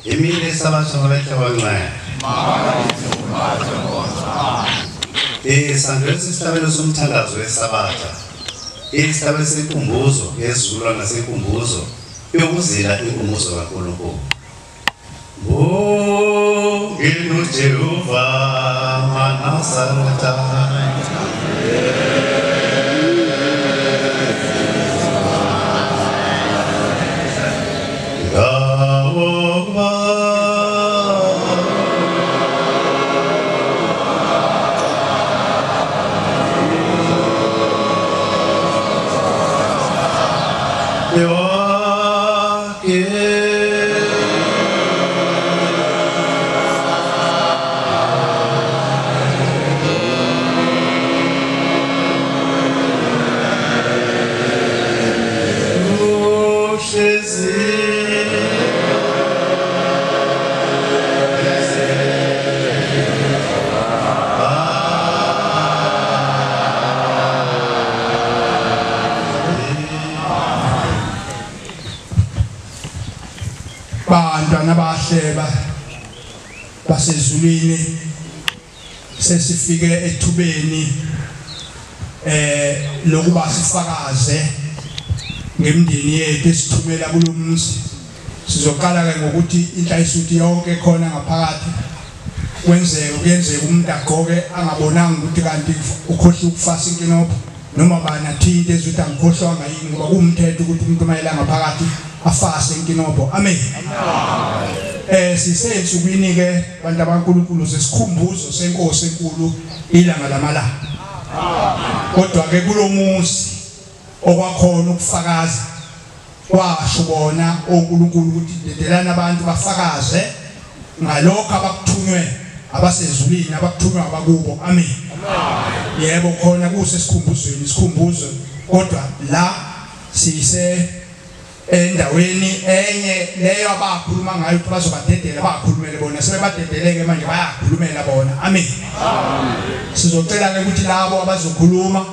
Imini sabatha ngabehle kwaNxele. Sandulisa isihlabelo somthandazo wesabatha. Isihlabelo senkumbuzo yesizukulwana senkumbuzo yokuzila inkumbuzo kaNkulunkulu. Nginu Jehova maNazaretha. Bantwana abahle basezulwini, sesifike ethubeni lokuba sifakaze ngemndeni yethu esithumela kulomzi. Sizoqala ke ngokuthi inhlayisuthi yonke khona ngaphakathi kwenzeke kuyenzeka umuntu agqoke angabonanga ukuthi kanti ukhohle ukufasa inkinobho noma bani athinte ezuthi angikhohlwanga yini, ngoba kuwumthetho ukuthi umuntu mayela ngaphakathi afase inkinobho. Amen. Sisensukwini ke bantu abankulunkulu sesikhumbuzo senkosi enkulu ilanga lamalanga. Kodwa ke kulomuzi okwakhona ukufakaza kwasho bona oNkulunkulu ukuthi dedelana abantu bafakaze ngalokho abakuthunywe abasezulwini abakuthunywe abakubo. Amen. Yebo, khona kusesikhumbuzweni isikhumbuzo, kodwa la sise endaweni enye leyo abakhuluma ngayo ukuthi bazobadedela, bakhulumele bona, sebebadedeleke manje bayakhulumela bona. Amen. Sizocela ke ukuthi labo abazokhuluma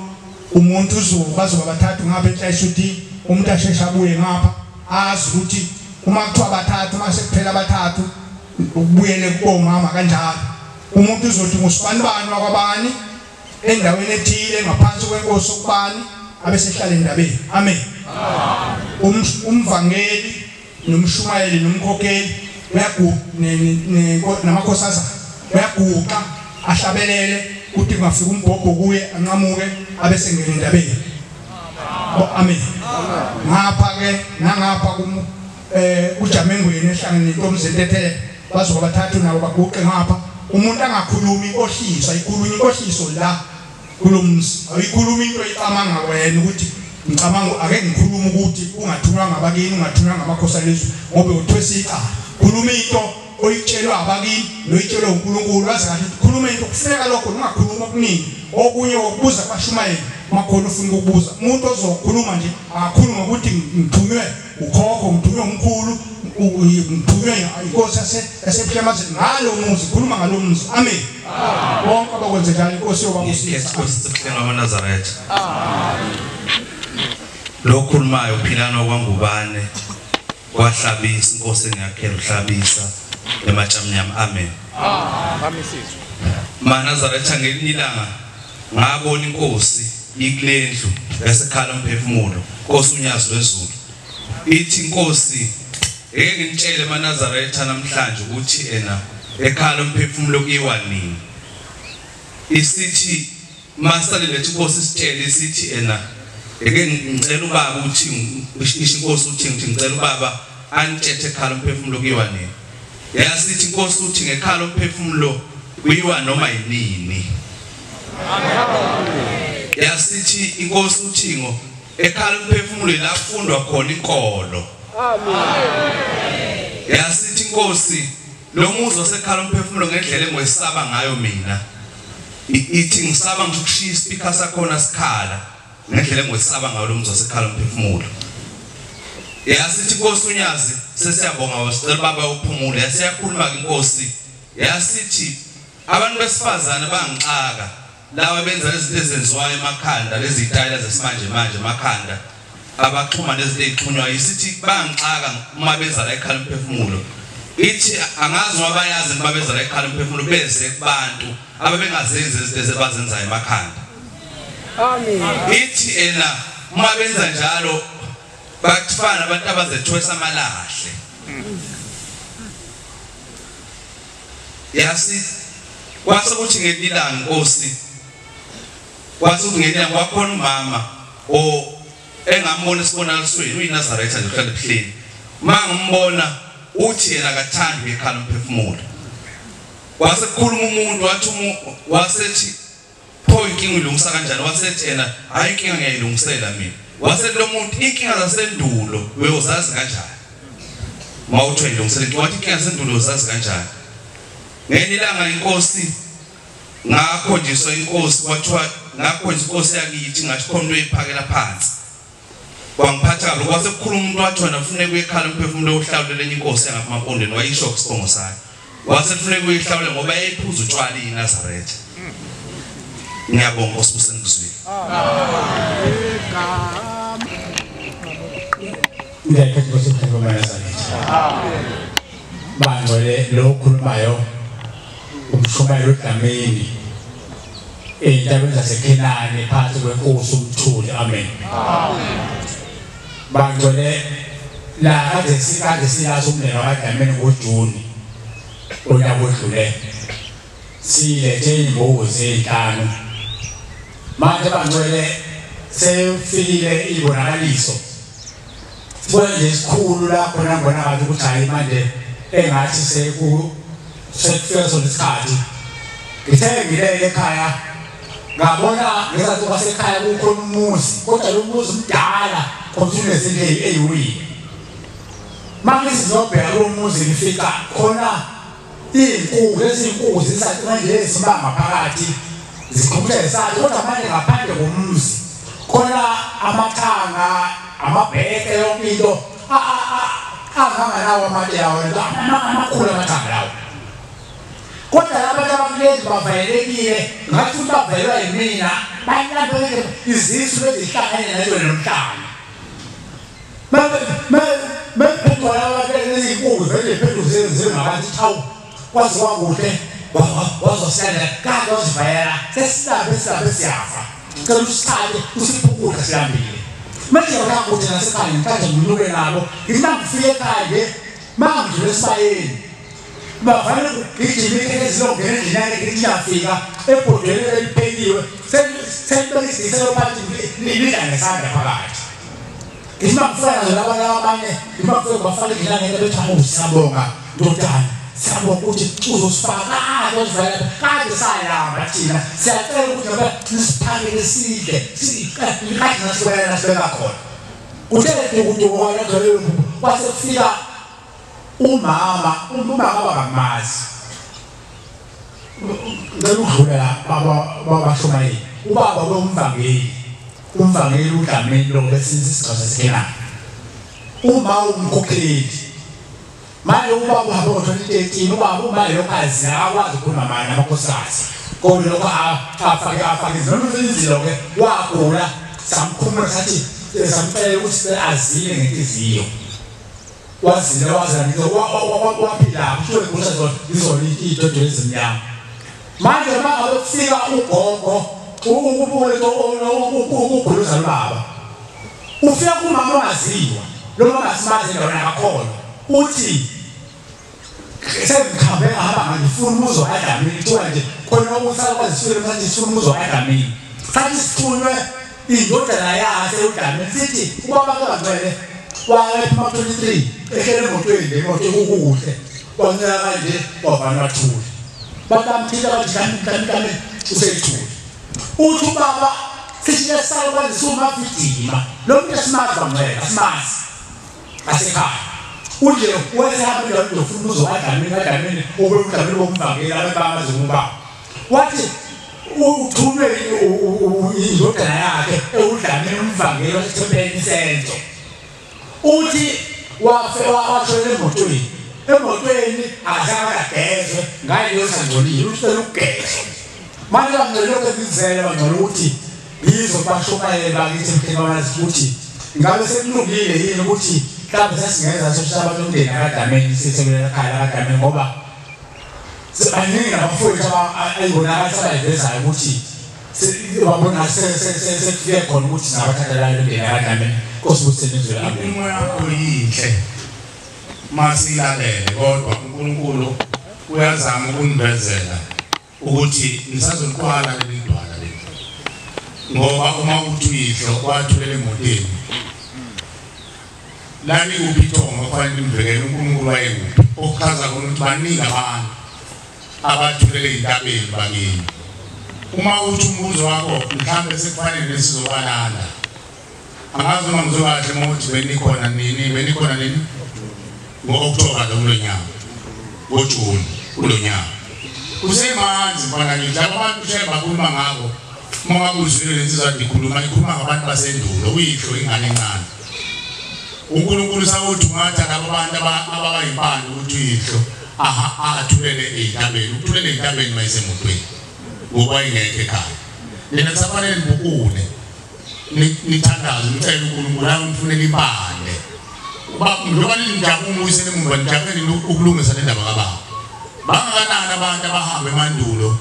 umuntu uzoba bathathu ngapha enhlayisuthi, umuntu asheshe abuye ngapha azi ukuthi uma kuthiwa bathathu mase kuphela bathathu ukubuyele kubomama kanjalo. Umuntu uzothi ngusibanibani wakwabani endaweni ethile ngaphansi kwenkosi ukubani abesehlala endabeni. Amen. Umvangeli nomshumayeli nomkhokheli uyaguqa namakhosazana uyaguqa ahlabelele kuthi kungafika umbhobho kuye anqamuke abesengena endabeni. Amen. Ngapha ke nangapha kum kujamengweni ehlangene nentombi zentethele bazoba bathathu nabo baguqe ngapha. Umuntu angakhulumi inkohliso, ayikhulumi inkohliso la kulomzi, ayikhulumi into oyicabanga wena ukuthi ngicabanga ake ngikhuluma ukuthi ungathunywa ngabakini, ungathunywa ngamakhosi alezwe ngoba uthwesa icala. Khuluma into oyitshelwa abakini noyitshelwa uNkulunkulu, wazi kahle ukuthi khuluma into kufuneka lokho, ungakhuluma okuningi. Okunye ukubuza kwashumayela makhona ufuna ukubuza umuntu ozokhuluma nje akakhuluma ukuthi ngithunywe ukhokho, ngithunywe umkhulu, ngithunywe inkosi yaseBuhlemazi ngalo muzi, khuluma ngalo muzi. Amen. Bonke abakwenze njalo inkosi yobabusisa. Inkosi sikuhlenga amaNazaretha. Lokhulumayo uphilana kwangubane kwahlabisa inkosi engiyakhela uhlabisa ematshamnyama. Amen. Amisizwe. MaNazaretha, ngelinye ilanga ngabona inkosi ikulendlu yasekhala umphefumulo, Nkosi uNyazi lwezulu. Ithi inkosi, eke ngintshele maNazaretha namhlanje ukuthi ena ekhala umphefumulo kuyiwa nini. Isithi masale lethi inkosi isitshele isithi ena eke ngicela ubaba uthi isho inkosi uthi ngithi ngicela ubaba anitshethe ekhala umphefumulo kuyiwa nini. Yasithi inkosi uthi ngekhala umphefumulo kuyiwa noma yinini. Yasithi inkosi uthingo ekhala umphefumulo la kufundwa khona inkolo. Amen. Yasithi inkosi lo muzi osekhala umphefumulo ngendlela engwesaba ngayo mina, ithi ngisaba ngisho ukushiya ispeaker sakhona sikhala ngendlela engwesaba ngayo lo muzi osekhala umphefumulo. Yasithi inkosi uNyazi sesiyabonga wasicela baba uphumule. Yasiyakhuluma ke inkosi yasithi abantu besifazane bangixaka lawa benza izinto ezenziwayo emakhanda, lezi zitayela zesimanje manje emakhanda abaxhuma nezinto ezixhunywayo. Isithi bangixaka uma beza la ekhala umphefumulo. Ithi angazi ngoba bayazi babeza la ekhala umphefumulo beze kubantu ababengazenzi izinto ebazenzayo emakhanda. Amen. Ithi ena uma benza njalo bathfana abantu abazethwesa amalahle. Yasi kwase kuthi ngelilanga Nkosi, kwase kuthi ngelilanga kwakhona umama o engambona esibonakalisweni uyiNazaretha nje uhlala ebuhleni. Mangimbona uthi yena akathandi ekhala umphefumulo. Kwase kukhuluma umuntu wathi wasethi pho inkinga ilungisa kanjani, wasethi yena hayi inkinga ngiyayilungisela mina. Wasethi lo muntu inkinga zasendulo uyozazi kanjani? Mawuthi uyilungisela inkinga, wathi inkinga zasendulo uyozazi kanjani? Ngenye ilanga inkosi ngakhonjiswa inkosi kwathiwa ngakhonjiswa inkosi yakithi ngathi khona into eyiphakela phansi. Kwangiphatha kabi kwase kukhuluma umuntu wathi wena ufune kuyekhala umphefumulo ohlawulele enye inkosi yangaphamampondweni, wayisho isibongo sakhe. Wase kufune kuyihlawule ngoba yayiphuza utshwala iNazaretha. Ngiyabonga Nkosi busengizwile. Ngiyakhetha Nkosi ukhuluma eNazaretha. Bangcwele lo okhulumayo umshumayeli uDlamini entabeni zaseKhenani phakathi kwenkosi uMthuli. Amen. Bangcwele la kade siyazi umndeni wakwaDlamini ngoJuni unyaka odlule silethe imbuzi ezinhlanu. Manje bangcwele sefikile ibonakaliso sibona nje isikhulu la khona ngibona ngathi ukuthi hayi manje engathi sekufika sona isikhathi. Ngithe ngilele ekhaya ngabona ngesathi kwasekhaya kukhona umuzi, kodwa lo muzi mdala kodwa unezinto eyiwile. Manje sizobheka lo muzi ngifika khona izinkukhu, lezi zinkukhu zisathi manje lezibanga phakathi zikhumbuza isathi, kodwa manje ngaphandle komuzi khona amathanga, amabheke, yonke into anganganawo amade yawo amakhulu amathanga lawo. Kodwa abantu abakulezi bavayelekile ngathi futhi bavayelwa yimina, bayilambele izisu lezihlangene nazo nomhlaba. Mephendula abantu ezinkulu vele phenduze zingabantu thawu kwazi kwakuhle wazosela kade wazivayela sesilambe silambe siyafa. Cela usithathe usiphe ukudla silambile. Manje ngakakuthi nasekhaya ngithathe nginuke nabo ngithi ngifike ekhaya nje mangidlule esibayeni bavale kugijima ikhekhe zilongena endlini yakhe ngithi ngiyafika ebhodweni eliphekiwe selibekisiselo phansi lidla ngesandla phakathi. Ngithi mangifika nazo laba abanye ngithi mangifika bafake endlini yakhe bethi hawu siyabonga ndodana, siyabonga ukuthi uzosifaka kade wazivayela kade sayalamba thina siyacela ukuthi ngoba nisiphakele sidle kade nasibeka nasibeka khona. Kuthe dukuduku kwase kufika umama bangamazi ngicela ukudlula la babashumayeli ubaba lomvangeli umvangeli uDlamini lo besinye isigaba saseKhenani uma umkhokheli. Manje ubaba uhambe ngo-2013 ubaba uma lokho azi akwazi ukukhuluma manje namakhosikazi kodwa lokho afake izilo ke wagula samkhumula sathi samcela ukuthi azile ngenhliziyo wazile wazana waphila kusho ukuthi izona idodo ezimnyama. Manje mangabe kufika ugogo ukuguluza ubaba ufika kumama ongaziwa lo mama asimazi endaweni akakholwa uthi sengikhambe ngahamba ngifuna umuzi wakwaDlamini kuthiwa nje khona okusala kwaziswele manje sifuna umuzi wakwaDlamini sathi sithunywe indodana yakhe uDlamini sithi ubaba kaNgcwele wayephuma 23 ehlele emotweni le moto kukuhle wancela kanje wavana wathula batamthinta bathi Dlamini useyithule. Uthi ubaba sithi lesalo kwazisuma vidima lo muntu esimazi kaNgcwele asimazi asekhaya unje wesehamba endaweni ufuna umuzi wakwaDlamini kaDlamini ube uDlamini womvangeli abantu bamazi ubaba wathi uthunywe indodana yakhe ewuDlamini umvangeli wasethempelini isenzo. Uthi washonela emotweni akazange agezwe ngayo leyo sangcolile ucela ukugezwa. Manje bangcwele lokho ekuzela bangcwele ukuthi ngizobashumayela bakithi emhlabeni ukuthi ngabe sekulungile yini ukuthi mhlawumbe sesingenza sosho abantu umndeni akadlameni sisebelela ekhaya akadlameni ngoba baningi nabafowethu ayibonakalisa abayivezayo ukuthi babona sekufike khona ukuthi singabathandelayo umndeni akadlameni. Nkosi busiseni. Amen. Inkulumo yakho yinhle masilalele, kodwa uNkulunkulu uyazama ukunivezela ukuthi nisazoliqwala leli dwala leli, ngoba uma uthi uyihlo wathulela emoteni lani kuphi ithongo kufanele nimvikele uNkulunkulu wayekuphi, okuchaza khona ukuthi baningi abantu abathulele ey'ntabeni bakini. Uma uthi umbuzo wakho mhlawumbe sekufanele nesizobalanda, angazi noma ngizokahle uma uthi benikhona nini ngo-October lo kulo nyaka, ngoJuni kulo nyaka. Kusemanzi mfana ngithi laba bantu shemba bakhuluma ngabo, uma ngabe uzwile lensizwa ikhuluma ngabantu basendulo, uyihlo ingane encane. uNkulunkulu sawuthungatha laba bantu ababayimpande ukuthi uyihlo athulele ey'ntabeni, uthulele ey'ntabeni mayisemotweni ngoba ingekho ekhaya. Nina kusafanele nibukule nithandaze nicele uNkulunkulu awunifunele impande. Njengoba ninijabule umuyisele emuva, nijabulele ukulungisa le ndaba kababa. Bangakanani abantu abahamba emandulo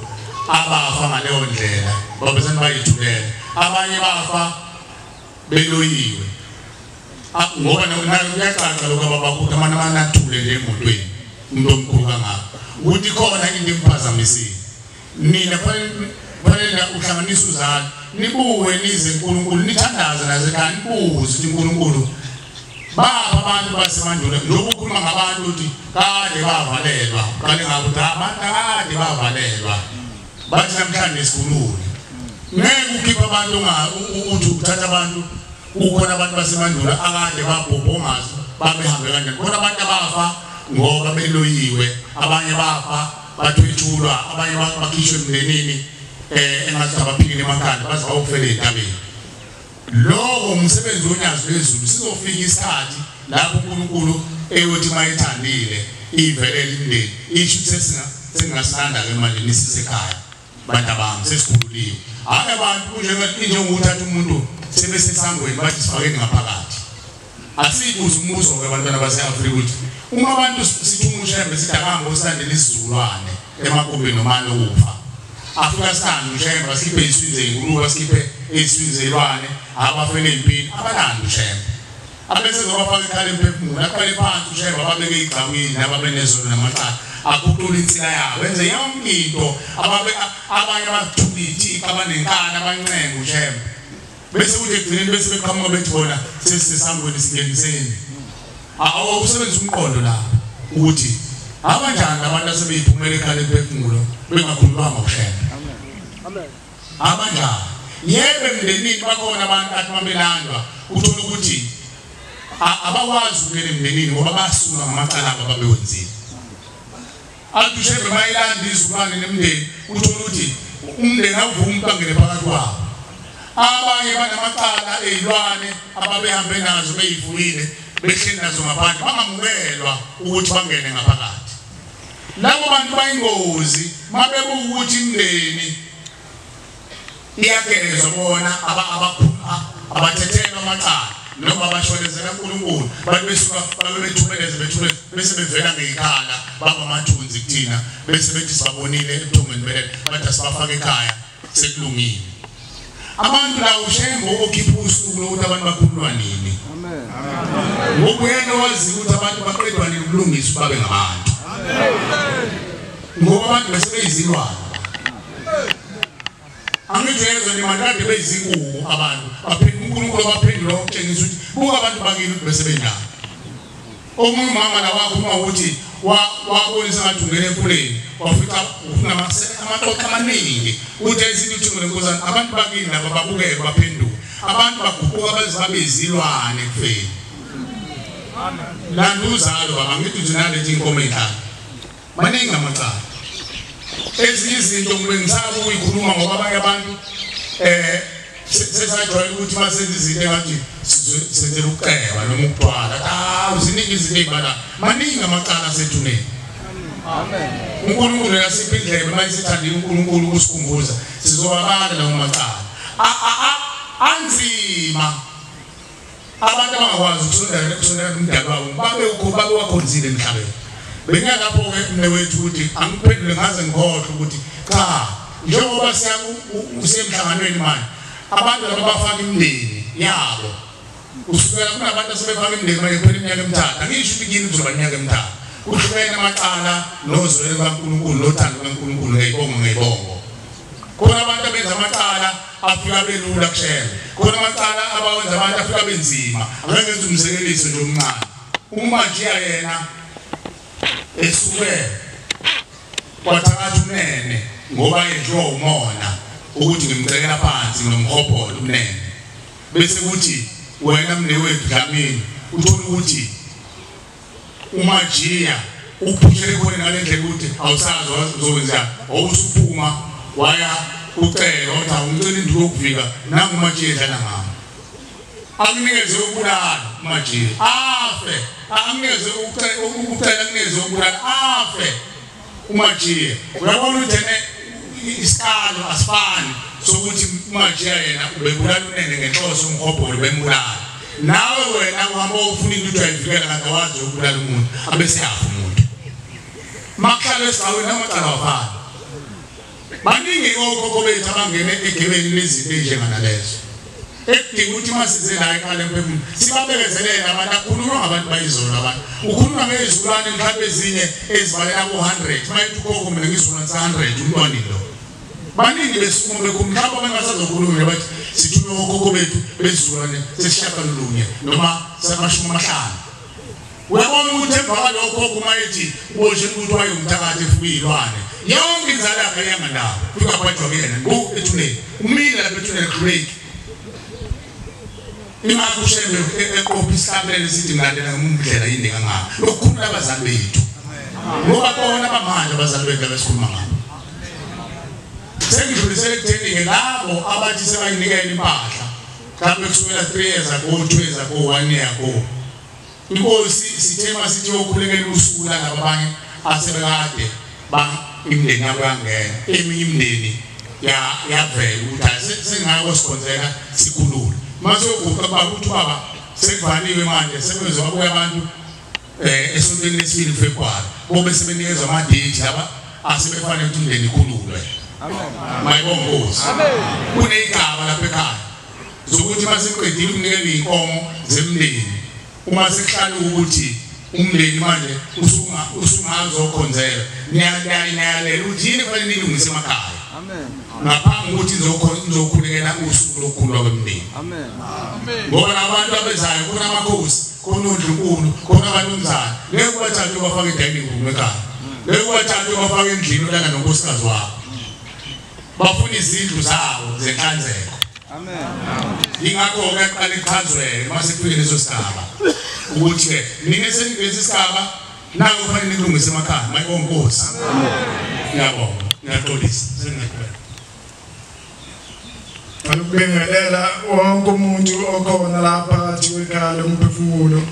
abafa ngaleyo ndlela babesani bayithulela, abanye bafa beloyiwe ngoba kuyacaca lokho ababakuthi amanye athule nje emotweni umuntu omkhulu kangaka ukuthi khona into emphazamisile. Nina kufanele uhlanganise uzalo nibuke nize uNkulunkulu nithandaze nasekhaya nibuze ukuthi uNkulunkulu bapha abantu basemandulo. Lokhu ukhuluma ngabantu ukuthi kade bavalelwa, qale ngakuthi abantu kade bavalelwa bathi namhlanje sikhulule. Ngeke ukhiphe abantu uthi uthatha abantu, kukhona abantu basemandulo akade babhubha ongazi babehambe kanjani. Khona abantu abafa ngoba beloyiwe, abanye bafa bathwetshulwa, abanye bakhishwe emndenini engathi abaphikile emakhanda baze bayofela ey'ntabeni. Lokho umsebenzi wonyazi lwezulu. Sizofika isikhathi lapho uNkulunkulu eyothi mayethandile ivelele imndeni isho ukuthi sengingasilanda-ke manje nisisekhaya bantu abami sesikhululiwe. Hhayi abantu kunjengokuthatha umuntu sebesesangweni bathi sifakeni ngaphakathi. Asibuze umbuzo-ke abantwana base-Afrika ukuthi uma abantu sithi uShembe sithi akahambe osilandela isizukulwane emagumbini nomane okufa, afika sithande uShembe asikhiphe ey'swini zey'ngulube, asikhiphe ey'swini zey'lwane, abafele ey'mpini, abalandi uShembe. Abese zobafaka ikhala emphefumulo, aqale phansi uShembe ababeke ey'gcawini ababenezono namacala, akhucule insila yabo, enze yonke into. Abanye abathula iy'thixo, abanenkani, abancenga uShembe. Bese kuthi ekugcineni bese beqhamuka bethi bona sesisesangweni singeniseni. Awusebenzisa umqondo lapho ukuthi abanjani abantu asebeyiphumela ekhala emphefumulo bengakhululwanga uShembe. Abanjani? Yebo emndenini bakhona abantu athi mabelandwa uthola ukuthi abakwazi ukungena emndenini ngoba basuka ngamacala abo ababewenzile. Athi uShembe mayilanda izizukulwane nemndeni uthola ukuthi umndeni awuvumi bangene phakathi kwabo. Abanye banamacala ey'lwane ababehambe nazo beyivuyile behleli nazo ngaphandle bangamukelwa ukuthi bangene ngaphakathi. Labo bantu bayingozi mabebuka ukuthi imndeni iyagezwa bona abathethelwa amacala noma abashwelezela uNkulunkulu, bantu besuka babe bethubeleze bethubeleze bese bevela ngey'khala baba amathunzi kuthina bese bethi sibabonile ebuthongweni belele bathi asibafake ekhaya sekulungile. Abantu la uShembe okhipha usuku lokuthi abantu bakhululwa nini. Ngoba uyena owazi ukuthi abantu baqedwa nini ukulungiswa babe ngabantu. Ngoba abantu bese beyizilwane. Angithi yezwa nje kade beyizingubo abantu baphendula uNkulunkulu baphendula ukutshengisa ukuthi buka abantu bakini ukuthi bese benjani. Omunye umama la wakhuluma ukuthi wabonisa ngathi ungena emfuleni wafica ufuna amaxoxo amaningi uthi ezinto uthi ngenkosana abantu bakini laba babukeke baphenduka abantu baguquka baze babe izilwane ekufeni. Landa uzalo baba ngithi uthi nalethi inkomo ey'nhlanu maningi amacala. Ezinye izinto ngibe ngisaba ukuyikhuluma ngoba abanye abantu sesajwayele ukuthi masenze izinto engathi senzela ukuceba noma ukudwala. Ziningi izinto ey'bala maningi amacala asethuneni. uNkulunkulu yasipha indlebe uma isithandile uNkulunkulu ukusikhumbuza sizowabala lawo macala anzima. Abantu abangakwazi ukusondela nomdali wabo babe babe wakhonzile emhlabeni. Bengingalapho-ke mnewethu ukuthi angiphendule ngaze ngikhohlwe ukuthi cha, njengoba siya usemhlanganweni manje abantu laba bafaka imindeni yabo. Kusukela kunabantu asebefaka imindeni manje kuphela iminyaka emithathu. Angisho ukuthi kini kuzoba iminyaka emithathu. Kuhlukene amacala nozwelo kaNkulunkulu nothando kaNkulunkulu ngeyibongo ngeyibongo. Khona abantu abenza amacala afika belula kushela. Khona amacala abawenza abantu afika benzima. Ake ngenze umzekeliso nje omncane. UMajiya yena esuke kwathakatha uNene ngoba yenziwa umona ukuthi ngimcekela phansi ngomhobholo uNene. Bese kuthi wena mnewethu Dlamini uthola ukuthi uMajiya uphushele khona ngalendlela ukuthi awusazi uzokwenza awusuphuma waya ucela wathi awungicela induku yokuvika nangu uMajiya edlala ngami. Akunikeze ukubulala uMajiya afe, akunikeze ukucela, akunikeze ukubulala afe uMajiya. Uyabona ukuthi isikalo asifani sokuthi uMajiya yena ubebulala uNene ngenhloso umhobholo bembulala. Nawe wena uhamba ufuna into ujayivikela kanti awazi ukubulala umuntu abese yafa umuntu. Makuhlala esigcawini amacala awafani. Baningi okhokho bethu abangene egebeni lezinto ezinjenganalezo. Ekudinga ukuthi masize la ekhaya emphefumulo sibabekezelele abantu. Akhulunywa ngabantu bayizolo abantu. Ukhuluma ngezulwane mhlawumbe ezinye ezibalela ku-100. Mayethi ukhokho mina ngizulwane sa-100 umntwaneni lo. Baningi besukuma bekhuluma mhlawumbe bengasazokhuluma nje bathi sithume okhokho bethu bezulwane sesishiyagalolunye noma sama-50. Uyabona ukuthi emva kwalokho uma ethi uboshe ukuthi wayengumthakathi efuye iy'lwane yonke inzalo yakhe ayiyanga fika kwajwa kuyena ngqu ethuneni umile lapha ethuneni break. Ingakho uShembe eqopha isihlabelelo sithi ngilandela ngemindlela yini kangaka lokukhulula abazali bethu ngoba bona bamanje abazali bethu abesikhuluma ngabo. Sengidlulisele ekutheni-ke labo abathi sebayinikela impahla mhlawumbe kusukela 3 years ago, 2 years ago, 1 year ago. Inkosi sithe masithi yokhulekela usuku lalaba abanye asebekade imindeni yabo yangena eminye imindeni yavela ukuthi sengako sikhonzela sikhulule. Mase uguqa baba ukuthi baba sekuvaliwe manje sebenze wabuya abantu esontweni lesibili February bobe sebenikezwa ama-date laba asebefanele ukuthi umndeni ikhululwe. Mayibonge Nkosi. Kuneyigaba lapha ekhaya zokuthi masiqedile ukunikela iy'nkomo zemndeni uma sekuhlala ukuthi umndeni manje usungazokhonzela niyalela ukuthi yini kufanele nilungise emakhaya ngaphambi ukuthi nizokhulekela usuku lokukhululwa kwemndeni. Ngoba labantu abezayo khona amakhosi, khona ondlunkulu, khona abanumzane, ngeke kubathathe ubafake e-dining room ekhaya, ngeke kubathathe ubafake endlini olala nonkosikazi wakho. Bafuna izindlu zabo zenhlanzeko. Ingakho-ke kuqale kuchazweke uma sekufike leso sigaba ukuthi-ke nina esenikulesi sigaba naku kufanele nikulungise emakhaya. Mayibonge Nkosi. Ngiyabonga, ngiyaxolisa sengiyaqhubeka. Ngikubingelela wonke umuntu okhona lapha phakathi kwekhaya lomphefumulo.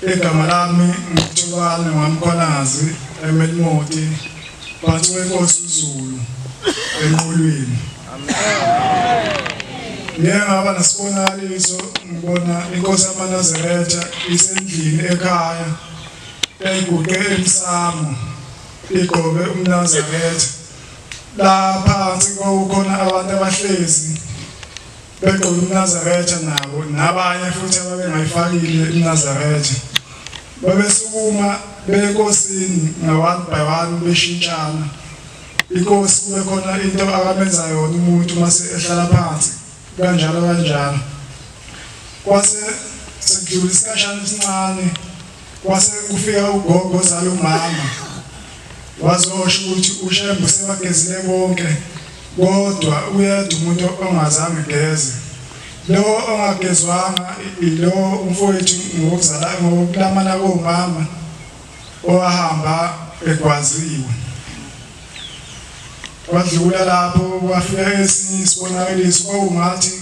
Igama lami nguThubane waMkhwanazi eMelmoti phansi kwenkosi uZulu enqulwini. Ngike ngaba nesibonakaliso ngibona inkosi yamaNazaretha isendlini ekhaya eyiguqe emsamo igqoke umNazaretha. La phansi kwakukhona abantu abahlezi begqoke umNazaretha nabo nabanye futhi ababengayifakile iMnazaretha. Babesukuma benkosini nga-one by one beshintshana. Inkosi kube khona into akamenza yona umuntu mase ehlala phansi kanjalo kanjalo. Kwase sekudlula isikhashana esincane kwase kufika ugogo ozala umama wazosho ukuthi uShembe sebagezile bonke kodwa uyedwa umuntu ongazange egeze. Lo ongagezwanga ilo umfowethu ngokuzala ngokulamana komama owahamba egwaziwe. Wadlula lapho kwafika esinye isibonakaliso kwakungathi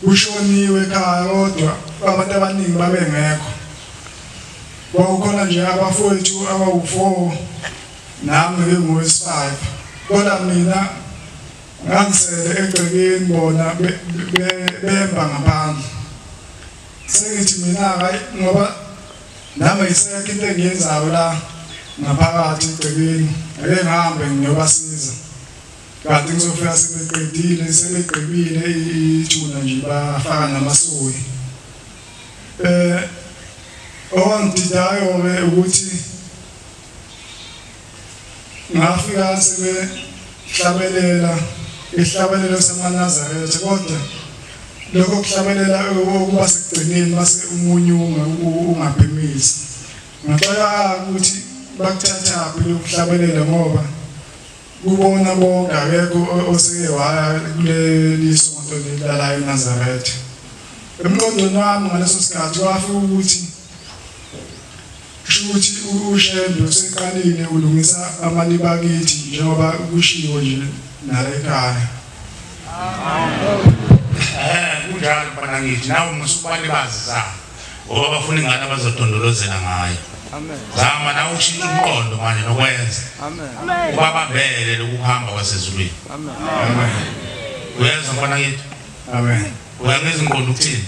kushoniwe ekhaya kodwa abantu abaningi babengekho. Kwakukhona nje abafowethu abawu-4 nami ngingowesi-5 kodwa mina ngangisele egcekeni bona bemba ngaphandle. Sengithi mina ngoba nami isekho into engiyenzayo la ngaphakathi egcekeni, ake ngihambe ngiyobasiza. Kanti ngizofika sebeqedile, sebegqibile ithuna nje bafaka namasoyi. Owangididayo ke ukuthi ngafika sebehlabelela ihlabelelo samaNazaretha, kodwa lokho kuhlabelela okuba sekugcineni mase umunye ungaphimisi. Ngixaka ukuthi bakuthathaphi lokuhlabelela ngoba kubona bonke akekho oseke waya kuleli sonto lelalayo eNazaretha. Emqondweni wami ngaleso sikhathi kwafika ukuthi kusho uShembe useqalile ulungisa amaliba kithi njengoba kushiwo nje nale ekhaya. Kunjalo mfana ngithi nawe musubalibazi ngoba bafuna ingane abazodondolozela ngayo. Amen. Zama nawe ushintshe umqondo manje nokwenza. Amen. Ubabambele lokuhamba kwasezulwini. Amen. Amen. Uyezwa mfana ngithi? Amen. Uyangizwa umqondo ukuthini?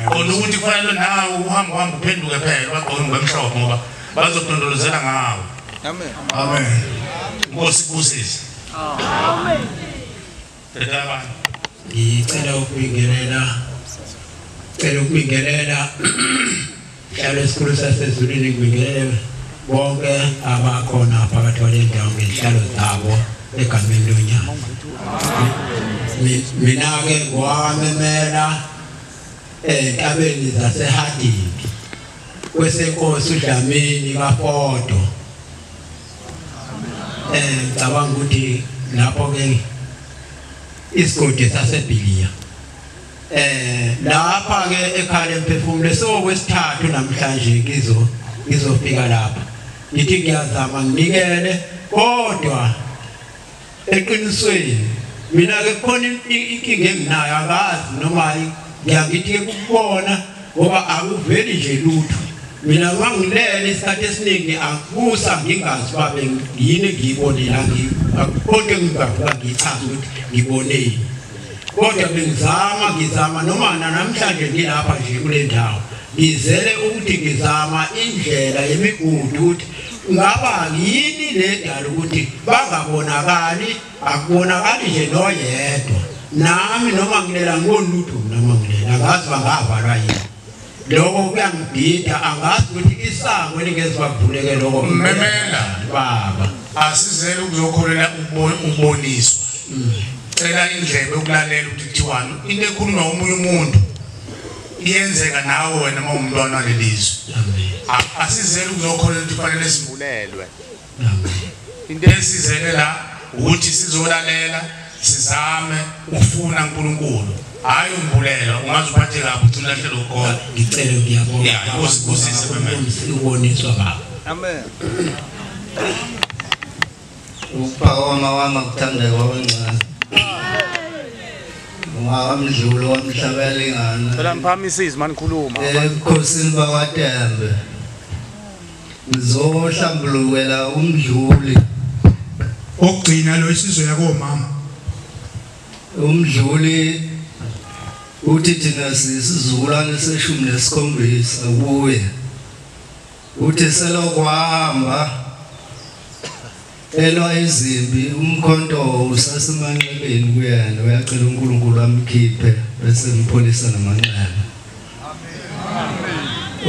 Qonda ukuthi kufanele nawe uhambe uhambe uphenduke phela bagqoke ngwemhlophe ngoba bazodondolozela ngawe. Amen. Amen. Inkosi ibusise. Amen. Thetha abantu. Ngicela ukubingelela, cela ukubingelela hlalo esikhulu sasezulwini, ngibingelele bonke abakhona phakathi kwale ndawo ngezihlalo zabo egameni lonyaka. Mina-ke ngowamemela entabeni zaseHadiki kwesenkosi uDlamini kaFodo. Ngicabanga ukuthi lapho-ke isigodi saseBhiliya. Lapha ke ekhaya lemphefumulo sokwesithathu namhlanje ngizofika lapha. Ngithi ngiyazama nginikele, kodwa eqinisweni mina ke khona inkinga enginayo, akazi noma ngiyakithi ke ukubona ngoba akuveli nje lutho. Mina ngangilele isikhathi esiningi akusa ngingazi babe yini ngiyibonile, konke ngingavuka ngichaze ukuthi ngiboneni. Kodwa bengizama ngizama noma namhlanje ngilapha nje kule ndawo ngizele ukuthi ngizama indlela yemigudu ukuthi ngaba yini le dala ukuthi bangabonakali, akubonakali nje noyedwa. Nami noma ngilela ngibona lutho, noma ngilela angazi bangavalwa yini. Lokho kuyangidida, angazi ukuthi isango elingezwa kuvuleke lokho. Memela baba, asizele ukuzokholela ukuboniswa. Cela indlebe ukulalela ukuthi kuthiwani. Into ekhulunywa omunye umuntu iyenzeka nawe wena uma umntwana walelizwe. Asizele ukuzokholela ukuthi kufanele sivulelwe. Into esizele la ukuthi sizolalela, sizame ufuna uNkulunkulu. Hayi umbulelo, ungaze uphathe kabi uthi ulahlele ukholo. Ngicela ngiyabonga. Inkosi ibusise bemele. Uboniswa baba. Amen. Ukuphakama wami akuthandeka kwabancane. Wamdlula wamhlabela ingane. Cela ngiphakamise izwi manikhuluma. Ebukhosini bakwaTembe. Ngizohlambulukela umdluli. Okugcina lo isizwe yakomama. Umdluli uthi thina sisizukulwane se-17 kuye. Uthi selokuhamba elwa izimpi, umkhonto usasemanxebeni kuyena, uyacela uNkulunkulu amkhiphe bese empholisa namanxeba.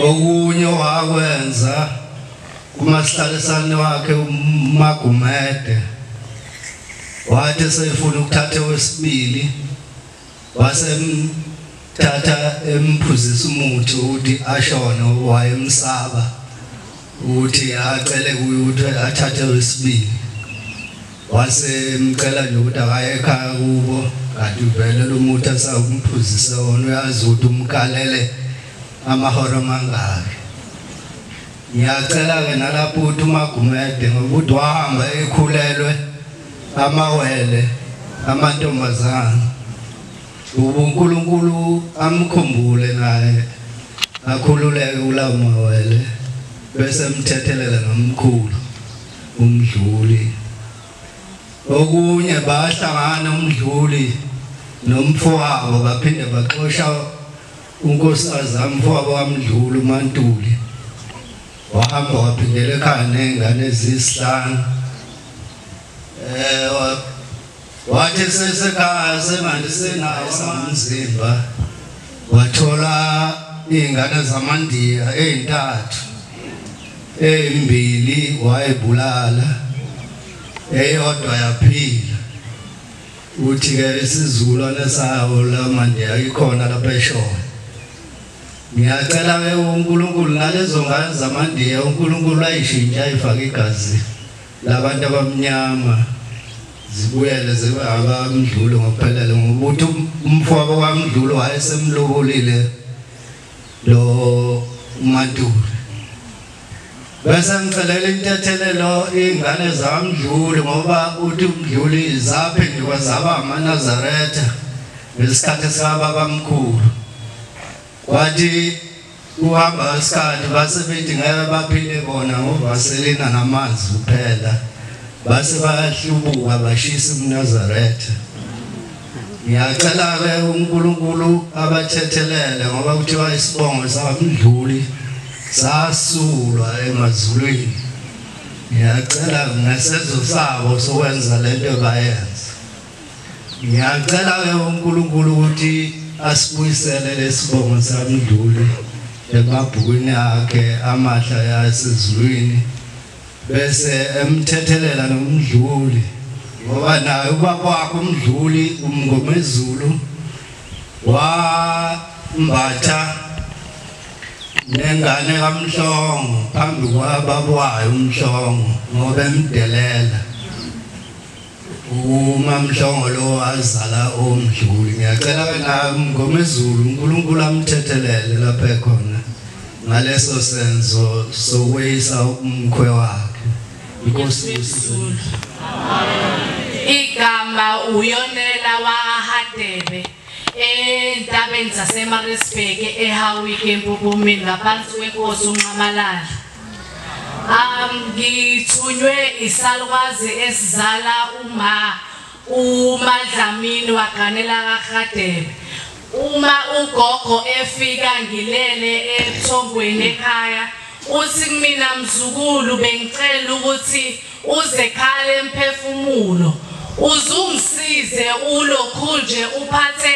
Okunye wakwenza kumasihlalisane wakhe uMagumede, wathi sefuna ukuthatha wesibili, wasemthatha emphuzisa umuthi ukuthi ashone, wayemsaba ukuthi acele kuye ukuthi athathe wesibili. Wasemcela nje ukuthi akaye ekhaya kubo, kanti vele lo muthi asawumphuzisa wona uyazi ukuthi umkalele amahora amangaki. Ngiyacela ke nalapho ukuthi uMagumede ngokuthi wahamba ekhulelwe amawele amantombazana, uNkulunkulu amkhumbule naye akhululeke kulawo mawele bese emthethelela nomkhulu umdluli. Okunye bahlangana umdluli nomfowabo baphinde baxosha Unkosikazi amfowabo kaMdluli uMantuli wahamba waphindela ekhaya ney'ngane eziyisihlanu. Wathi sesekhaya semanje senayo samzimba wathola iy'ngane zamaNdiya ey'ntathu, ey'mbili wayibulala, eyodwa yaphila. Uthi-ke isizukulwane sawo la maNdiya ikhona lapha eShowe. Ngiyacela-ke uNkulunkulu nalezo ngane zamaNdiya uNkulunkulu ayishintshe ayifake igazi labantu abamnyama zibuyele zibe abaMdluli ngokuphelele, ngoba uthi umfowabo kaMdluli wayesemlobolile lo uMantuli. Bese ngicelela intethelelo iy'ngane zakaMdluli ngoba uthi uMdluli zaphenduka zaba amaNazaretha ngesikhathi sikababamkhulu. Kwathi kuhamba isikhathi base bethi ngeke baphile bona ngovaselina namanzi kuphela, base bayahlubuka bashisa umNazaretha. Ngiyacela-ke uNkulunkulu abathethelele ngoba kuthiwa isibongo sakaMdluli sasulwa emazulwini. Ngiyacela ngesenzo sabo sokwenza lento bayenza. Ngiyacela-ke uNkulunkulu ukuthi asibuyisele lesibongo sakaMdluli emabhukwini akhe amahla yasezulwini, bese emthethelela noMdluli ngoba naye ubaba wakhe uMdluli uMngomezulu wambatha nengane kaMhlongo phambi kwababa wayo uMhlongo ngoba emdelela. UMaMhlongo lo wazala uMdluli. Ngiyacela wena Mngomezulu uNkulunkulu amthethelele lapha ekhona ngaleso senzo sokweyisa umkhwe wakhe. Inkosi isizulu. Igama uYonela waHadebe entabeni zaseMaritzburg eHowick eMpuphumini ngaphansi kwenkosi uNxamalala. Ngithunywe isalukwazi esizala uma uMadlamini waganela kaHadebe. Uma ugogo efika ngilele ebuthongweni ekhaya uthi kumina, mzukulu bengicela ukuthi uze khale emphefumulo uzungisize ulokhu nje uphathe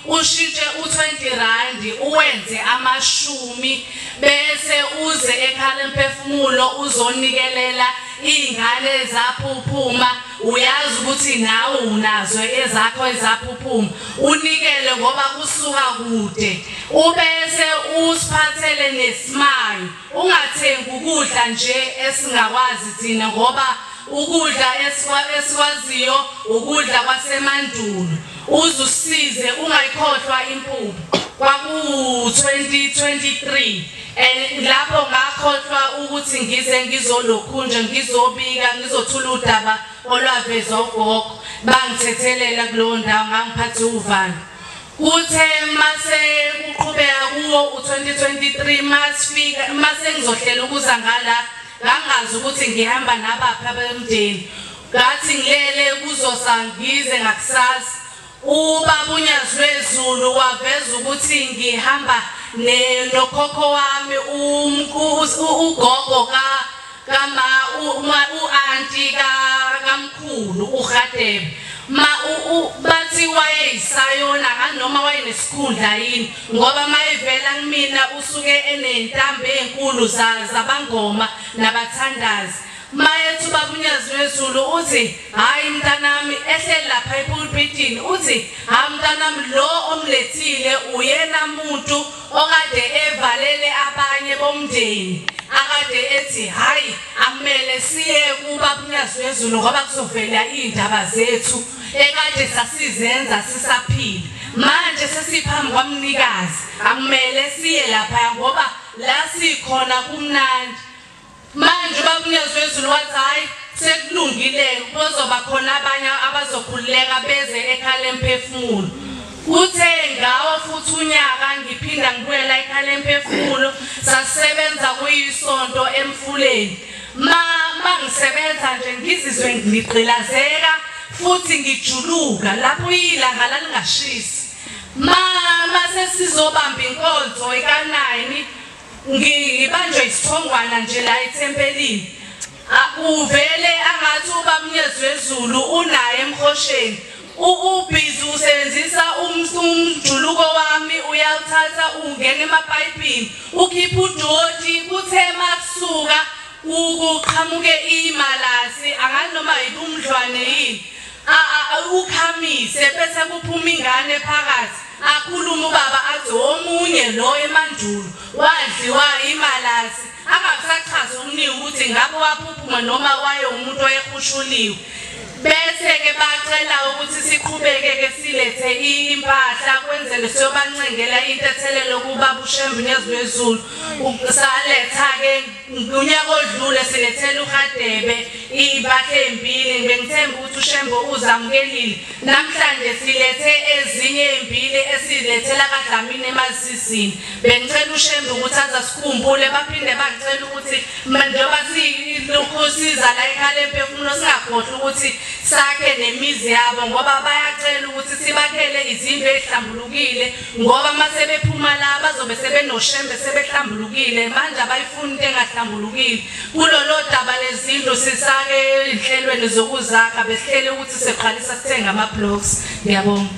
ushintshe u20 rand uwenze amashumi bese uze ekhala emphefumulo uzonikelela iy'ngane ezaphuphuma. Uyazi ukuthi nawe unazo ezakho ezaphuphuma, unikele ngoba kusuka kude, ubese usiphathele nesimayo. Ungathengi ukudla nje esingakwazi thina ngoba ukudla esikwaziyo ukudla kwasemandulo. Uzusize ungayikhohlwa impuphu. Kwaku-2023 lapho ngakhohlwa ukuthi ngize ngizolokhu nje ngizobika ngizothula udaba olwavezwa ugogo, bangithethelela kulowo ndawo ngangiphathe uvalo. Kuthe mase kuqhubeka kuwo u-2023 masifika mase ngizohlela ukuza ngala, ngangazi ukuthi ngihamba nabaphi abemndeni. Ngathi ngilele kuzosa ngize ngakusasa, ubaba uNyazi lwezulu waveza ukuthi ngihamba nokhokho wami ugogo kama u-anti kamkhulu uHadebe. Bathi wayeyisayona noma wayenesikhundla yini, ngoba mayevela kumina usuke enentambo enkulu zabangoma nabathandazi. Mayethi ubaba uNyazi lwezulu uthi hayi mntanami, ehleli lapha epulpitini uthi hayi mntanami, lo omlethile uyena muntu okade evalele abanye bomndeni, akade ethi hayi akumele siye kubaba uNyazi lwezulu ngoba kuzovela iy'ndaba zethu ekade sasizenza sisaphila, manje sesiphambi kwamnikazi, akumele siye lapha ngoba la sikhona kumnandi. Manje ubaba uNyazi lwezulu wathi hayi sekulungile, kuzoba khona abanye abazokhululeka beze ekhala emphefumulo. Kuthe ngawo futhi unyaka ngiphinda ngibuyela ekhala emphefumulo, sasebenza kuyisonto emfuleni. Mangisebenza nje ngizizwe ngigqilazeka futhi ngijuluka lapho ilanga lalingashisi. Mase sizobamba inkonzo eka9 ngibanjwe isithongwana nje la ethempelini. Uvele angathi ubamnyezi wezulu unaye emhosheni. Ubhizi usebenzisa umjuluko wami uyawuthatha ungena emapayipini ukhipha udoti kuthe makusuka ukuqhamuke imalasi angazi noma yibumdlwane yini ukhamise bese kuphuma ingane phakathi akhuluma ubaba athi omunye lo emandulo wadliwa imalasi angakusachaza umniki ukuthi ngabe waphuphuma noma waye umuntu oyehushuliwe. Bese ke bacela ukuthi siqhubeke ke silethe impahla kwenzele siyobancengela intethelelo kuba uShembe nezwezulu. Saletha ke unyaka odlule silethela uHadebe impahla ezimbili bengithemba ukuthi uShembe uzamukelile. Namhlanje silethe ezinye ezimbili esilethela kaDlamini emazizini. Bengicela uShembe ukuthi azasikhumbule baphinde bangicela ukuthi njengoba siza la ekhaya emphefumulo singakhohlwa ukuthi sakhe nemizi yabo ngoba bayacela ukuthi sibakhele izindlu ezihlambulukile ngoba mase bephuma la bazobe sebenoShembe sebehlambulukile manje abayifuni into engahlambulukile. Kulolo daba lezindlu sisake ezinhlelweni zokuzakha besihlele ukuthi siqalisa sithenga ama-blocks. Ngiyabonga.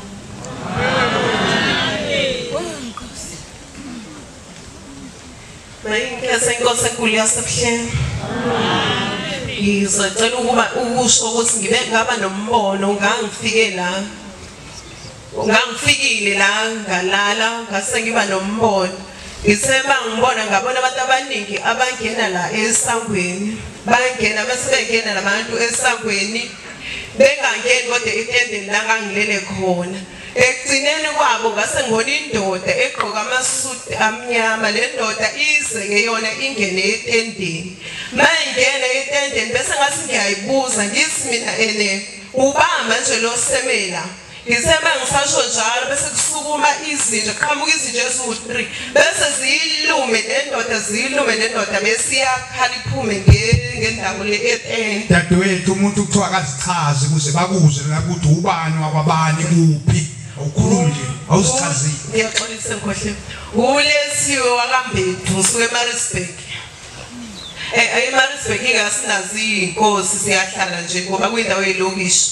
Mayinkosi enkulu yasebuhleni. Ngizocela ukuba ukusho ukuthi ngibe ngaba nombono ngangifikile la ngalala ngase ngiba nombono. Ngithe bangibona ngabona abantu abaningi abangena la esangweni bangena bese bengena labantu esangweni bengangeni kodwa etendeni la ngangilele khona. Ekugcineni kwabo ngase ngibona indoda egqoka amasuti amnyama. Le ndoda ize ke yona ingene etendeni. Mayingena etendeni bese ngathi ngiyayibuza ngithi mina ene ubamba nje lo semela. Ngithe bangisasho njalo bese kusukuma izinja qhamuka izinja eziwu3 bese ziyilume le ndoda bese iyakhala iphume ngendawo le etende. Dadewethu umuntu kuthiwa akazichazi ukuze bakuze ukuthi ubani wakwabani kuphi. Awukhulumi nje awuzichazile. Ngiyaxolisa nkhohle. Ulethiwe wakaMbethu usuke eMaritzburg. eMaritzburg ingasinazi inkosi siyahlala nje ngoba kuyindawo yelokishi.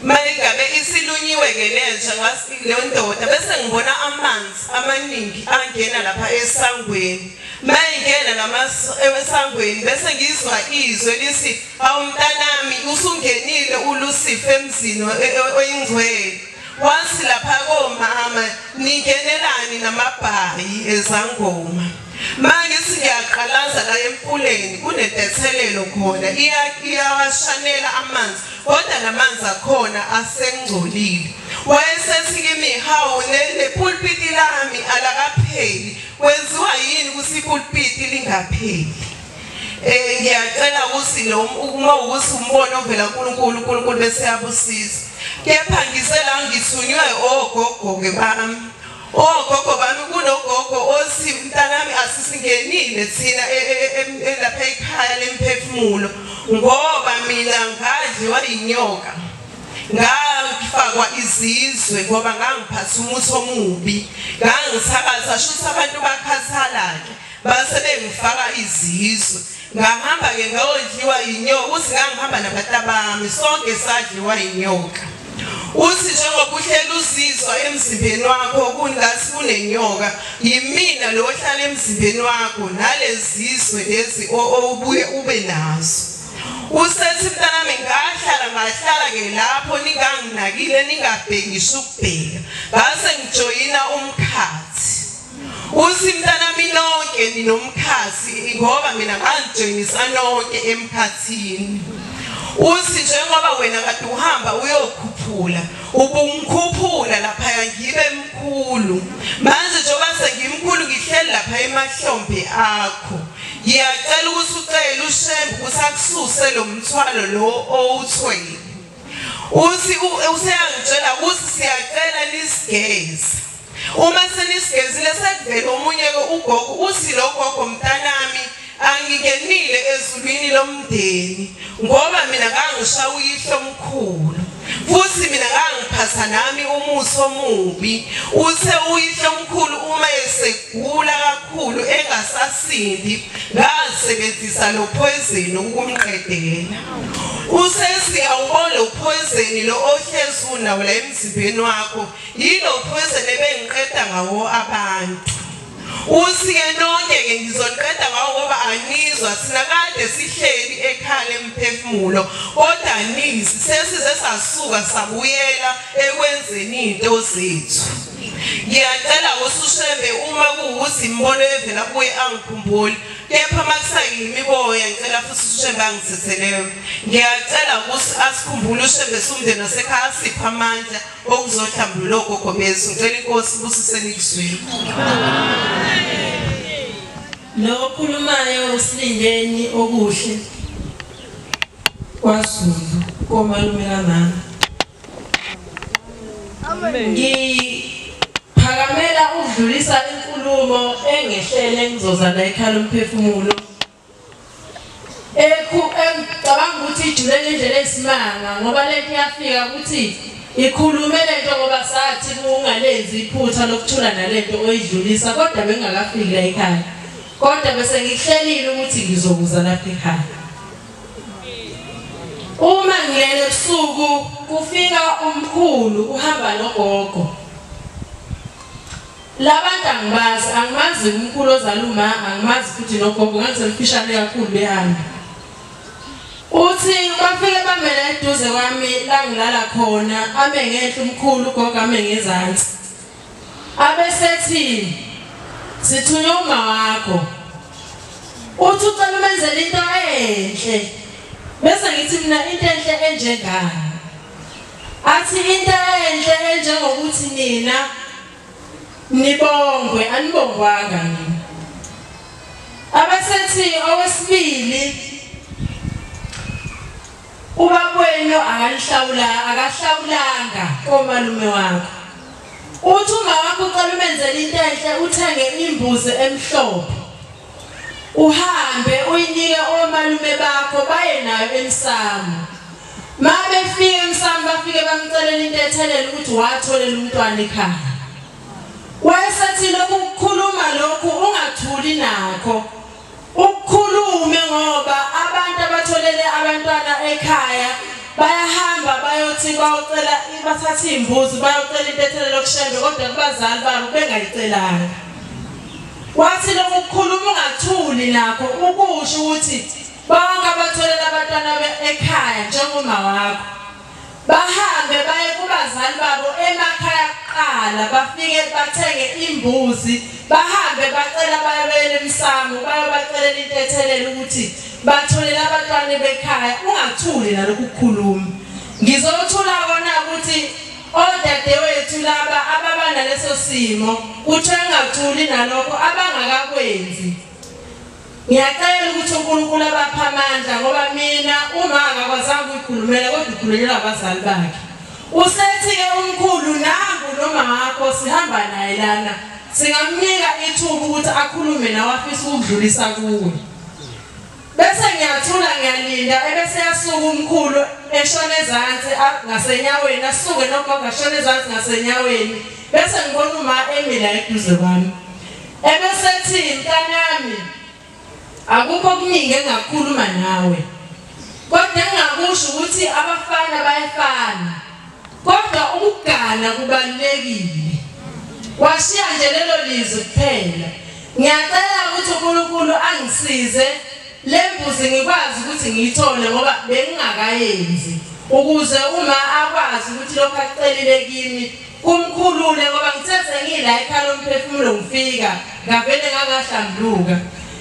Mayingabe isilunyiwe ke lenja ngasi le ndoda bese ngibona amanzi amaningi angena lapha esangweni. Mayingena esangweni bese ngizwa izwe lithi awumntanami usungenile uLucifer emzini oyingcwele. Wathi lapha komama ningenelani namabhayi ezangoma. Manje siyaqalaza la emfuleni kunentethelelo khona iyawashanela amanzi kodwa namanzi akhona asengcolile. Wayesethi kimi hawu nepulpiti lami alakapheli kwenziwa yini ukuthi ipulpiti lingapheli? Ngiyacela ukuthi lo uma ukuthi umbono ovela kuNkulunkulu uNkulunkulu bese yabusiza. Kepha ngisela ngithunywe ogogo ke bami. Ogogo bami kunogogo othi mntanami asisingenile thina lapha ekhaya lemphefumulo ngoba mina ngadliwa inyoka. Ngafakwa izizwe ngoba ngangiphatha umuthi omubi. Ngangithakatha shuthi abantu bakhathala ke base bengifaka izizwe. Ngahamba ke ngayodliwa inyoka uthi ngangihamba nabantu bami sonke sadliwa inyoka. Uthi njengoba uhleli uzizwa emzimbeni wakho kungathi kunenyoka yimina lo ohlala emzimbeni wakho nalezizwe lezi obuye ube nazo. Usethi mntanami ngahlala ke lapho ninganginakile ningabhekisha ukubheka ngase ngijoyina umkhathi. Uthi mntanami nonke ninomkhathi ngoba mina ngangijoyinisa nonke emkhathini. Uthi njengoba wena kade uhamba uyokhuphula ubungikhuphula lapha ngibe mkhulu manje njengoba sengimkhulu ngihleli lapha emahlombe akho ngiyacela ukuthi ucele uShembe ukuthi akususe lo mthwalo lo owuthwele. Uthi useyangitshela ukuthi siyacela nisigeze. Uma senisigezile sekuvela omunye ugogo uthi lo gogo mntanami angingenile ezulwini lomndeni ngoba mina ngangisha uyihlo omkhulu. Futhi mina ngangiphatha nami umuthi omubi. Uthe uyihlo omkhulu uma esegula kakhulu engasasindi, ngasebenzisa lo poison ukumqedela. Usesi awubona lo poison lo ohlezi unawo la emzimbeni wakho, yilo poison ebengiqeda ngawo abantu. Uthi-ke nonke-ke ngizoniqeda ngawo ngoba anizwa, thina kade sihleli ekhaya lemphefumulo, kodwa anizi, sesize sasuka sabuyela ekwenzeni iy'nto zethu. Ngiyacela uSushembe uma kuwukuthi imibono evela kuye angikhumbuli, kepha uma kusayimiboya ngicela futhi uSushembe angithethelele. Ngiyacela ukuthi asikhumbule uShembe siwumndeni wasekhaya, asiphe amandla okuzohlambulula ogogo bethu. Ngicela inkosi ibusiseni kuzwile. Lo okhulumayo uSilindeni okuhle kwaZulu komalume kamama. Ngiphakamela ukudlulisa inkulumo engehlele ngizoza la ekhaya lomphefumulo. Engicabanga ukuthi ijule ngendlela esimanga ngoba lento iyafika ukuthi ikhulume lento ngoba sathi kungalenzi iphutha lokuthula nalento oyidlulisa, kodwa bengakafiki la ekhaya. Kodwa bese ngikuhlelile ukuthi ngizokuza lapha ekhaya. Uma ngilele ebusuku kufika umkhulu uhamba nogogo. Labantu angibazi, angimazi umkhulu ozala uma, angimazi futhi nogogo, ngangisemfishane kakhulu behamba. Uthi bafike bamele eduze kwami la ngilala khona, ame ngenhla umkhulu, ugogo ame ngezansi. Abesethi sithunywe uma wakho. Uthi ucela umenzele into enhle. Bese ngithi mina into enhle enjengani? Athi into enhle enjengokuthi nina nibongwe, anibongwanga nina. Abasethi owesibili ubabwenu akanihlawula, akahlawulanga komalume wakho. Uthi uma wakho ucela umenzele into enhle, uthenge imbuzi emhlophe, uhambe uyinike omalume bakho baye nayo emsamo. Ma befika emsamo bafike bamcelela into ethelele ukuthi watholela umntwana ekhaya. Wayesethi lokhu ukukhuluma lokhu ungathuli nakho, ukukhulume ngoba abantu abatholele abantwana ekhaya bayahamba bayothi bayocela, bathatha imbuzi bayocela into ethelele kuShembe, kodwa kubazali babo bengayicelanga. Wathi lokhu ukukhuluma ungathuli nakho ukusho ukuthi bonke abatholela abantwana ekhaya njengoma wakho bahambe baye kubazali babo emakhaya kuqala, bafike bathenge imbuzi, bahambe bacela bayobela emsamo, bayobacelela into ethelele ukuthi batholela abantwana bekhaya. Ungathuli nalokhu ukukhuluma. Ngizothula kona ukuthi odadewethu laba ababa naleso simo kuthiwe engathuli nalokho abangakakwenzi. Ngiyacela ukuthi uNkulunkulu abaphe amandla ngoba mina uma angakwazanga ukuyikhulumela kodwa ukhulunyelwa abazali bakhe. Usethi-ke umkhulu nangu noma wakho sihamba naye lana, singamnika ithuba ukuthi akhulume nawe afisa ukudlulisa kuwe. Bese ngiyathula ngiyalinda, ebese yasuka umkhulu eshona ezansi ngasenyaweni, asuke nogogo ashona ezansi ngasenyaweni. Bese ngibona uma emi la eduze kwami. Ebesethi mntanami, akukho okuningi engakhuluma nawe, kodwa engakusho ukuthi abafana bayafana, kodwa ukugana kubalulekile. Washiya nje lelo lizwi kuphela. Ngiyacela ukuthi uNkulunkulu angisize le mbuzi ngikwazi ukuthi ngiyithole ngoba bengingakayenzi, ukuze uma akwazi ukuthi lokho akucelile kimi kumkhulule, ngoba ngithethe ngila ekhaya lomphefumulo ngifika ngavele ngangahlambuluka.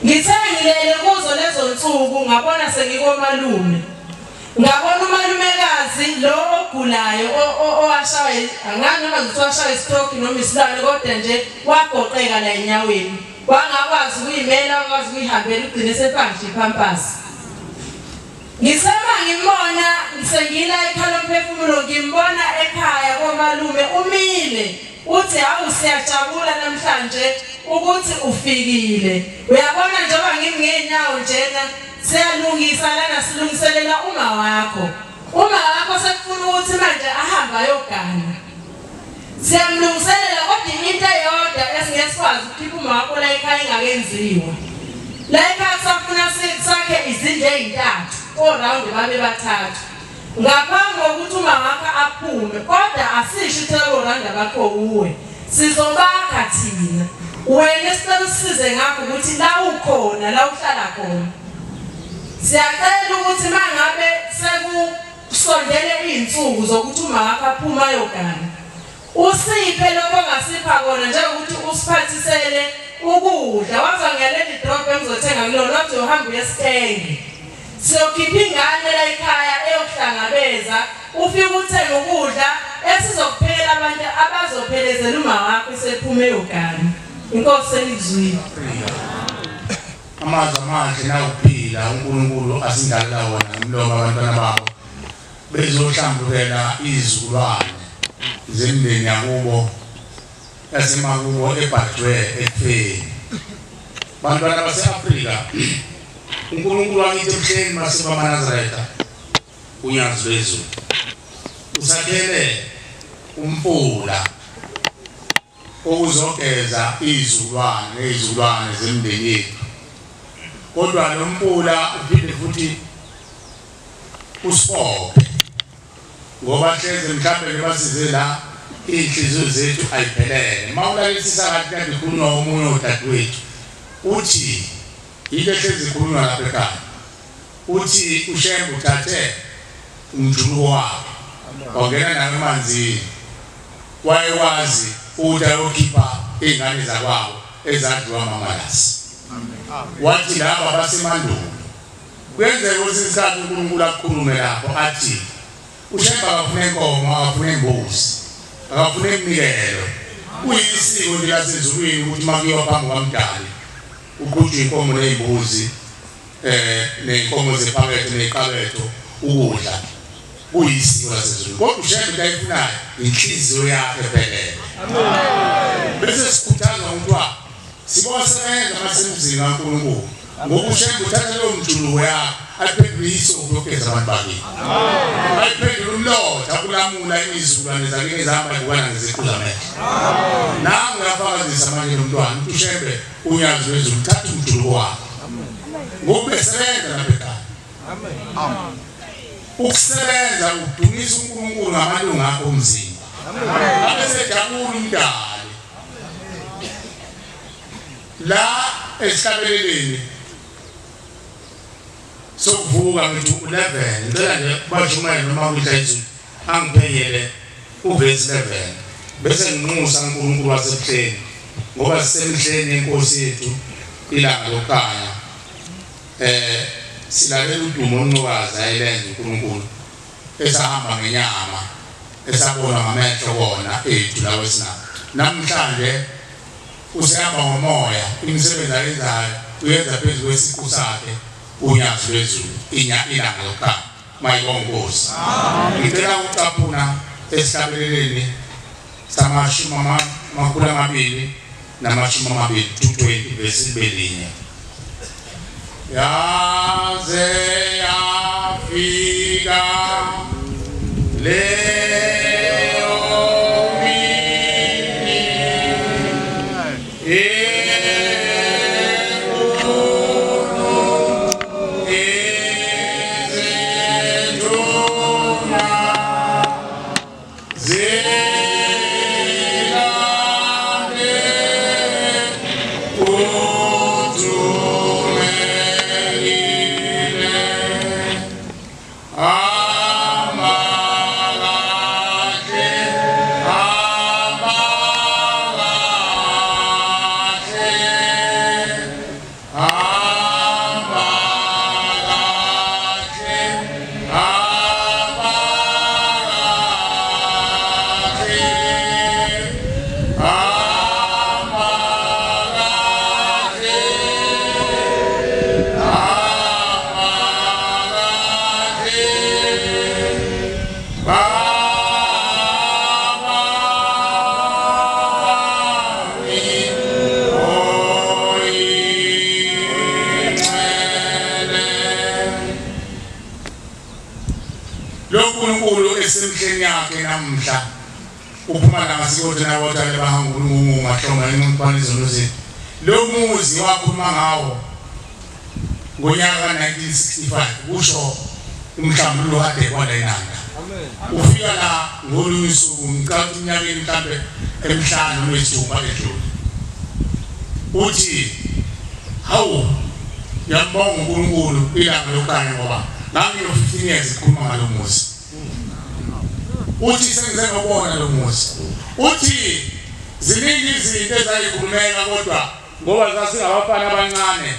Ngithe ngilele kuzo lezo nsuku ngabona sengikomalume. Ngabona umalumekazi lo ogulayo owashawa, angazi noma ngithi washawa istroke noma isilwane, kodwa nje wagoqeka la enyaweni, wangakwazi ukuyimela, wangakwazi ukuyihambela, ugcine sefaka iphampasi. Ngisema ngimbona sengila ekhaya lomphefumulo, ngimbona ekhaya komalume umile, uthi hawu siyajabula namhlanje ukuthi ufikile. Uyabona njengoba ngimi ngeenyawo njena, siyalungisa lana, silungiselela uma wakho. Uma wakho sekufuna ukuthi manje ahamba ayogana. Siyamlungiselela kodwa into eyodwa esingesikwazi ukukhipha umama la ekhaya ingakenziwa. La ekhaya safuna sakhe izindlu ezintathu, orawundi babe bathathu. Ngaphambi kokuthi umama wakho aphume, kodwa asisho ukuthi orawundi bakho uwe. Sizobakha thina. Wena esicela usisize ngakho ukuthi la ukhona, la uhlala khona. Siyacela ukuthi mangabe sekusondele izinsuku zokuthi umama wakho aphume ayogana, usiphe lokho ongasipha kona njengokuthi usiphathisele ukudla. Waza ngaleli drop engizothenga kulona, wathi uhamba uyesitenge. Siyokhipha ingane la ekhaya eyokuhlangabeza, ufike uthenge ukudla esizokuphekela abantu abazophelezela umama wakho esephume eyogana. Inkosi selizwile. Amazwi amahle nawukuphila uNkulunkulu asindalela wona ngomlomo abantwana babo bezohlambukela izizukulwane zemndeni yakubo yasemakubo ebhajwe ekufeni. Bantwana base-Afrika, uNkulunkulu wakithi ebuhleni baseBamaNazaretha unyazi lwezulu usakhele umfula okuzogeza izizukulwane nezizukulwane zemndeni yethu. Kodwa lo mfula uphinde futhi usibophe, ngoba hleze mhlawumbe basize la iy'nhliziyo zethu ayiphelele. Uma ulalelisisa kahle kade ikhulunywa omunye odadewethu, uthi into ehlezi ikhulunywa lapha ekhaya, uthi uShembe uthathe umjuluko wakhe wangena nayo emanzini, wayekwazi ukuthi ayokhipha iy'ngane zakwabo ezadliwa amamalasi. Wathi laba basemandulo. Kuyenzeka ukuthi isikhathi uNkulunkulu akukhulume lapho athi uShembe akafune inkomo, akafune imbuzi, akafune iminikelo. Kuyisiko nje lasezulwini ukuthi uma kuyiwa phambi kwaMdali uqhutshwe inkomo ney'mbuzi ney'nkomo zephakethe ney'qabetho ukudla. Kuyisiko lasezulwini. Kodwa uShembe into ayifunayo inhliziyo yakhe ephelele. Bese sikhuthazwa ngokuthiwa sibosebenza masemzini kaNkulunkulu, ngoba uShembe uthatha leyo mjuluko yakhe ayiphendule isopho yokugeza abantu bakini, ayiphendule umlotha kulamula izizukulwane zakini ezihamba ibukana ngeziqu zamehlo. Nangu uyafakazisa manje lo mntwana ukuthi uShembe unyazi lwezulu uthatha umjuluko wakhe ngoba besebenza lapha ekhaya. Ukusebenza udumisa uNkulunkulu ngamalungu akho omzimba, abesejabula umdali. La esihlabeleleni sokuvuka ngithi 11, ngicela nje bashumayele noma kudla izulu angiphenyele uvesi 11 bese nginxusa uNkulunkulu wasebuhleni, ngoba sisemhleni yenkosi yethu ilanga lokukhanya. Silalela udumo olunqokazi ayelenza uNkulunkulu esahamba ngenyama esabona ngamehlo kona ethu lawo esinawo namhlanje. Usehamba ngomoya, imisebenzi ayenzayo uyenza phezu kwesiqu sakhe unyazi lwezulu ilanga lokukhanya. Mayibonge Nkosi. Ngicela ukucaphuna esihlabeleleni samashumi 220 220 verse 1. Yaze yafika leyo mini enkulu ezinduna zilande uthumeli. Lo nkulunkulu esemhleni yakhe namhla uphuma la ngasikothi nabotshale bahamba uNkulunkulu ngahloma inqubana izono zethu. Lo muzi wakhuluma ngawo ngonyaka ka-1965 kusho umhlambululo kade kwala eNanda. Ufika la ngolunye usuku ngicabanga iminyakeni mhlambe emihlanu noma eyisithupha edlule. Uthi hawu ngiyambonga uNkulunkulu ilanga lokukhanya ngoba ngangino 15 years ngikhuluma ngalo muzi. Uthi sengize ngabona lo muzi. Uthi ziningi izinto ezayikhulumeka kodwa ngoba sasingabafana abancane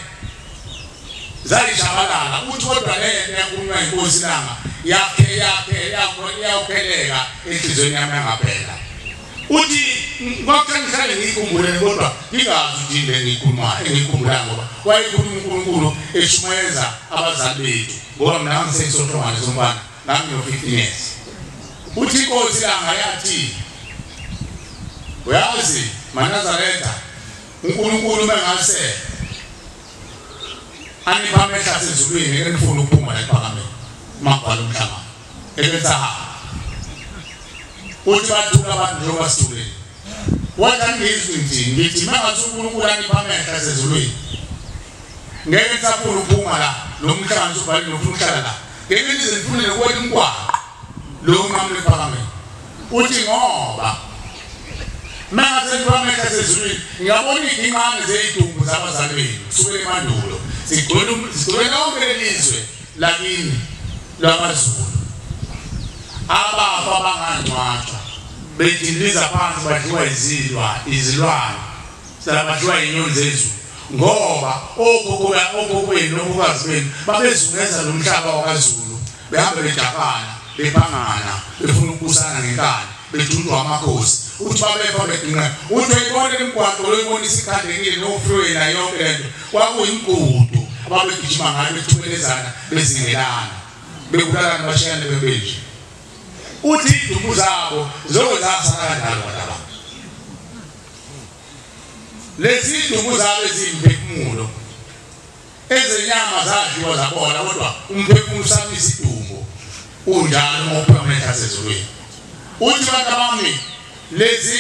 zayishabalala. Uthi kodwa le nto yakhulunywa inkosi ilanga yakhe yakheleka enhliziyweni yami yangaphela. Uthi kwakhe ngihlale ngiyikhumbule kodwa ngingazi ukuthi yini engiyikhulumayo engiyikhumbulayo ngoba wayekhuluma uNkulunkulu eshumayeza abazali bethu ngoba mina ngangiseyisohlongwane somfana ngangino 15 years. Uthi inkosi ilanga yathi uyazi maNazaretha uNkulunkulu mengase anipha amehlo asezulwini ngeke nifune ukuphuma la ephakameni mabhala umhlangano ebenza. Uthi bathula abantu njengoba sithulile. Wathi angizwi ngithi ngithi mangathi uNkulunkulu anipha amehlo asezulwini ngeke nisafuna ukuphuma la lo mhlangano usubhalile nofuna ukuhlala la ngeke nize nifune nokuwela umgwaqo lo nqamule ephakameni. Uthi ngoba mangase nipha amehlo asezulwini ngiyabona iy'ngane zey'dumbu zabazali benu kusukela emandulo sigcwele lonke lelizwe lakini lwamaZulu abafa bangangcwatshwa bediliza phansi badliwa izilwane badliwa inyoni zezulu ngoba okhokho benu nokhokazi benu babezungeza lo mhlaba wakwaZulu behambe bejakana bephangana befuna ukubusana ngenkani bejundwa amakhosi. Uthi babefa bedinqa. Uthi uyibona imigwaqo loyibona isikhandekile no-freeway nayo yonke lento kwakuyimigudu ababegijima ngayo bethubelezana bezingelana bebulalana bashayane bebenje. Uthi idumbu zabo zoke zasala kanjalo bantu. Lezi idumbu zabo eziyimphefumulo ezenyama zadliwa zabola kodwa umphefumulo usamisa idumbu unjalo uma uphuma amehlo asezulwini. Uthi bantu bami lezi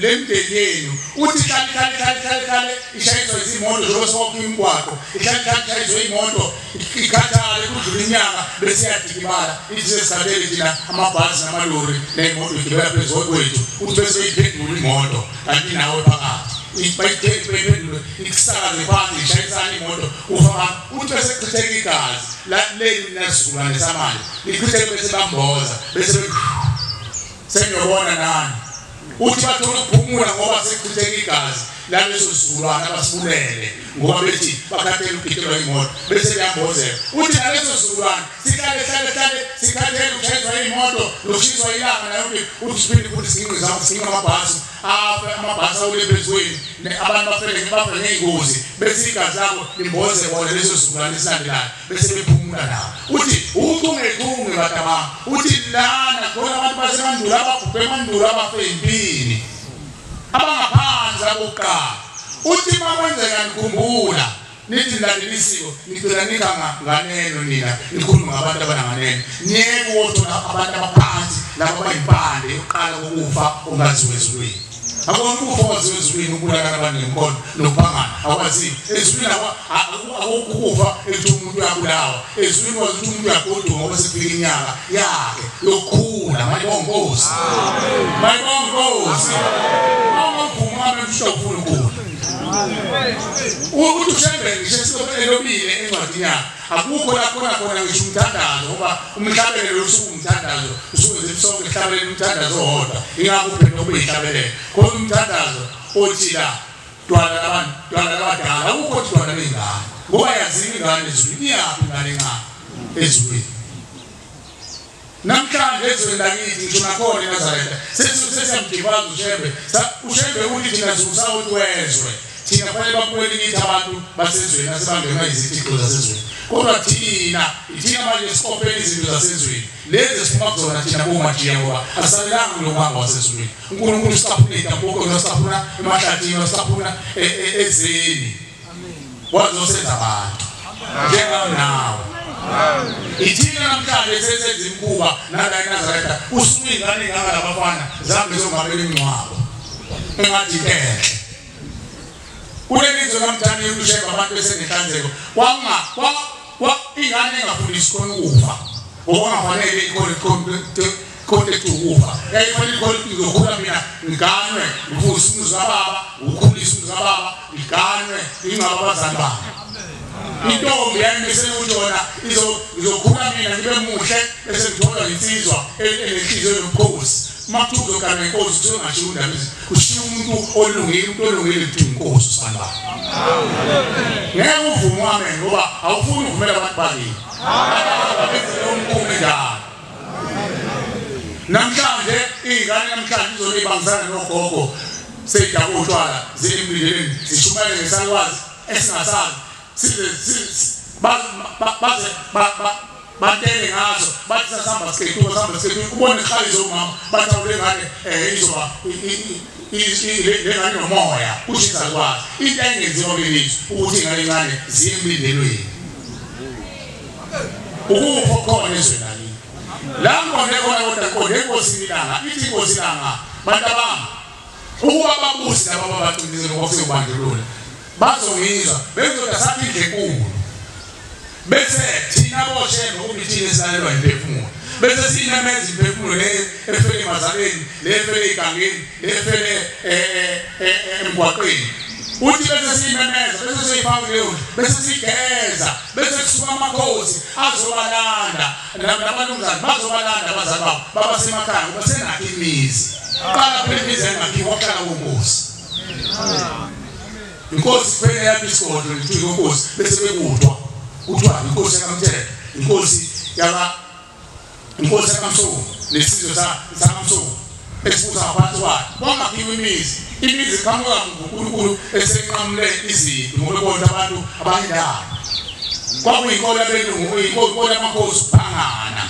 le mndeni yenu uthi hlale ishayiswa izimoto njengoba sonke imigwaqo ihlale ishayiswa imoto ikhathale kudlula inyanga bese iyadikibala ithi sesikhathele thina amabhasi namalori ney'moto igibela phezu kwethu. Uthi bese uyiphendula imoto kanti nawe phakathi bayiphendule ikusakaze phansi ishayisana imoto ufa. Uthi bese kuchitheka igazi leli nasizukulwane samanje lichitheke bese bamboza bese sengiyobona nani. Uthi bathola ukuphumula ngoba sekuchitheka igazi laleso sizukulwane abasibulele ngoba bethi bakhathele ukugitshelwa imoto bese liyambozeka. Uthi naleso sizukulwane sihlale sikhathele ukushayiswa imoto nokushiswa ilanga nayo. Uthi siphinde futhi sinqe amabhasi afe amabhasi awule phezukweni abantu bafele ngey'ngozi bese igazi labo limboze bona leso sizukulwane esilandelayo bese bephumula nawo. Uthi uchungechunge bantu bami. Uthi lana khona abantu basemandulo ababhubhe emandulo abafe empini abangaphansi abokuqala. Uthi uma kwenzeka nikhumbula nithi nilandela isiko nigcina ninganganeno nina nikhuluma ngabantu abananganeno niyeke ukuthola abantu abaphansi laba abayimpande yokuqala kokufa ongaziwa ezulwini. Akukho ukufa okwaziwa ezulwini ukubulalana abantu ngemikhono nokuphangana akwaziwa ezulwini. Akukho ukufa ethi umuntu uyabulawa ezulwini, kwazi ukuthi umuntu uyagoduka ngoba sekufika iminyaka yakhe yokukhula. Mayibonga Nkosi, mayibonga Nkosi. Uthi uShembe ngisho elobile encwadini yakhe akukho la khona ngisho umthandazo ngoba umhlabelelo usuke umthandazo usuke sonke sihlabelele umthandazo owodwa ingakho kuphela kube yihlabelelo khona umthandazo othi la dwala labantu dwala labadala akukho ukuthi dwala ley'ngane ngoba yaziwa ingane ezulwini iyaphi ingane encane ezulwini. Namhlanje ezweni lakithi ngisho nakhona eNazaretha sesiyamdivaza uShembe. UShembe uthi thina siwusawoti wezwe thina kufanele babukele kithi abantu basezweni asebangenwa izithixo zasezweni kodwa thina manje sikopela izinto zasezweni lezi esiphuma kuzona thina bomajiya ngoba asisalelanga kulo mhamba wasezulwini. uNkulunkulu usicaphuna iy'ntambuko usicaphuna emahlathini usicaphuna ezeni wazosenza abantu njengami nawe. Ithina namhlanje sesenza imikhuba nala eNazaretha usuke ingane ngaka labafana zambe zongabela imingcwabo engathi enhle. Kulelizwe namhlanje usheba abantu besenenhlanzeko wanga ingane engafundisi khona ukufa ngokungafanele ikhona contact ukufa yayifanele ikhona ngizokhula mina ngiganwe ngivuse umuzi kababa ukhulisa umuzi kababa ngiganwe ingaba abazali bami. Intombi yayimisele ukuthi yona izokhula mina ngibe muhle bese ngithola insizwa enenhliziyo yobukhosi. Uma kuthiwa uzogana inkosi kuthiwa ungashiya undaba ushiya umuntu olungile, umuntu olungile kuthiwa inkosi usanibani. Ngeke uvume amen ngoba awufuni ukuvumela abantu bakini. Abenzele umkhume njalo. Namhlanje iy'ngane namhlanje izolibambisana nogogo seyidakwa utshwala ziyemlilweni zishumayele ngesalukwazi esingasazi size baze batele ngazo bathi sasihamba siketuka sihamba siketuka ubone ikhali zomama bathi awule ngane izoba le ngane nomoya kusho isalukwazi. Into engenziwa kulelizwe ukuthi iy'ngane encane ziye emlindelweni. Ukufa khona ezweni lakini la ngiqonde khona kodwa ngiqonde enkosini ilanga ithi inkosi ilanga bantu abami ukuba ababusi laba ababaqinise ngoba kusewubandlululo bazongizwa bezoda sathi indlu enkulu bese thina boshembe kumithini esilalelwa imphefumulo bese sinameza imphefumulo le efele emazaleni le efele egangeni le efele emgwaqeni uthi bese siyimemeza bese siyifaka leyo ndlu bese sigeza bese kusuka amakhosi azobalanda nabanumzane bazobalanda abazali babo babasemakhaya ngoba senakho imizi. Qala phela imizi engakhiwa kuhlala konkosi. Inkosi kuphela yakho isigodlo lithiwa inkosi bese bekudwa kuthiwa inkosi yakamthetho inkosi yaka inkosi yakamsomo nesizwe sakamsomo esibusa ngaphansi kwayo. Kwangakhiwa imizi, imizi iqhamuka nguNkulunkulu esenqamule izinto ngoba ebona abantu abayindaba. Kwakuyinkolo yabelungu, inkolo yamakhosi ukuphangana.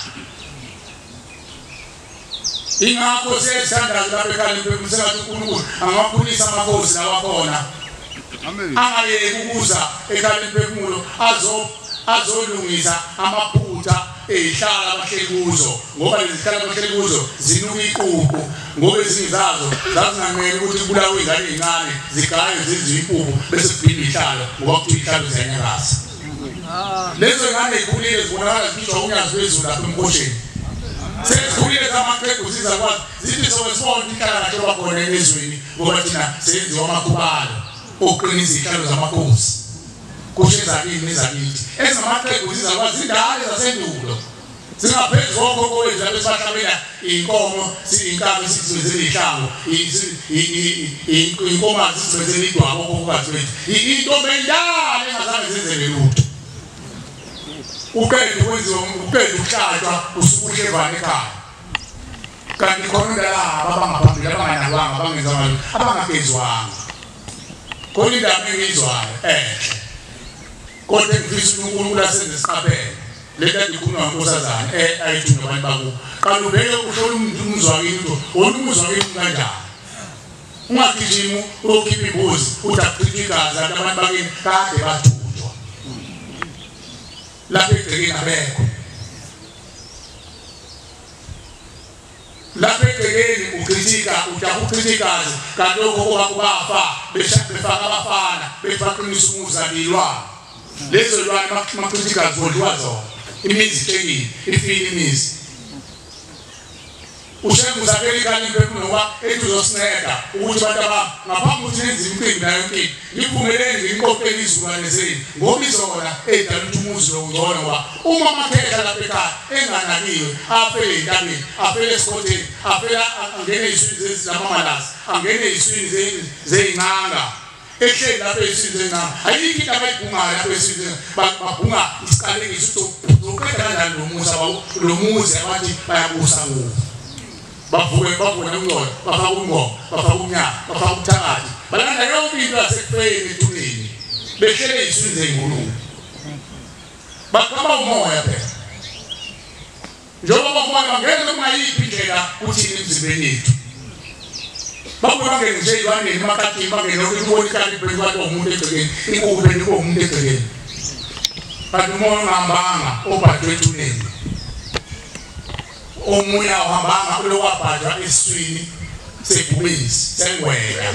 Ingakho siyathandaza lapha ekhaya sengathi uNkulunkulu angawakhulisa amakhosi lawa khona. Angayeki ukuza ekhaya lemphefumulo azolungisa amaphutha ezihlala abahleli kuzo ngoba lezi zihlala abahleli kuzo zinuka iquphu ngoba ezinye zazo zazinganqeni ukuthi kubulawe iy'ngane ey'ncane zigaye zenziwe impuphu bese kuphindwa ihlalo ngoba kuthiwa ihlalo ziyanyakaza. Lezo ngane zikhulile zibonakala zikhishwa unyazi lwezulu lapha emkhosheni. Sezikhulile zamaqhegu zizakwazi zithi sowesibona ihlala kahle bakhona emizweni ngoba thina senziwa amakhubalo okuqinisa izihlalo zamakhosi. Kusho ezakini nezakithi ezingamaqhegu zizakwazi zindala zasendulo zingaphezu kokhokho wethu lapho sibahlabela iy'nkomo iy'nkabi sizibenzele iy'hlangu iy'nkomazi sizibenzele idwabo okhokhokazi wethu intombi endala engazange zenzele lutho. Uqeda ukwenziwa uqeda ukuhlatshwa usuke uhlevane ekhaya kanti khona indalaba abangaphambili abanganakwanga abangenzanga lutho abangagezwanga. Khona indaba engiyizwayo enhle kodwa engifisa uNkulunkulu asenze siqaphele le nto ikhulunywa nkosazana ayithunywa abantu bakubo. Qala ubheke uhlole umuzi wakini ukuthi wona umuzi wakini kanjani. Ungagijimi uyokhipha imbuzi uthi akuchithwe igazi kanti abantu bakini kade bathunjwa lapha egcekeni abekho. Lapha egcekeni uchithika ujaha uchitha igazi kanti okhokho bakho bafa befaka abafana befaqinisa umuzi kanti lezo lwane machitha igazi bodliwa zona. Imizi icekile ifile imizi. Ushembe uzakhela ikhaya lemphefumulo ngoba ethi uzosinceda ukuthi abantu abami ngaphambi kokuthi nenze imicimbi nayo yonke into nivumeleni ngiqoqele izizukulwane zenu ngoba izona ey'dala ukuthi umuzi lo ungcono ngoba uma amakhehla lapha ekhaya enganakiwe afele ey'ntabeni afele esikhotheni afele angene ey'swini zamamalasi angene ey'swini zey'ncanga ehleli lapha ey'swini zey'ncanga ayikho into abayibhungayo lapha ey'swini babhunga isiqalekiso ukuthi uzoqeda kanjani lo muzi lo muzi abathi bayabusa kuwo. Bavuke bavuna umngcono bafaka umngoma bafaka umnyaka bafaka ubuthakathi balanda yonke into yasekufeni ethuneni behlele ey'swini zey'ngulube baqhama umoya phela njengoba umoya bangena noma yiphi indlela kuthini emzimbeni yethu babuye bangene nje ey'lwaneni emakatini bangene yonke ubona ikati ibheke kwathi umuntu egcekeni inkukhu ibheke umuntu egcekeni. Kanti umoya ongahambanga obhajwe ethuneni, omunye awuhambanga ulokwabhajwa esiswini sebhubesi sengwenya.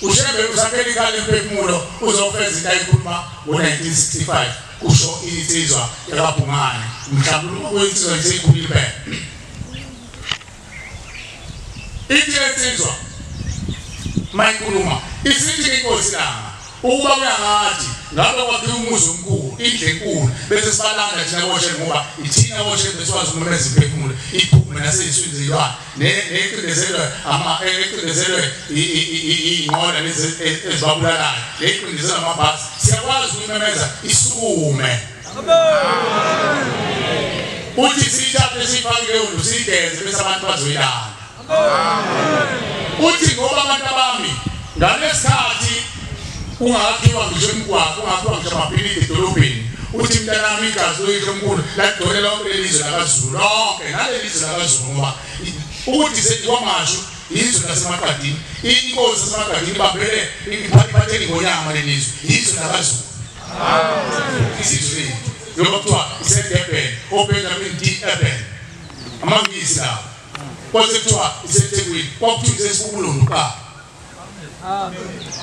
uShembe usakhela ikhaya lemphefumulo uzofeza into ayikhuluma ngo-1965 kusho insizwa yakabhungane. Mhlawumbe kuyinsizwa iseyikhulile phela. Ithi lensizwa mayikhuluma isithi inkosi langa ukuba kuyangathi ngabe kwakhiwa umuzi omkhulu, indlu enkulu, bese sibalanda thina koShembe, ngoba ithina koShembe sikwazi ukumemeza imphefumulo iphume naseyiswini zeyilwane necindezelwe ecindezelwe iy'nqola lezi ezibabulalayo necindezelwe amabhasi, siyakwazi ukuyimemeza isukume. Uthi siyithathe siyifake leyo ndlu siyigeze bese abantu bazoyilanda. Uthi ngoba abantu abami ngalesikhathi kungakhiwa ngisho imigwaqo, kungakhiwa ngisho amabhilidi edolobheni, uthi mntanami igazi loyihlo omkhulu lagcwele lonke leli zwe lakaZulu, lonke naleli zwe lakaZulu, ngoba ukuthi kwaMashu izwe laseMaqadini, inkosi yaseMaqadini ibambele iphathele ingonyama leli zwe, izwe lakaZulu, isizwe lethu, njengoba kuthiwa iseDurban, oBenjamin D. Urban, amaNgisi lawo, kwase kuthiwa iseThekwini, kwakuthiwa isesibukulundu kuqala.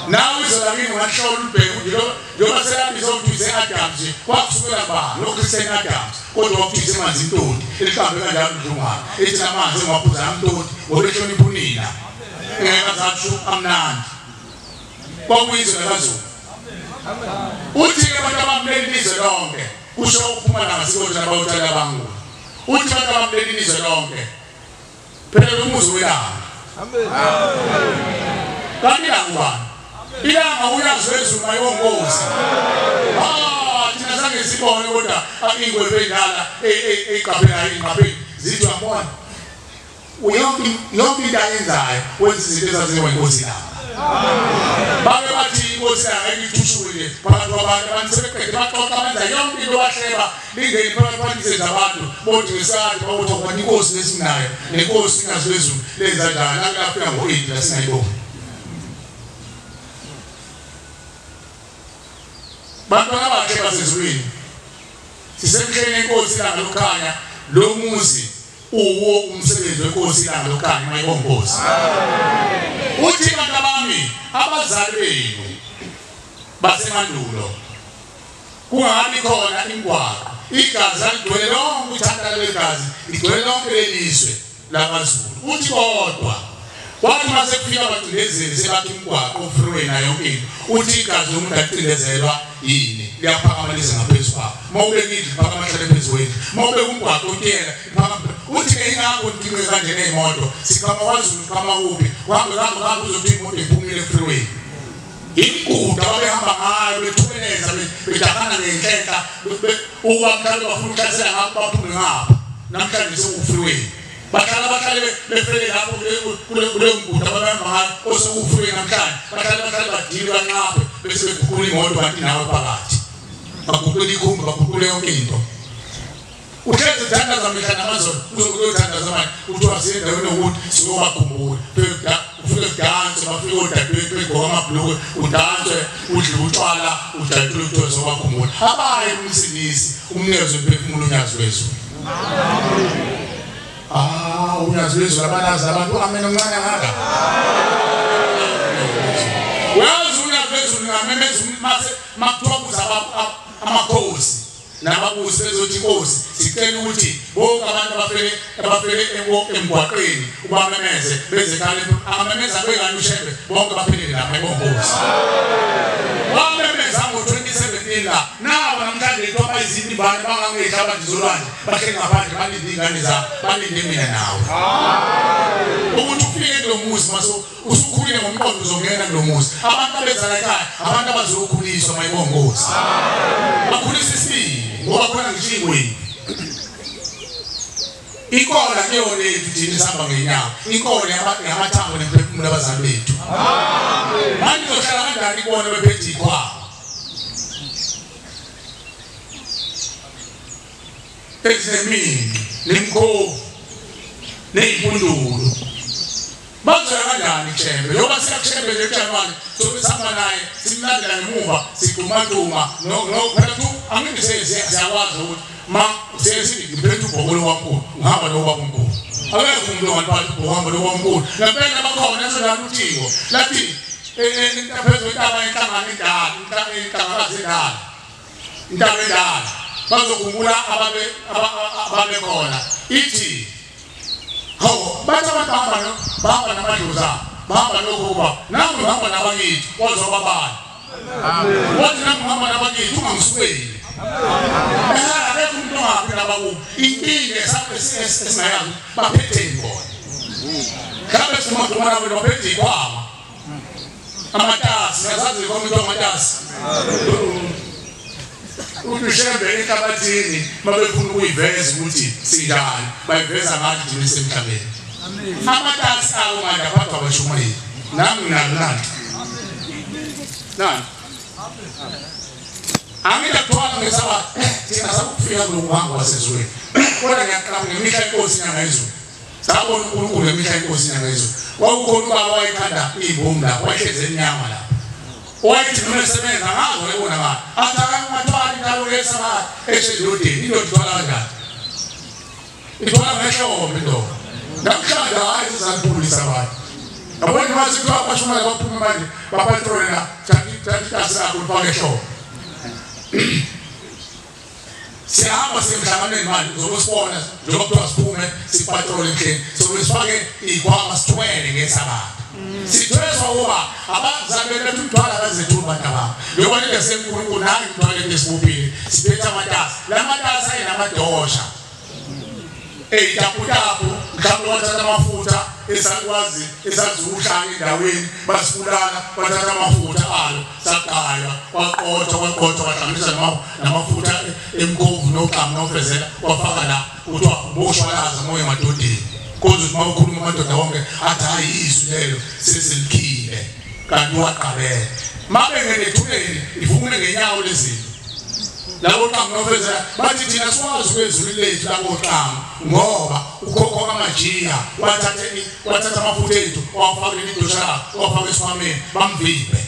Nawe izwe lakini ungahlola ulibheke ukuthi njengoba selabizwa ukuthi ise-Adams nje, kwakusukela bani noChristian Adams, kodwa kwakuthiwa iseManzintoti, eliqambe kanjalo uDlungwane, ethi lamanzi engiwaphuza amtoti ngoba ehlonipha unina, engeke aze asho amnandi. Kwakuyizwe lakaZulu. Uthi-ke abantu abamleli izwe lonke, kusho ukuphuma nangasikothi nabayotshela abanguni. Uthi abantu abamleli izwe lonke, phela lo muzi welanga. Kanti ilanga ubani? Ilanga uyazi wezulu mayongozi. Thina zange sibone kodwa ingwebe ey'ndala ey'qaphelayo ey'nqapheni zithi uyambona. Yonke into ayenzayo wenza izinto ezaziwa inkosi ilanga. Bake bathi inkosi ilanga ngithushule nje phakathi kwabantu, abantu sebeqede baxoxa benza yonke into bahleba lingeni phakathi kwabantu zabantu bothi ngesikhathi bakuthi ngoba inkosi lesinayo nenkosi ingazi wezulu lenza njani akafika ngo-8 la singayiboni. Bantwana bakhe basezulwini, sisemhleni enkosi ilanga lokukhanya, lo muzi uwo umsebenzi wenkosi ilanga lokukhanya mayibongozi. Uthi bantu bami, abazali benu basemandulo kungabi khona imigwaqo, igazi ligcwele lonke, uthanda lwegazi ligcwele lonke lelizwe lakaZulu. Uthi kodwa kwathi mase kufika abacindezeli sebakha imigwaqo freeway nayo yonke into, uthi igazi lomuntu acindezelwa yini liyaphakama lize ngaphezu kwawo. Uma ubeka indlu iphakama ihlale phezu kwendlu, uma ubeka umgwaqo utiyela iphakama. Uthi-ke ingakho ngiqinqe kanje ney'moto siqhama kwaZulu siqhama kuphi, kuhambe kuhambe kuhambe uzothi imoto iphumile efreeway. Imigudu ababehamba ngayo bethubeleza bedakana ngenhlenhla ukuba mhlawumbe bafuna ukuhlasela ngapha baphume ngapha, namhlanje sekuwu-freeway. Bahlala bahlale befele lapho kuleyo mgudu ababehamba ngayo osekuwu-freeway namhlanje, bahlale bahlale badilwe banqaphe bese beguqula imoto kanti nawe phakathi baguqula ikhumbi baguqule yonke into. Uhlezi uthandaza mihla namazolo uzokuyothandaza manje kuthiwa siye endaweni yokuthi siyobakhumbula, ufike kudanswe, bafike odadewethu begqoke amabhulukwe, udanswe udliwe utshwala ujatshulwe kuthiwe siyobakhumbula. Abaye kumsindisi umnikeze umphefumulo unyazi lwezulu. Unyazi lwezulu abanazi abantu amen omncane kangaka. Uyazi unyazi lwezulu ngamemeza mase makuthiwa kuza amakhosi nababusi bezothi inkosi sicela ukuthi bonke abantu abafele emgwaqeni ubamemeze beze ekhaya, amemeza kwengane uShembe bonke baphelele lapha ebongozi. Wamemeza ngo-2017 la nabo namhlanje kuthiwa bayizinto imbane bangangey'hlabathi zolwandle bahleli ngaphandle balinde iy'ngane zabo balinde mina nawe. Ukuthi ufike kulo muzi mase usukhulile ngomqondo uzongena kulo muzi. Abantu abeza la ekhaya abantu abazokhuliswa mayibongozi, bakhulisa isibili ngoba khona ngisho iy'ngwevu. Inkolo akuyona yethu thina esihamba ngenyawo, inkolo yamathambo nemphefumulo abazali bethu. Manje uzohlala kanjani kubona bephethe iy'khwama ezinemini nemikhovu ney'mpundulo? Bazoya kanjani kuShembe? Njengoba siyakuShembe nje kuJanuwari sobe sihamba naye simlandela ngemuva sigxumagxuma phela angithi siyakwazi ukuthi ma sesithi ngiphethe ubhokolo wamkhulu ngihamba nobaba omkhulu akekho umuntu ongaliphatha ubhokolo lobamkhulu ngempela bakhona esonalo uthingo lathi phezulu intaba inhlangano indala inhlangakazi indala intaba endala bazokhumbula ababe khona ithi hawu bathi abantu bahamba namadlozi abo bahamba nokuba nami ngihamba nabakithi wazobabani wathi nami ngihamba nabakithi ungangisukeli akekho umuntu ongahambi nabakubo inkinga esingayazi baphetheni bona mhlawumbe simadumana wena baphethe ikwama amatasi ngazazi ikhona into amatasi uthi uShembe enhlabathini mabefuna ukuyiveza ukuthi sinjani bayiveza ngathi thina semhlabeni amatasi awo manje aphathwa abashumayeli nami nginalo nanti nani angidathwala ngesaba thina sakufika kulokuhamba wasezweni kodwa ngiyaqala ngemihla inkosi inyanga yezulu sabona uNkulunkulu ngemihla inkosi inyanga yezulu kwakukhona ubaba wayekhanda iy'bomu lapho wayehlezi emnyama lapho wayethi noma esebenza ngazo wayebona abantu athi akangathwali intalo ngesabatha esendodeni indoda ithwala kanjani ithwala ngehlombe indoda namhlanje hhayi sizaliphula isabatha yabona mase kuthiwa abashumayeli baphume manje bapatrole la thatha itasi lakho ulifake ehlombe siyahamba sisemhlanganweni manje uzobosibona njengoba kuthiwa siphume sipatrole emhleni sobe sifake iy'khwama sithwele ngesabatha sithweswa ukuba abazali bethu umthwalo abazethuli abantu ababo njengoba nje senkulunkulu nange imithwalo lethu esibophile siphethe amatasi la matasi ayenamadosha eyitaputapu mhlawumbe wathatha amafutha esakwazi esaziwuhlanga endaweni basibulala bathatha amafutha alo sagaywa kwaqothwa kwahlanganiswa namafutha emkhovu noxamu nofezela wafaka la kuthiwa boshwalaza moya emadodeni kodwa uthi uma ukhuluma amadoda wonke athi hayi izwi lelo sesilikhile kanti waqabela mabengene ethuneni ivume ngenyawo lezinto labo xamu nofezela bathi thina sikwazi kwezulu lethu lakoxamu ngoba ukhokho kaMajiya wathatha amafutha ethu wawafaka leli dosha lakhe wawafaka esikhwameni bamvimbe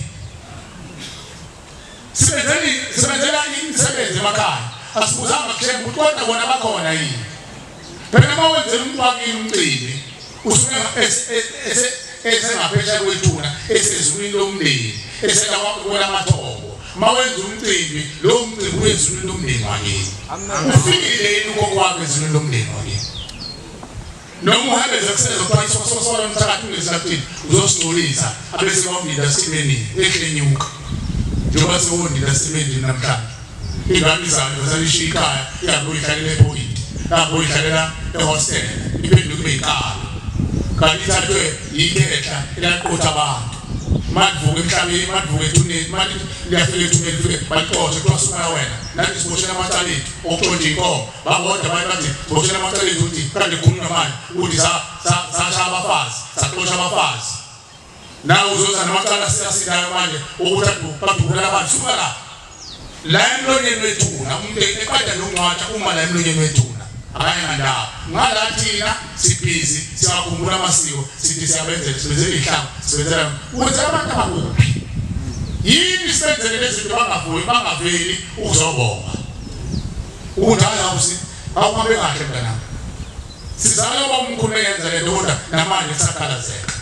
sibenzela imisebenzi emakhaya asibuzanga kushembe ukuthi kodwa bona bakhona yini phela uma wenzela umuntu wakini umcimbi usuke esengaphesheya kwethuna esezulwini lomndeni esekulamathobo uma wenza umcimbi lowo mcimbi uyezulwini lomndeni wakini ufikile yini ukhokho wakho ezulwini lomndeni wakini noma uhambeze kuseza kuthiwa isososola umthakathi ungesakuthini uzosingcolisa abese bawundida simenini ehlenyuka njengoba sewondida simenini namhlanje ingane izayo basalishiya ikhaya ihambe uyihlalela ephoyinti lapho uyihlalela ehostela iphenduke ibe yiqala kanti ithathwe yikhehla elaqotha abantu malivuka emhlabeni malivuka ethuneni mali liyafika ethuneni lifike balixoshe kuthiwa suka wena nathi siboshela amacala ethu okutshontsha inkomo babodwa abanye bathi siboshela amacala ethu ukuthi kade kukhulunywa manje ukuthi sashaya abafazi saxosha abafazi nawe uzoza namacala siyasindayo manje ukuthi badubula abantu suka la la emlonyeni wethuna umuntu eqeda nokungcwatsha uma la emlonyeni wethuna akayangandaba ngala thina sibhizi siyakhumbula amasiko sithi siyabenzela sibenzela ihlanga sibenzela wenzela abantu abakuphi yini sibenzele lezi zinto bangavuyi bangaveli ukuzobonga ukuthi hayi awuhambe kahle mntanami sizale uba umkhulu eyenza le nto kodwa namanje kusakhalazeka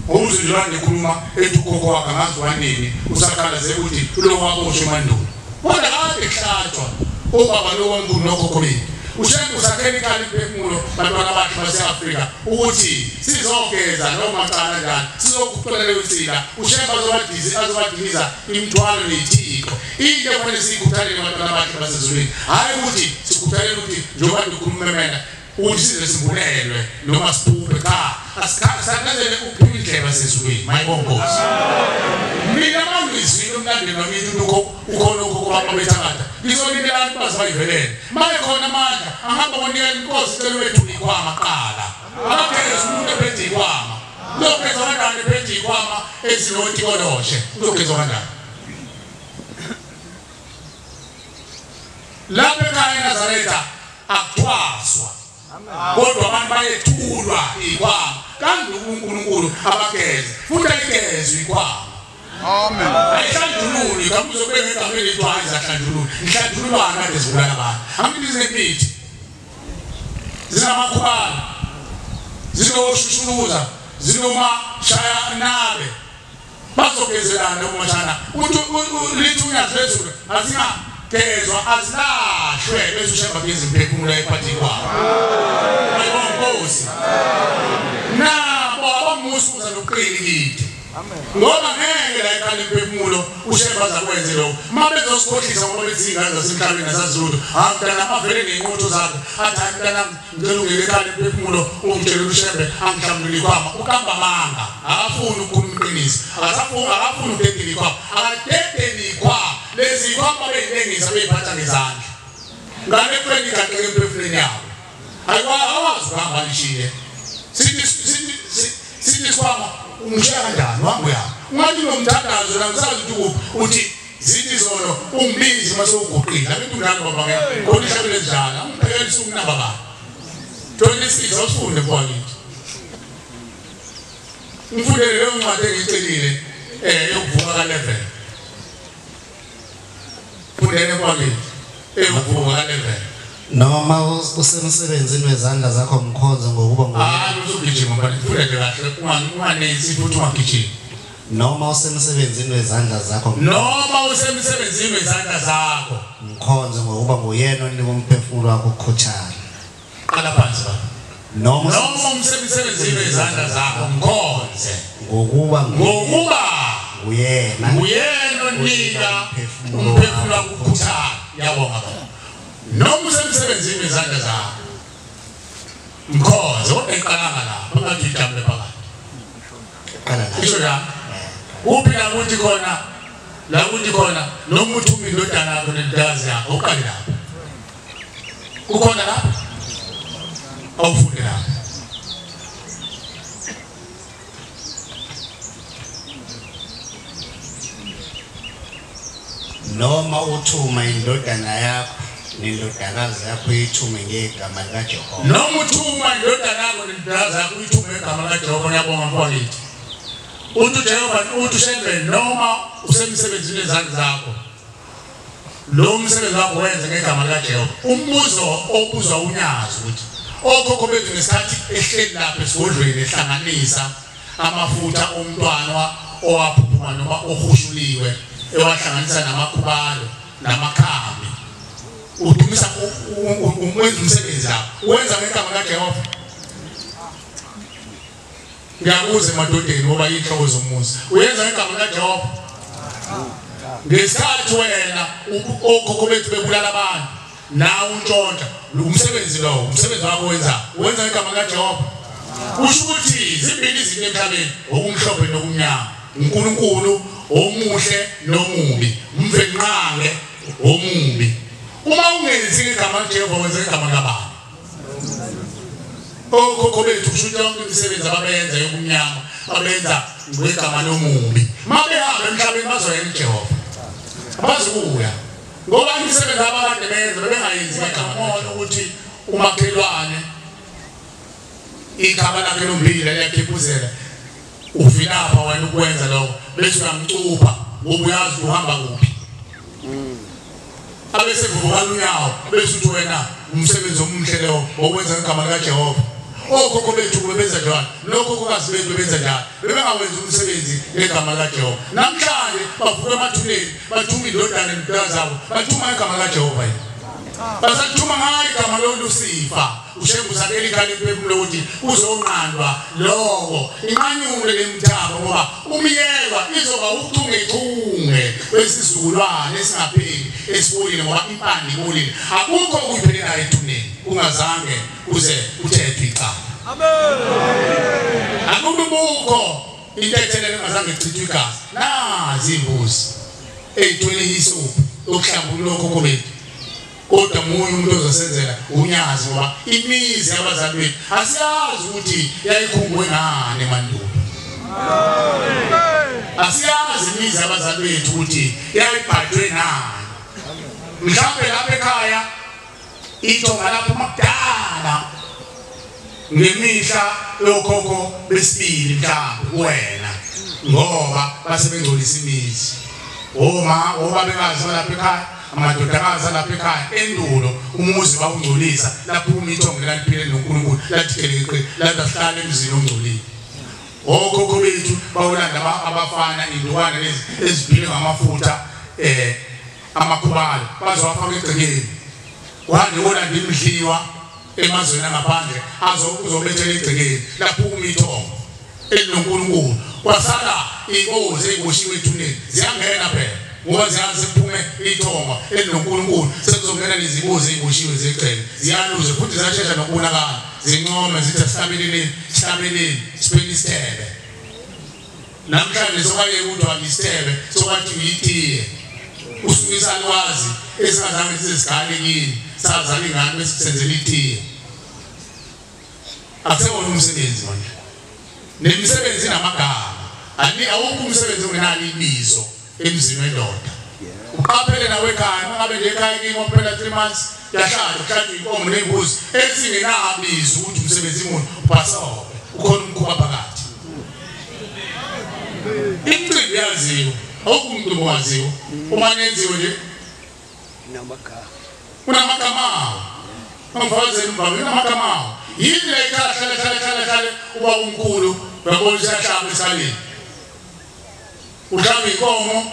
uze nje ngikhuluma ethi ukhokho wakhe angazi wanini usakhalazeka ukuthi ulo waboshwa emandulo kodwa kade kuhlatshwa ubaba lo wamkhulu nokhokho bethu uShembe usakhela ikhaya imphefumulo bantwana bakhe base-Afrika ukuthi sizogeza noma cala kanjani sizokuxolela leyo nsila uShembe azobadiliza imithwalo neyithixo into efanele siyikhuthalele bantwana bakhe basezulwini hhayi ukuthi sikhuthalele ukuthi njengoba ndikhuluma ukuthi size sibulelwe noma siphuphe cha asikhathalele ukuphiwa indlebe yasezulwini mayibongozi mina mangizwile umlandeli wakithi ukhona ukhokho bami bethakatha ngizolindela abantu baze bayivelele maye khona amandla angihamba ngonikela inkosi icela wethu ikwama qala akageza umuntu ephethe ikwama uzogezwa kanjani ephethe ikwama ezinotikoloshe uzogezwa kanjani lapha ekhaya eNazaretha akuthwaswa kodwa abantu bayethulwa ikwama kanti uNkulunkulu abageze futhi ayigezwe ikwama Amen. Ayihlanjululi kamuzo kube ngegama elithiwa hayi zahlanjululi. Ihlanjululwana kade zibulala abantu. Angithi zinemithi. Zinamakhubalo. Zinoshushuluza, zinoma shaya nabe. Bazogezelana umashana. Uthi lithi unyazi lezulu azingagezwa azilahlwe bese ushemba kuyeza imphefumulo ephathi kwabo. Ayibonga Nkosi. Nabo abamusuza nokuqili kithi. Ngoba ngeke la ekhaya imphefumulo ushemba zakwenze lokho. Uma bezosikhohlisa ngoba bethi ingane zasemhlabeni asazi lutho. Hayi mntana avele ney'nqotho zakhe. Athi hayi mntana ngicela ungeke ekhaya imphefumulo ungitshele ushembe angihlambulule ikhwama. Uqamba amanga. Akafuni ukukhuluma iqiniso. Akafuni ukudedela ikhwama. Akadedeli ikhwama. Lezi ikhwama beyilengisa beyiphatha ngezandla. Ngane ekubeni igaqeke emphefumulweni yabo. Ayiwazi ukuhamba lishiye. Sithi isikhwama ungishiya kanjani wami uyaphi? Ungathi unomthandazo la ngisazi ukuthi ukuphi uthi zithi zolo ungibizi mase uguqile. Abantu njalo baba ngeke. Khona ihlabele njalo. Angibhekele isuku namba baba. 26 awufunde mfowethu. Ngifundele leyo ncwadi engiyicelile yokuvuka ka-11. Fundele mfowethu eyokuvuka ka-11. Noma usemsebenzini wezandla zakho mkhonze ngokuba nguye. Hayi uzogijima mfana, fundele kahle unganensi futhi ungagijimi. Noma usemsebenzini wezandla zakho. Noma usemsebenzini wezandla zakho. Mkhonze ngokuba nguyena onika umphefumulo wakho ukukhuthala. Qala phansi baba. Noma umsemsebenzini wezandla zakho mkhonze ngokuba nguyena. Nguyena onika umphefumulo wakho ukukhuthala. Ngiyabonga baba. Noma usemsebenzini wezandla zakho mkhonze kodwa iqalanga lapho ungathi ujabule phakathi. Qala la. Isho la. Uphi la kuthi khona la kuthi khona noma uthuma indodana yakho nendodakazi yakho uqale lapho. Kukhona lapho? Awufunde lapho. Noma uthuma indodana yakho nendodakazi yakho uyithume ngegama likaJehova. Noma uthuma indodana yakho nendodakazi yakho uyithume ngegama likaJehova. Ngiyabonga mfowethu. Uthi uJehova uthi ushembe noma usemsebenzini wezandla zakho lo msebenzi wakho wenze ngegama likaJehova. Umbuzo obuzwa unyazi ukuthi okhokho bethu ngesikhathi ehleli lapha esigodlweni ehlanganisa amafutha omntwana owaphuphuma noma ohushuliwe ewahlanganisa namakhubalo namakhambi udumisa umwenza umsebenzi lapho wenza ngegama likaJehova. Ngiyabuza emadodeni ngoba yinhloko zomuzi uyenza ngegama likaJehova. Ngesikhathi wena okhokho bethu bebulala abantu nawe untshontsha umsebenzi lowo umsebenzi wakho wenza ngegama likaJehova. Kusho ukuthi zimbili izinto emhlabeni, okumhlophe nokumnyama, uNkulunkulu omuhle nomubi, umvenqange omubi. Uma ungenzi ngegama likaJehova wenza ngegama kabani? Okhokho bethu kusho ukuthi yonke imisebenzi ababenza yokumnyama babenza ngegama lomubi. Mabehamba emhlabeni bazoyena uJehova, abazukuya ngoba imisebenzi abakade benza bebengayenzi ngegama. Ukuthi umakhelwane ikhaba lakhe lombila liyakhiphuzela uvilapha wena ukwenza lokho bese uyamcupha ngoba uyazi uhamba kuphi. Abese vuvuka unyawo bese uthi wena umsebenzi omuhle lowo okwenza ngegama likaJehova. Okhokho bethu bebenza njalo, nokhokhokazi bethu bebenza njalo, bebengawenzi umsebenzi ngegama likaJehova. Namhlanje bavuka emathuneni bathuma indodana nendodakazi zabo bathuma ngegama likaJehova yena. Basathuma ngayo igama loLusifa. Ushembe usakela ikhaya imphefumulo ukuthi uzonqandwa lowo inqanyule lemthabo ngoba umyekwa izoba uchungechunge wesizukulwane esingapheli esibolile ngoba impande ibolile. Akukho okuyiphelelayo ethuneni kungazange kuze kuthethwe icala. Amen. Akubukho intethelelo engazange ichithwe igazi. Nazi imbuzi eyithwele isophu yokuhlambulula okhokho bethu. Kodwa munye umuntu ozosenzela unyazi ngoba imizi yabazali bethu asiyazi ukuthi yayikhumbwe ngani emandulo. Asiyazi imizi yabazali bethu ukuthi yayibhadwe nani. Mhlawumbe lapha ekhaya ithonga lapho makudala ngemihla yokhokho besibili mhlawumbe kuwena Ngoba basebengcolisa imizi. Oma obabekazi balapha ekhaya, amadodakazi alapha ekhaya endulo umuzi bawungcolisa laphuma ithongo laliphile noNkulunkulu lathi geleqe ladahlala emzini ongcolile. Okhokho bethu bawulanda abafana indukwana lezi eziphile ngamafutha amakhubalo bazowafaka egcekeni. Wande olanda imidliwa emazweni angaphandle azobethela egcekeni laphuma ithongo elinoNkulunkulu. Kwasala inkozi eboshiwe ethuneni ziyangena phela ngoba ziyazi kuphume ithongo elinoNkulunkulu sekuzongena lezibozi eziboshiwe zegceke ziyaluze futhi ziyashesha nokubonakala zincome zithi sihlabeleleni sihlabeleni siphele isithebe. Namhlanje sokwake kuthiwa isithebe sokwathi uyitiye usuke isalwazi esingazange sisigane kini sazala ingane bese kusenzela itiye. Akusewona umsebenzi manje. Nemisebenzi inamagama. Ani awukho umsebenzi ongenalo ibizo emzini wendoda. Uqaphele nawe ekhaya mangabe nje ekhaya kini kwaphela 3 months yashada kushada inkomo nembuzi esingenabizo ukuthi umsebenzi muni ubhasobe ukhona umkhuba phakathi. Imicimbi yaziwa awukho umcimbi waziwa uma nenziwe nje namagama unamagama umfazeni umfazeni unamagama yini le ekhaya hlale hlale hlale hlale uba umkhulu uyabona uyahlaba esaleni uhlaba inkomo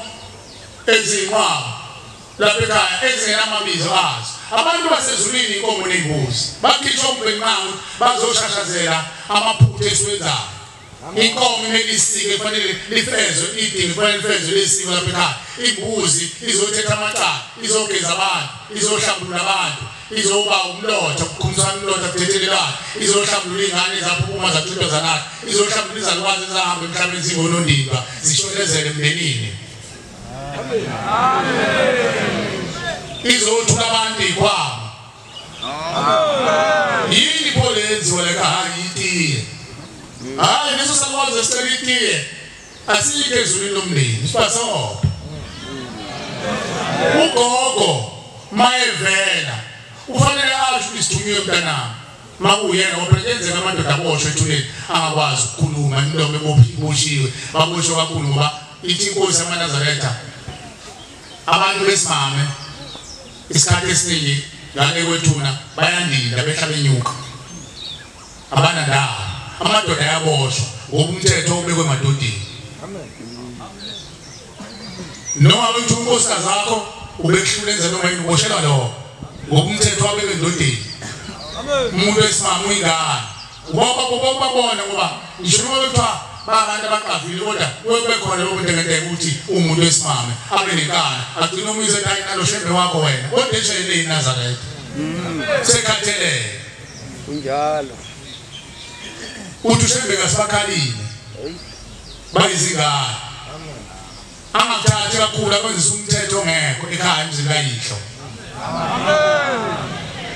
ezinqwaba lapha ekhaya ezingenamabizo azo. Abantu basezulwini inkomo nembuzi bakhishwa umbenqangu bazoshashazela amaphutha esiwenzayo. Inkomo kumele isike kufanele lifezwe idingo kufanele lifezwe lesiko lapha ekhaya. Imbuzi izothetha amacala izogeza abantu izohlambulula abantu izoba umlotha ukukhumsana umlotha kuthethelelwana izohlambulula ingane ezaphuma zachithwa zalala izohlambulula izalukwazi ezahamba emhlabeni zingonondindwa zishonezele emndenini. Izothula abantu ikwama. Yini pho lenziwa leka hayi itiye. Hayi leso salukwazi esicela itiye asiyike ezulwini lomndeni sibasopha. Ugogo mayevela ufanele asho isithunywe mntanami makuyena ngoba kuyenzeka amadoda aboshwe ethuneni angakwazi ukukhuluma imilomo eboshiwe baboshwe kakhulu ngoba ithi inkosi yamaNazaretha abantu besimame isikhathi esiningi ngale kwethuna bayandinda behla benyuka abanandawo amadoda ayaboshwa ngoba umthetho ubekwe emadodeni. Noma uthi unkosikazi wakho ubekuhlulenza noma yini uboshelwa lokho ngoba umthetho wabekwe endodeni. Umuntu wesimame uyingane ngoba babona ngoba ngisho noma bekuthiwa babantu abaqavile kodwa kube khona lokho ntekenteke ukuthi umuntu wesimame abe nenkani agcine umuyise ethi nalo shembe wakho wena kodwa eshayele iNazaretha sekhathelele kunjalo. Uthi ushembe kasibakhalile bayizingane angakuthathi kakhulu akwenzisa umthetho ongekho ekhaya emzini kayihlo.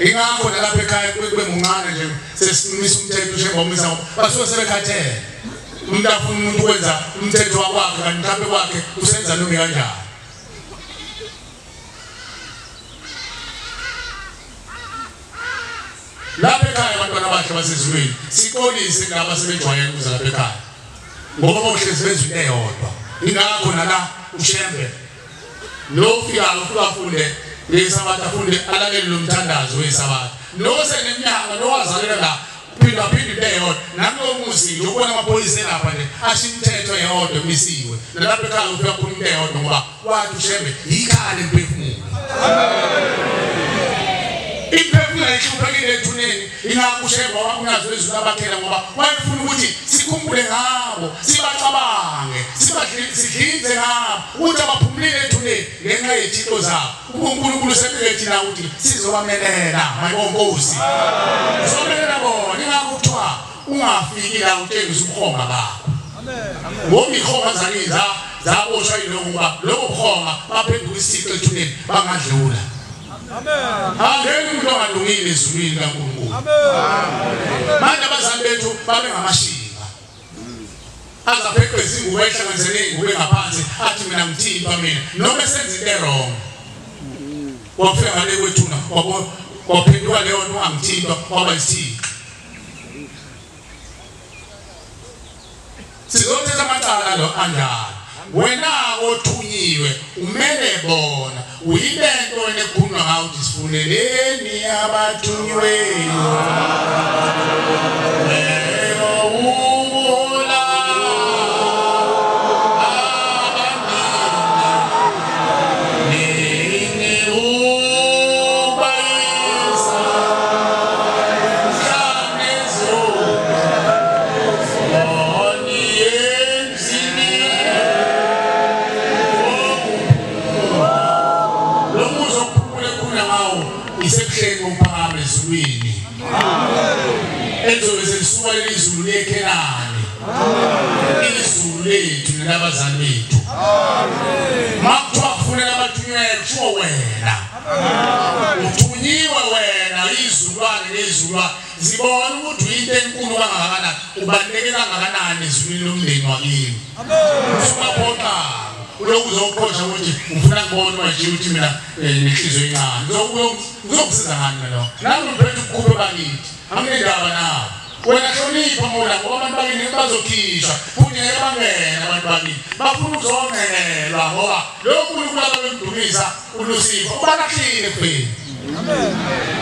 Ingakho nalapha ekhaya kube muncane nje sesimisa umthetho ushembe wamisa ngoba basuke sebekhathele. Umuntu afuna umuntu ukwenza umthetho wakwakhe kanti mhlawumbe kwakhe usenza noma kanjani. Lapha ekhaya abantwana abahle basezulwini sixolise kulabo sebejwayele ukuza lapha ekhaya ngoba bohlezi benza into eyodwa. Ingakho nala ushembe lo ufikayo ufika afunde ngesabatha afunde alalele lo mthandazo wesabatha lo seneminyaka lo wazalelwa la phinda phinda into eyodwa. Nakulo muzi nje ubona amaphoyisa elapha nje asho imithetho eyodwa emisiwe nalapha ekhaya ufika khuluma into eyodwa ngoba wathi ushembe yikhaya lemphefumulo. Imphefumulo ihluphekile ethuneni ingakho ushembe wakunyazo izulu abakhela ngoba wayefuna ukuthi sikhumbule ngabo sibacabange sidlinze ngabo ukuthi abaphumulile ethuneni ngenxa yezithixo zabo. uNkulunkulu sebeke thina ukuthi sizobamelela mayibonkosi sizomelela bona. Ingakho kuthiwa ungafiki la utshengisa ubuhonga bakho ngoba ihonga zakiza zaboshwa yilokho ngoba lokho buhonga baphenduka isithixo ethuneni bangadlula. Angeke umuntu ongalungile ezulwini kaNkulunkulu. Manje abazali bethu babe ngamashinga azapheqwe izingubo ehlanganisele ingubo engaphansi athi mina ngithimba mina noma esenza into wrong. Wafika ngale kwethuna waphenduka leyo nto angithimba waba isithixo. Sizothetha amacala lo anjalo. Wena othunyiwe umele bona uyilento wena ekhulunywa ngayo ukuthi sifuneleni abathunyiweyo. Izulu lekhenani izulu lethu nabazali bethu. Makuthiwa kufuneka abathunyelwe kushiwo wena uthunyiwe wena izulwane nezulwane zibona ukuthi uyinto enkulu kangakanani ubaluleke kangakanani ezulwini lomndeni wakini. Usubaphoxa ulokhu uzoqosha ukuthi ufuna ngibone manje ukuthi mina nenhliziyo encane ngizokusiza ngani lo nami ngiphethe ukukhuphe bakithi anginendaba nawe. Wena hlonipha ngoba abantu bakini bazokhishwa futhi ngeke bangene abantu bakini bafuna ukuzongenelwa ngoba lo nkulunkulu abemdumisa uLusifa ubalahlile kuphela.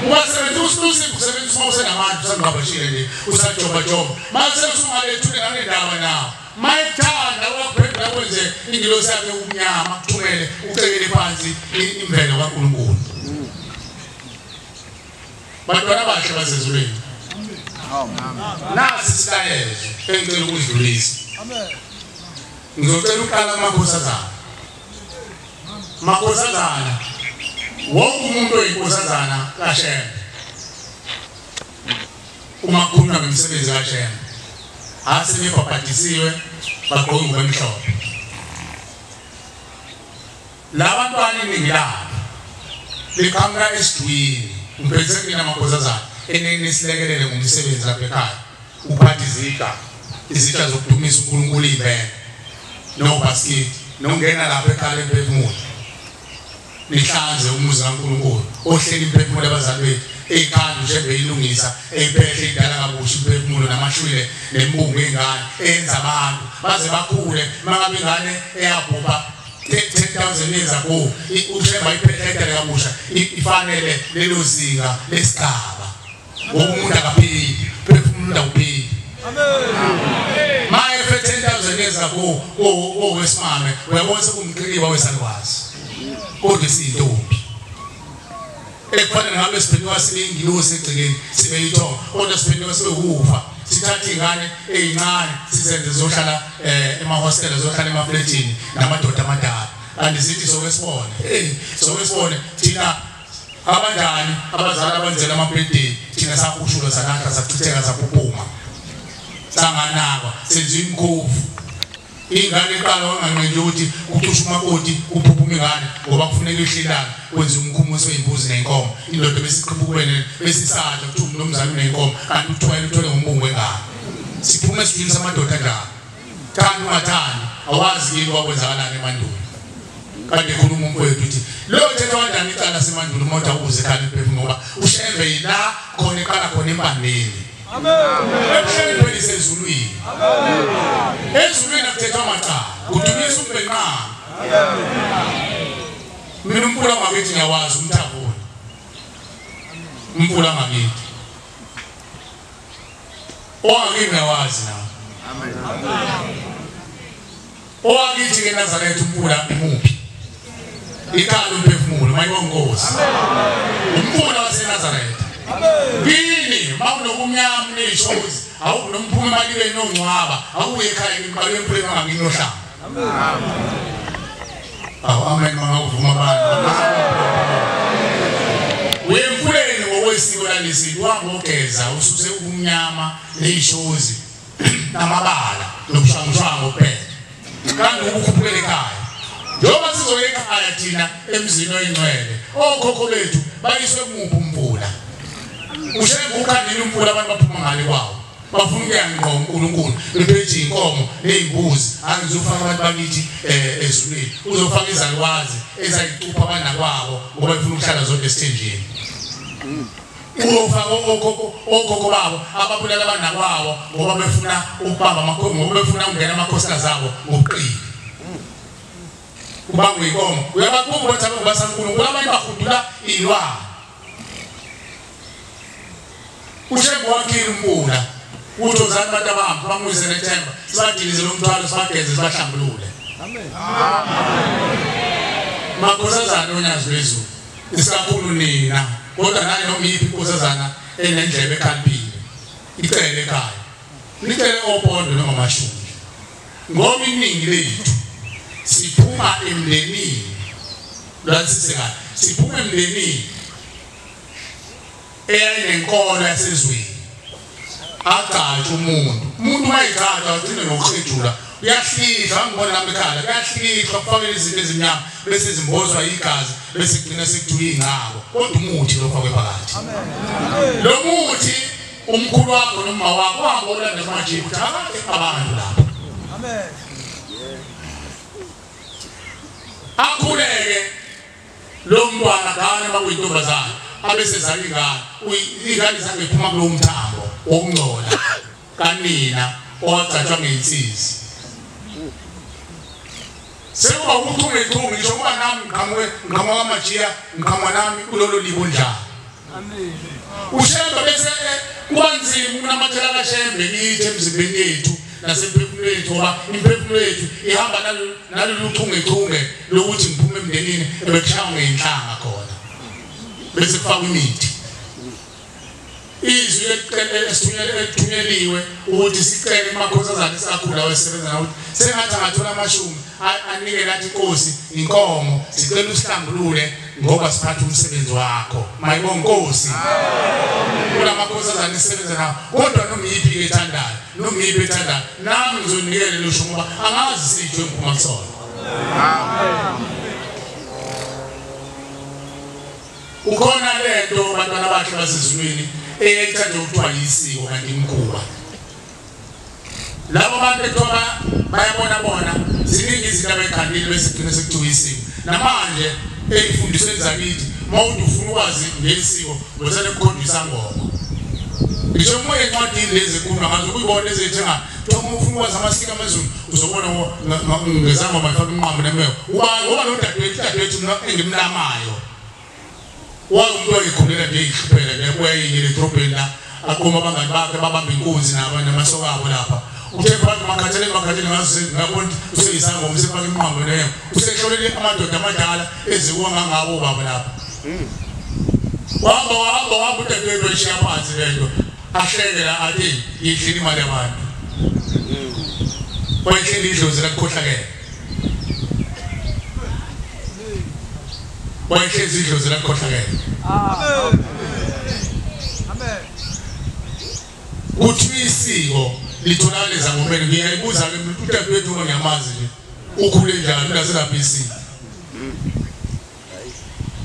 Ungasebenzisa uLusifa usebenzisa uma usenamandla usangabashile nje usajobajoba mase usungalethule nganendaba nawe. Mayithanda wakuphendula kwenze ingilosi yakhe umnyama kuthumele ucekele phansi imvelo kaNkulunkulu. Bantwana abahle basezulwini, nasi isilayezo engicela ukudlulisa. Ngizocela uqala amakhosazana. Makhosazana, wonke umuntu oyinkosazana kaShembe uma kukhulunywa ngemisebenzi kaShembe asebebhabhadisiwe bagqoke ingubo emhlophe. Labantwana iningi labo liqhamuka esidwini. Ngiphethe mina amakhosazana enenisilekelele ngomsebenzi lapha ekhaya uphatha izitsha zokudumisa uNkulunkulu ibheke nobasket nongena lapha ekhaya emphefumulo nihlanze umuzi kaNkulunkulu ohleli imphefumulo abazali bethu eyikhanda nje beyilungisa eyiphehle idala kabusha imphefumulo namashwile nembungu engane eyenza abantu baze bakhule. Mangabe ingane eyabhubha 10,000 years ago uShembe iphehle idala kabusha ifanele lelo zinga lesigaba. Umuntu akaphili, phefumulo awuphili. Amen. Maye 10,000 years ago owesimame uyabona sekumqiliba wesalwazi kodwa siyintombi ekufanele ngabe siphenduka sibe ingilosi egcekeni sibe yithongo kodwa siphenduka sibe ukufa. Sithatha ingane ezincane sizenze zohlala emahostela zohlala emafletini namadoda amadala kanti sithi soke sibone soke sibone thina abanjani abazali abenzela amabhedeni thina sakushula salahla sachitheka saphuphuma sanganakwa senza imkhovu. Ingane iqala wanganqenje ukuthi ucusha umakoti uphuphuma ingane ngoba kufuneka ihlelana wenza umkhumuso weyimbuzi nenkomo indoda besiqhubukene besisadla kuthiwa umnumzane unenkomo kanti uthwele uthole ngombungu wengane. Siphuma esijwini samadoda njalo thanda ungathandi awazi yini wakwenzakalani emandulo. Kanti ekhuluma umfowethu uthi lo thetha kanjani icala semandulo uma uthi awuze ekhaya emphefumulo ngoba uShembe yila khona eqala khona empandeni. Amen. Emhlabeni isezulwini. Amen. Ezulwini akuthethwa amacala, kudumisa umbhenqane. Amen. Mina umfula wangakithi ngiyawazi umthavula. Umfula wangakithi. Owakithi ngiyawazi nawe. Amen. Owakithi ke Nazaretha umfula imuphi? Ikhala umphefumulo mayibongozi. Umfula waseNazaretha. Kini mawunokumnyama neshozi awunomphuma emalibeni nongcwaba awuye ekhaya ngiqale emphuleni nganginohlanga. Awu amen mangavuma abantu. Wemfuleni ngokwesiko lalesintu wangogeza ususe ubumnyama neshozi namabala nobushwangushwangu kuphela. Kanti ukukhuphukela ekhaya. Njengoba sizoya ekhaya thina emzini oyingcwele okhokho bethu bayiswe kumuphi umfula. Ushembe ukhandile umfula abantu baphuma ngale kwawo bafuna ukuya ngqo uNkulunkulu bephethe inkomo nezimbuzi angizofaka abantu bakithi ezulwini uzofaka izalukwazi ezayicupha abanakwabo ngoba befuna ukuhlala zonke esithenjini. Uyofaka okhokho babo ababulala abanakwabo ngoba befuna ukubamba amakhosi, ngoba befuna ukungena amakhosikazi abo ngobuqili. Kubangwa inkomo. Uyabakhumba ukuthi abasaNkulunkulu abanye bahudula ilwane. Ushembe wakhile uMbula uthi ozani abantu abahamba bamuyise nethemba sibadilize lo mthwalo sibageze sibahlambulule. Amen. Makhosazana onyazi lwezulu isikakhulu nina, kodwa nani noma iyiphi inkosazana enendlebe ekhaliphile icele ekhaya, nicele opondo noma amashumi, ngoba iningi lethu siphuma emndenini lwansisekayo, siphuma emndenini eyayinenkolo yasezweni. Agcatshe umuntu uma egcatshwa agcine nokuhejula, uyahlidlwa. Angibona nami ekhaya kuyahlihlwa, kufakwe izinto ezimnyama bese zimbozwa igazi bese kugcina sekuthiwa ingcabo, kodwa umuthi lo ofakwe phakathi. Lo muthi umkhulu wakho noma wakho wahamba olanda manje ukuthi akade abantu lapha. Amen. Akhuleke lo mntwana gane makuyintombazana abesezala ingane, ingane zange iphuma kulo mthambo wokungcola kanina owagcatshwa ngeyinsizi. Sekuba uchungechunge ngisho kuba nami ngiqhamuka kwaMajiya, ngiqhamuka nami kulolo libo njalo. Amen. uShembe bese kuba nzima ukunamathela kaShembe kithi emzimbeni yethu nasemphefumulweni yethu, ngoba imphefumulo yethu ihamba nalolu chungechunge lokuthi ngiphume emndenini ebekushaywa ngeyinhlanga khona bese kufakwa imithi. Izwi elithunyeliwe ukuthi sicele emakhosazana esakhula wesebenza ukuthi sengathi angathola amashumi anike lathi inkosi inkomo, sicela usihlambulule ngoba siphatha umsebenzi wakho. Mayibonge Nkosi. Kulamakhosazana esebenza nawo, kodwa noma iyiphi ethandayo, noma iyiphi ethandayo, nami ngizonikela lo shumo ngoba angazi sitho engiphuma kusona. Ukhona lento bantwana bakhe basezulwini eyayithanda ukuthiwa yisiko kanti imkhuba. Labo bantu ekuthiwa bayabona bona ziningi izinto abayikhandile bese kugcina sekuthiwa isiko. Namanje ey'fundisweni zakithi uma uthi ufuna ukwazi ngesiko ngosele kukhonjwa isangoma. Ngisho uma encwadini lezi ekhuluma ngazo ukuyibona ezithenga kuthiwa uma ufuna ukwazi amasiko amaZulu uzobona ngezangoma ifaka umnqambo nemeko. Ngoba lo dadewethu engimlamayo waye umuntu wayekhulela nje eyihluphela nje kuyayinyela edrobheni la aqoma abangani bakhe babamba inkunzi nabo namasoka abo lapha. Uthe phakathi makhathele ngaze ngabona useyisangoma usefaka imqambo leyo usehlolele amadoda amadala ezikuwa ngangabo baba lapha. Wahamba udadewethu wayishiya phansi lento ahleke la athi yidlile imali yabantu. Wayehleli idlozi lakukhohlakele. Wayehlezi idlozi lakukhohlakele. Amen. Amen. Kuthiwa isiko litholakala ezangomeni. Ngiyayibuza-ke mina udadewethu uma ngiyamazi nje ukhule njani unaselapha isiko.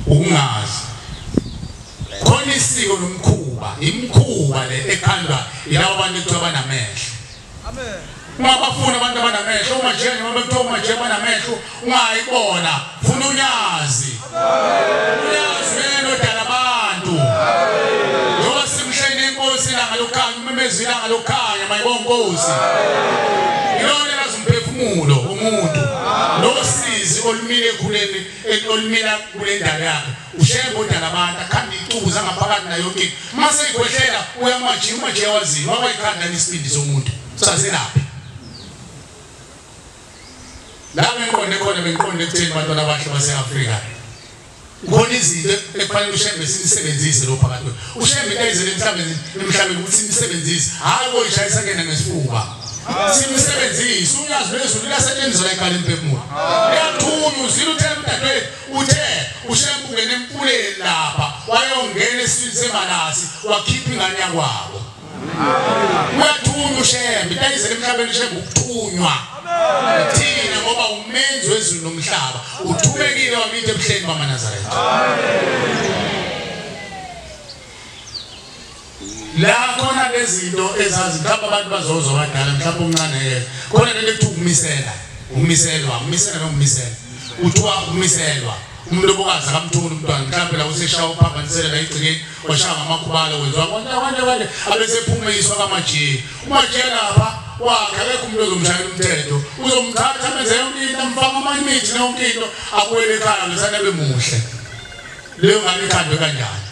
Ukungazi. Khona isiko nomkhuba, imikhuba le ekhandwa yilabo bantu ekuthiwa banamehlo. Amen. Ungabafuna abantu abanamehlo, uMajiya noma bekuthiwa uMajiya banamehlo, ungayibona, funa unyazi. Unyazi uyena odala abantu. Njengoba simhleni inkosi ilanga lokukhanya, umemeza ilanga lokukhanya, mayibonge Nkosi. Ilona elazi umphefumulo womuntu nosizi olumile ekhuleni olumila kule ndalo yakhe. uShembe odala abantu akhanda icubu zangaphakathi nayo yonke. Mase ikhwehlela uyamajiya, uMajiya waziwa wabayikhanda nesibindi somuntu. Saselaphi? La bengiqonde khona bengiqonde ekutheni bantwana abahle base-Afrika. Kukhona izinto ekufanele uShembe simsebenzise lo phakathi kwethu. Ushembe ayizele emhlabeni ukuthi simsebenzise, hhayi koyishayisa kuyena ngesifuba. Simsebenzise, unyazi lwezulu liyasetshenziswa la ekhaya lemphefumulo. Liyathunywa, uzile uthe udadewethu, uthe uShembe ungena emfuleni lapha, wayongena esiswini semalasi, wakhipha ingane yakwabo. Uyathunywa uShembe, ayizele emhlabeni uShembe ukuthunywa. Thina ngoba umenzi wezulu nomhlaba uthumekile wakithi ebuhleni bamaNazaretha. La khona lezinto ezazi mhlawumbe abantu bazozwa abadala mhlawumbe omncane yena. Khona lento ekuthiwa ukumisela, ukumiselwa, ukumisela nokumisela. Kuthiwa ukumiselwa. Umlobokazi akamtholi umntwana mhlawumbe la useshaya uphambanisele la igcikeni washaya ngamakhubalo wenziwa konke abese phuma iswa kaMajiya. UMajiya lapha wakhe akekho umuntu ozomshayela umthetho, uzomthatha amenze yonke into, amfaka amanye imithi yonke into, abuyele ekhaya ngesana bemuhle. Leyo ngane ikhandwe kanjani?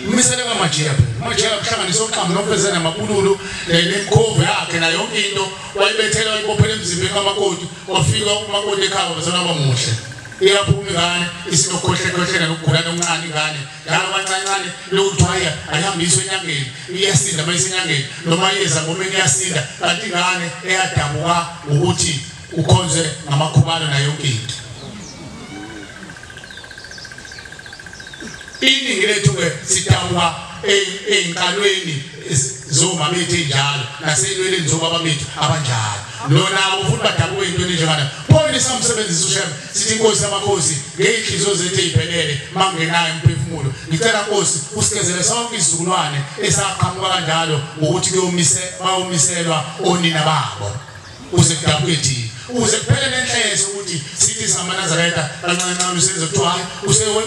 Umisele kaMajiya phela. uMajiya kuhlanganisa uqhamu nomfezana namabululu nemkhovu yakhe nayo yonke into wayibethela wayibophela emzimbeni kamakoti, wafika umakoti ekhaya bazona bamuhle. Iyaphuma ingane isinokhohlekhohlela nokugula nokuncane ingane njalo abancancane lokuthiwa ayihambiswe enyangeni, iyasinda uma isenyangeni noma iyeza ngomeni iyasinda, kanti ingane eyadabuka ukuthi ukhonze ngamakhubalo nayo yonke into. Iningi lethu-ke sidabuka ey'nkalweni zomama bethu ey'njalo nasey'nweleni zobaba bethu abanjalo. Nabo futhi badabuka ey'ntweni enjengana. Pho samsebenzisa uShembe sithi inkosi yamakhosi ngey'nhliziyo zethu ey'phelele mangenayo umphefumulo. Ngicela Nkosi usikezele sonke isizukulwane esaqhamuka kanjalo ngokuthi bayomiselwa onina babo uze kudabuke thina, uze kuphele nenhleso ukuthi sithi singamaNazaretha kancane kancane usenze kuthiwa hayi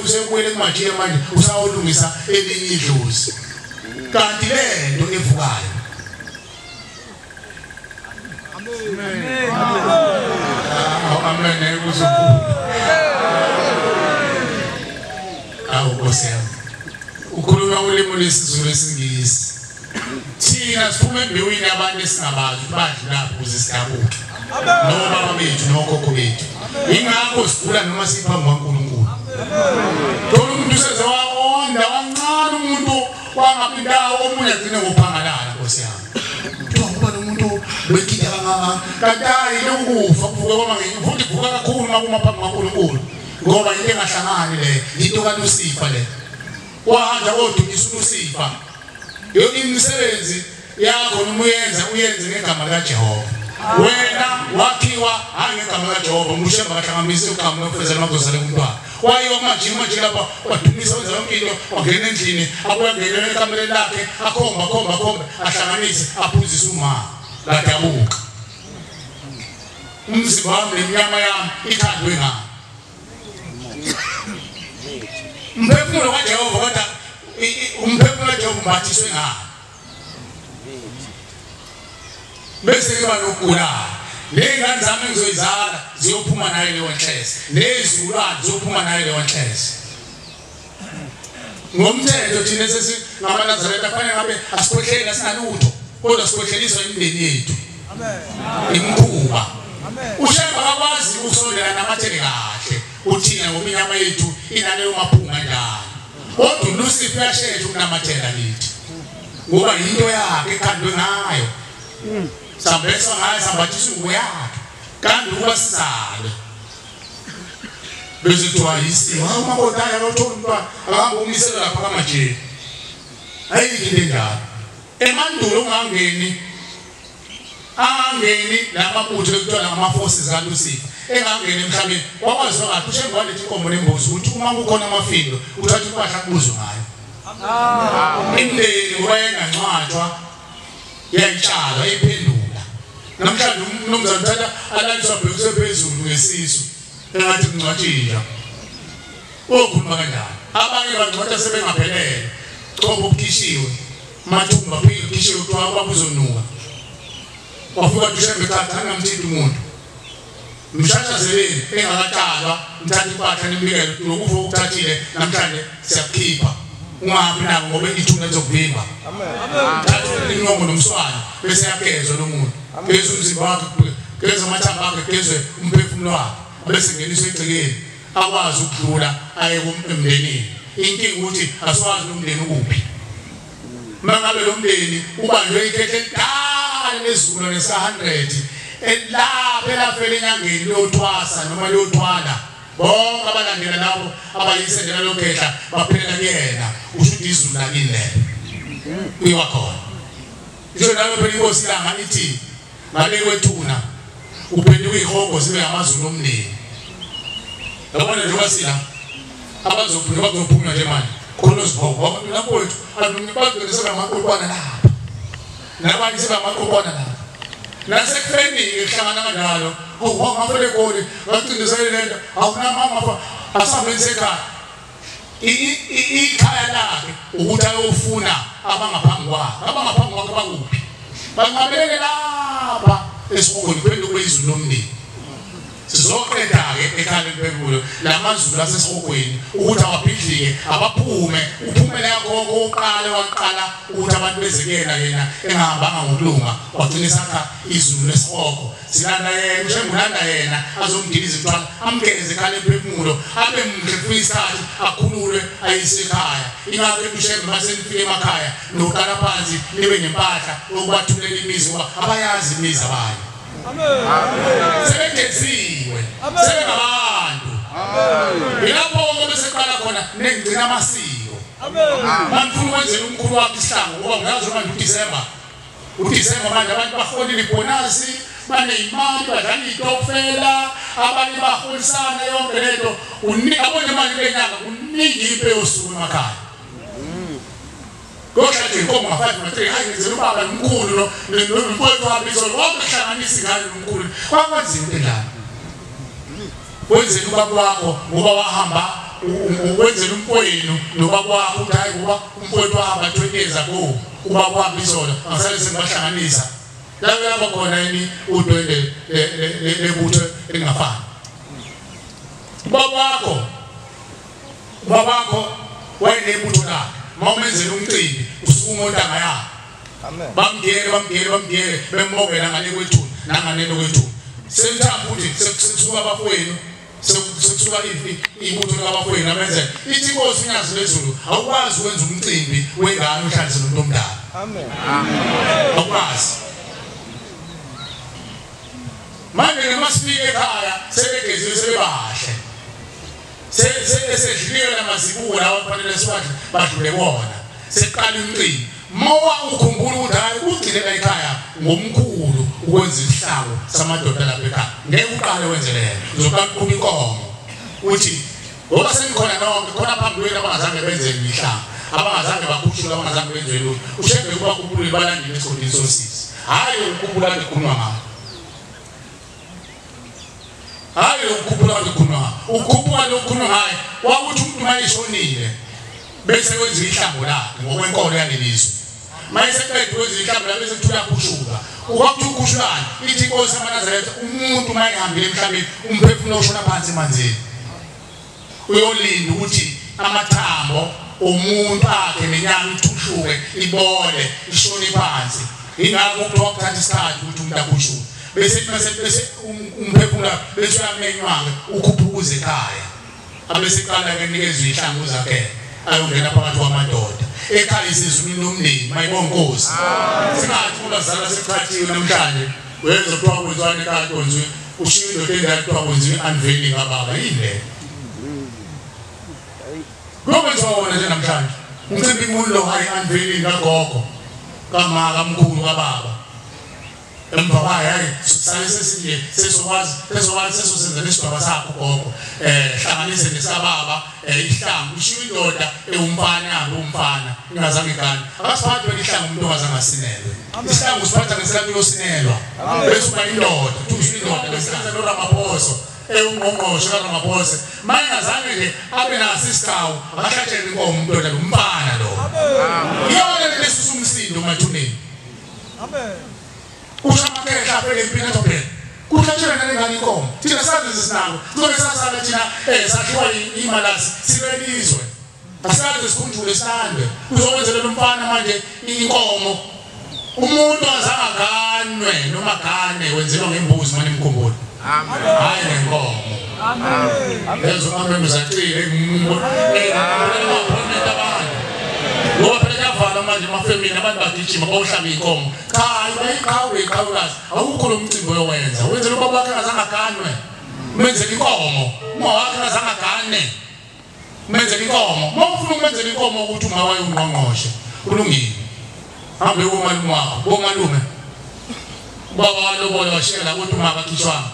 usebuyele kuMajiya manje usawulungisa elinye idlozi, kanti le nto evukayo. Amen. Amen. Awu Nkosi yami, ukhuluma ulimi lwesiZulu esiNgisi. Thina siphuma embewini yabantu esingabazi ukuthi badlulaphi ukuze sidabuke nobaba bethu nokhokho bethu. Ingakho sigula noma siphambi kwaNkulunkulu. Thola umuntu useze wawonda wancane, umuntu wangabi ndawo, omunye agcine ngophangalala. Nkosi yami, kuthiwa ngoba lo muntu wekida kangaka, kanti hayi lokufa kuvuka kwama futhi kuvuka kakhulu uma kuma phambi kwaNkulunkulu, ngoba into engahlangani le into kaLusifa le. Wahamba kodumisa uLusifa. Yonke imisebenzi yakho noma uyenza uyenze ngegama likaJehova. Wena wakhiwa hayi ngegama likaJehova, uMshembe akahlanganise igama lokufezela makuzozala umntwana. Wayiwa kuMajiya lapha wadumisa wenza yonke into, wangena endlini, abuya angena ekamereni lakhe, akhomba khomba khomba, ahlanganise aphuzise uma ladabuka. Umzimba wami nenyama yami ikhandwe ngami. Umphefumulo kaJehova kodwa umphefumulo kaJehova umbathiswe ngami. Bese kuba nokugula. Ley'ngane zami engizoyizala ziyophuma nayo leyo nhlese, ney'zukulwane ziyophuma nayo leyo nhlese. Ngomthetho thina sesingamaNazaretha kufanele ngabe asikhohleli asinalutho, kodwa sikhohleliswa imindeni yethu. Imikhuba. uShembe akakwazi ukusondela namathele kahle uthina ngoba inyama yethu inaleyo maphunga kanjalo. Kodwa uLusifa uyashesha ukunamathela kithi ngoba yinto yakhe ekhandwe ngayo. Sambeswa ngayo, sambathiswa ingubo yakhe, kanti ukuba sizale bese kuthiwa yisiwe. Hawu umakoti hayi akawutholi umntwana, akahambe umisela lapha kaMajiya. Ayikho into enjalo. Emandulo ungangeni angeni lamabutho ekuthiwa ngama-forces kaLusifa engangeni emhlabeni, wakwaziwa kahle uShembe waletha inkomo nembuzi ukuthi uma kukhona amafindo uthatha impahla kubuzwe ngayo. Imindeni ngoba yayingancwatshwa yayitshalwa iphendula. Namhlanje umnumzane uthatha alaliswa bhekiswe phezulu ngesisu engathi kungcwatshiya. Okhuluma kanjani? Abanye bangcwatsha sebengaphelele, chopho bukhishiwe, mathumba phikhishiwe kuthiwa ubaba uzonuka. Wafika uShembe cha angamthinti umuntu. Mshashazeleni engakatshalwa, mthatha impahla nimbikele lokufa okuthathile namhlanje siyakukhipha. Ungahambi nako ngoba ithuna lizokuvimba. Thatha inyongo nomswana bese yagezwa lo muntu. Geza umzimba wakhe, geza amathambo akhe, gezwe umphefumulo wakhe, bese ngeniswa egcekeni akwazi ukudlula aye emndenini. Inkinga ukuthi asiwazi lo mndeni ukuphi. Mangabe lo mndeni ubanjwe ikhehle elidala lesizukulwane sika-100 elapha elafela enyangeni liyothwasa noma liyothwala, bonke abalandela labo abayisendela lokhehla baphelela kuyena. Usho ukuthi izulu lakini lelo kuyiwa khona. Isho nayo phela inkosi ilanga ithi ngale kwethuna uphenduka ihongo zibe amazulu omndeni. Yabona njengoba sila abazophunyuka bazophunywa nje manje khona uzibhoko abantu lapho wethu abantu bagcine sebamaqoqwana lapha nabanye sebamaqoqwana lapha. Nasekufeni kuhlangana kanjalo. Oh, ngafele eGoli, ngacindezele lento. Awunamama asambe ekhaya. Ikhaya lakhe ukuthi ayofuna abangaphambi kwakhe. Abangaphambi kwakhe bakuphi? Banqabeleke lapha esihogweni phenduka kwezulu lomndeni. Sizoqeda-ke ekhaya lemphefumulo lamazulu asesihogweni ukuthi awabhidlike, abaphume. Uphumele yakho oqala waqala ukuthi abantu bezekela yena engahambanga ngokulunga, wagcina sakha izulu lesihogo. Silanda yena, uShembe yena azomdiliza imithwalo, amgeze ekhaya lemphefumulo, abe muhle kufika isikhathi akhululwe ayise ekhaya. Ingakho uShembe mase nifike emakhaya noqala phansi nibe nempahla yokubathulela imizi ngoba abayazi imizi abanye. Sebegeziwe, sebengabantu. Yilapho bese qala khona nengcina amasiko. Manifuna ukwenzela umkhulu wakhe isihlangu ngoba ngiyazi manje uDisemba. uDisemba manje abantu baholile ibonasi, baneyimali, badlala itokfela, abanye baholisana yonke lento. Abone manje lenyanga kuningi impe yosuku emakhaya. Koshade inkomo nga5 no3 hayi ngizela ubaba nomkhulu nomfowethu wami izolo wonke hlanganisa ingane nomkhulu. Kwakwenziwa into enjalo. Wenzela ubaba wakho ngoba wahamba, wenzela umfowenu nobaba wakho uthi hayi ngoba umfowethu wahamba 20 years ago, ubaba wami izolo ngisale sengibahlanganisa. La lapha khona yini udwende lebutho elingafani. Ubaba wakho wayenebutho lakhe. Mawumenzela umcimbi usukuma ontanga yakhe. Amen. Bamgele bembongela ngale kwethuna nanganeno kwethuna. Semthamba ukuthi sekusuka abafowenu, sekusuka ibutho labafowenu amenzela. Ithi inkosi uNyazi lwezulu awukwazi ukwenza umcimbi wengane uhlalise nomuntu omdala. Amen. Awukwazi. Manje noma sifike ekhaya sebegeziwe sebebahle. Sesedliwe namazibuko lawa kufanele siwadle badlule kuwona. Seqala umcimbi. Mowa ukhumbula ukuthi hayi ugcinela ekhaya ngomkhulu ukwenza isihlangu samadoda lapha ekhaya. Ngeke uqale wenze leyo. Uzoqala uqhuba inkomo. Uthi ngoba senikhona nonke khona phambi kwenu abangazange benze imihlangu, abangazange bakhushulwe, abangazange benze lutho. UShembe kuba khumbule balandile esigodini sosisi. Hayi ukukhumbula ngikhuluma ngayo. Hayi ukukhuphula ngikhuluma ngayo. Ukukhuphula lokukhuluma ngayo wakuthi umuntu mayeshonile bese wenza ihlambo lakhe ngokwenkolo yalelizwe. Mayeseqeda wenza ihlambo lakhe bese kuthiwa uyakhushuka. Ukwakuthi ukhushulani ithi inkosi yamaNazaretha umuntu mayehambile emhlabeni umphefumulo ushona phansi emanzini. Uyolinda ukuthi amathambo omuntu akhe nenyama ithushuke ibole ishone phansi. Ingakho kuthiwa kuthatha isikhathi ukuthi umuntu akhushuke. Bese umphefumulo bese uyamenywa-ke ukhuphuka uze ekhaya. Abeseqala ke nikezwe ihlangu zakhe ayongena phakathi kwamadoda. Ekhaya isizulwini lomndeni mayibonga inkosi. Singathi ulazala seqhathiwe namhlanje wenza kuthiwa kwenziwani ekhaya kwenziwe ushiya indoda endala kuthiwa kwenziwe unveiling kababa yini le? Kuyokwenziwa wona nje namhlanje. Umcimbi muni lo hayi unveiling kagogo kama kamkhulu kababa. Emva kwayo hayi sisale sesinje sesokwazi sesosenza nesigaba sakho gogo hlanganise nesababa ihlangu ushiya indoda ewumfana umfana ingazange ingane akasiphathi wena ihlangu umuntu ongazange asinelwe. Isihlangu usiphatha ngesikhathi uyosinelwa bese uba indoda uthi indoda bese senza noRamaphosa ewungqongqoshe kaRamaphosa mayengazange nje abe naso isigcawu akahlatshele inkomo umuntu lo mfana lo. Iyona lesusa umsindo emathuneni. Amen. Usho amakhehla aphele empini athi phela kuhlatshelwe nalengane inkomo. Thina sazi sinako sizobe sasala thina sakhiwa imalasi silwelizwe asazi sikhunjule silandwe. Uzokwenzela lo mfana manje inkomo. Umuntu azange aganwe noma gane wenzelwa ngembuzi manje imkhumbulo. Amen. Hayi ngenkomo. Amen. Lezo amen uzacile abantu. Ngoba phela kuyavala manje emafemini abantu bagijima bawuhlaba inkomo. Cha ayiqhawe iqhawekazi. Awukho lo mcimbi oyowenza. Wenzela ubaba wakhe angazange aganwe. Umenzela inkomo. Uma wakhe angazange agane. Umenzela inkomo. Uma ufuna ukumenzela inkomo ukuthi uma wayungqongqoshe. Kulungile. Hambe komalume wakho, komalume. Ubaba walobola washela ukuthi uma akakhishwanga.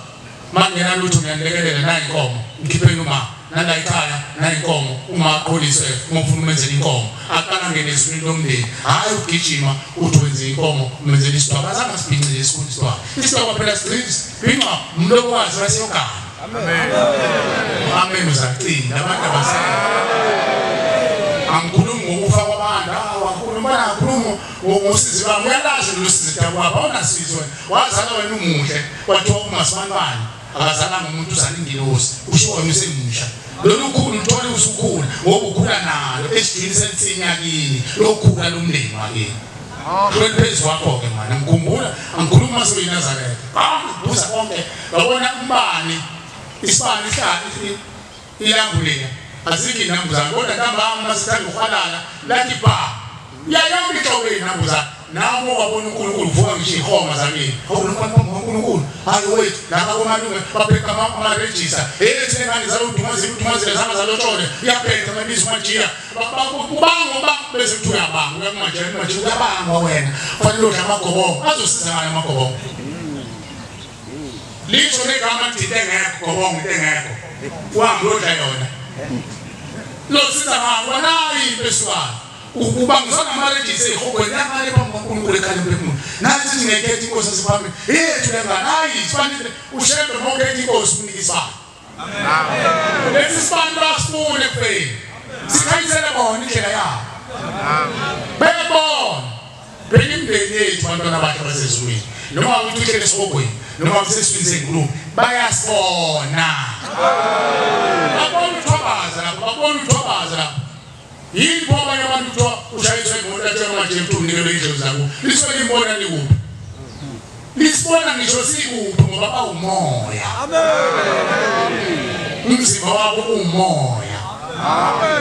Mangena lutho ngiyanilekelela nayi inkomo. Ngikhipheni uma. nala ekhaya nayinkomo uma aqholiswe uma ufuna umenzela inkomo aqala ngene ezulwini lomndeni hayi ugijima uthi wenze inkomo umenzela isidwaba azange sibhincile esikhulu isidwaba isidwaba phela sibhinca umlobokazi waseyogana. Amen. Amen uzacina abantu abasekho. Angikhulumi ngokufa kwabantu, awakhuluma nakhuluma ngosizi bami uyalazi lolusizi dakwabo awunasizo wena wazala wena umuhle kwathiwa umasibantwana akazalanga umuntu uzala ingilosi usho wena usemusha lolu khulu uthole usukhula ngoba ukhula nalo esijwini sensinya kini lokhula lomndeni wakini hleli phezu kwakho-ke mani ngikhumbula angikhuluma uma sewuyinazaretha ngibuza konke ngabona umbani isibani ilambulela azikho iy'nambuzane kodwa ntambama uma sithanda ukuhwalala lathi ba yayonke inhlobo yey'nambuzane nami wabona uNkulunkulu uvuka ngisho iy'homa zakini uNkulunkulu hayi wethu lapha komalume babheka amarejista hey thina ngane zalodumazile udumazile zanga zalotshole uyabheka amabizo majiya ubanga bese kuthiwa uyabanga uyakumajiya majiya uyabangwa wena kufanele udle amagobongo azosiza ngani amagobongo lisho negama lithi into engekho gobongo into engekho uhambe uyodla yona losiza ngani nayi impeswana ukuba ngizona amarejisi ey'hogweni langale phambi kwaNkulunkulu ekhaya emphefumulo nathi sithi ngekhetha inkosi esiphambili yethu lengane hayi sifanele uShembe uma ukhetha inkosi unika isibani. Lesi sibani basifune ekufeni sikhanyisele bona indlela yabo bebona bheka imindeni yethu bantwana bakhe basezulwini noma ukuthi uhlele esihogweni noma kuseswini sengulube bayasibona babona uthobaza lapho babona uthobaza lapho. Yini pho abanye abantu kuthiwa ushayiswe imoto atshela manje mntu unikelwe indlela zakho lisuke limbona likuphi lisibona ngisho sikuphi ngoba bawumoya umzimba wabo umoya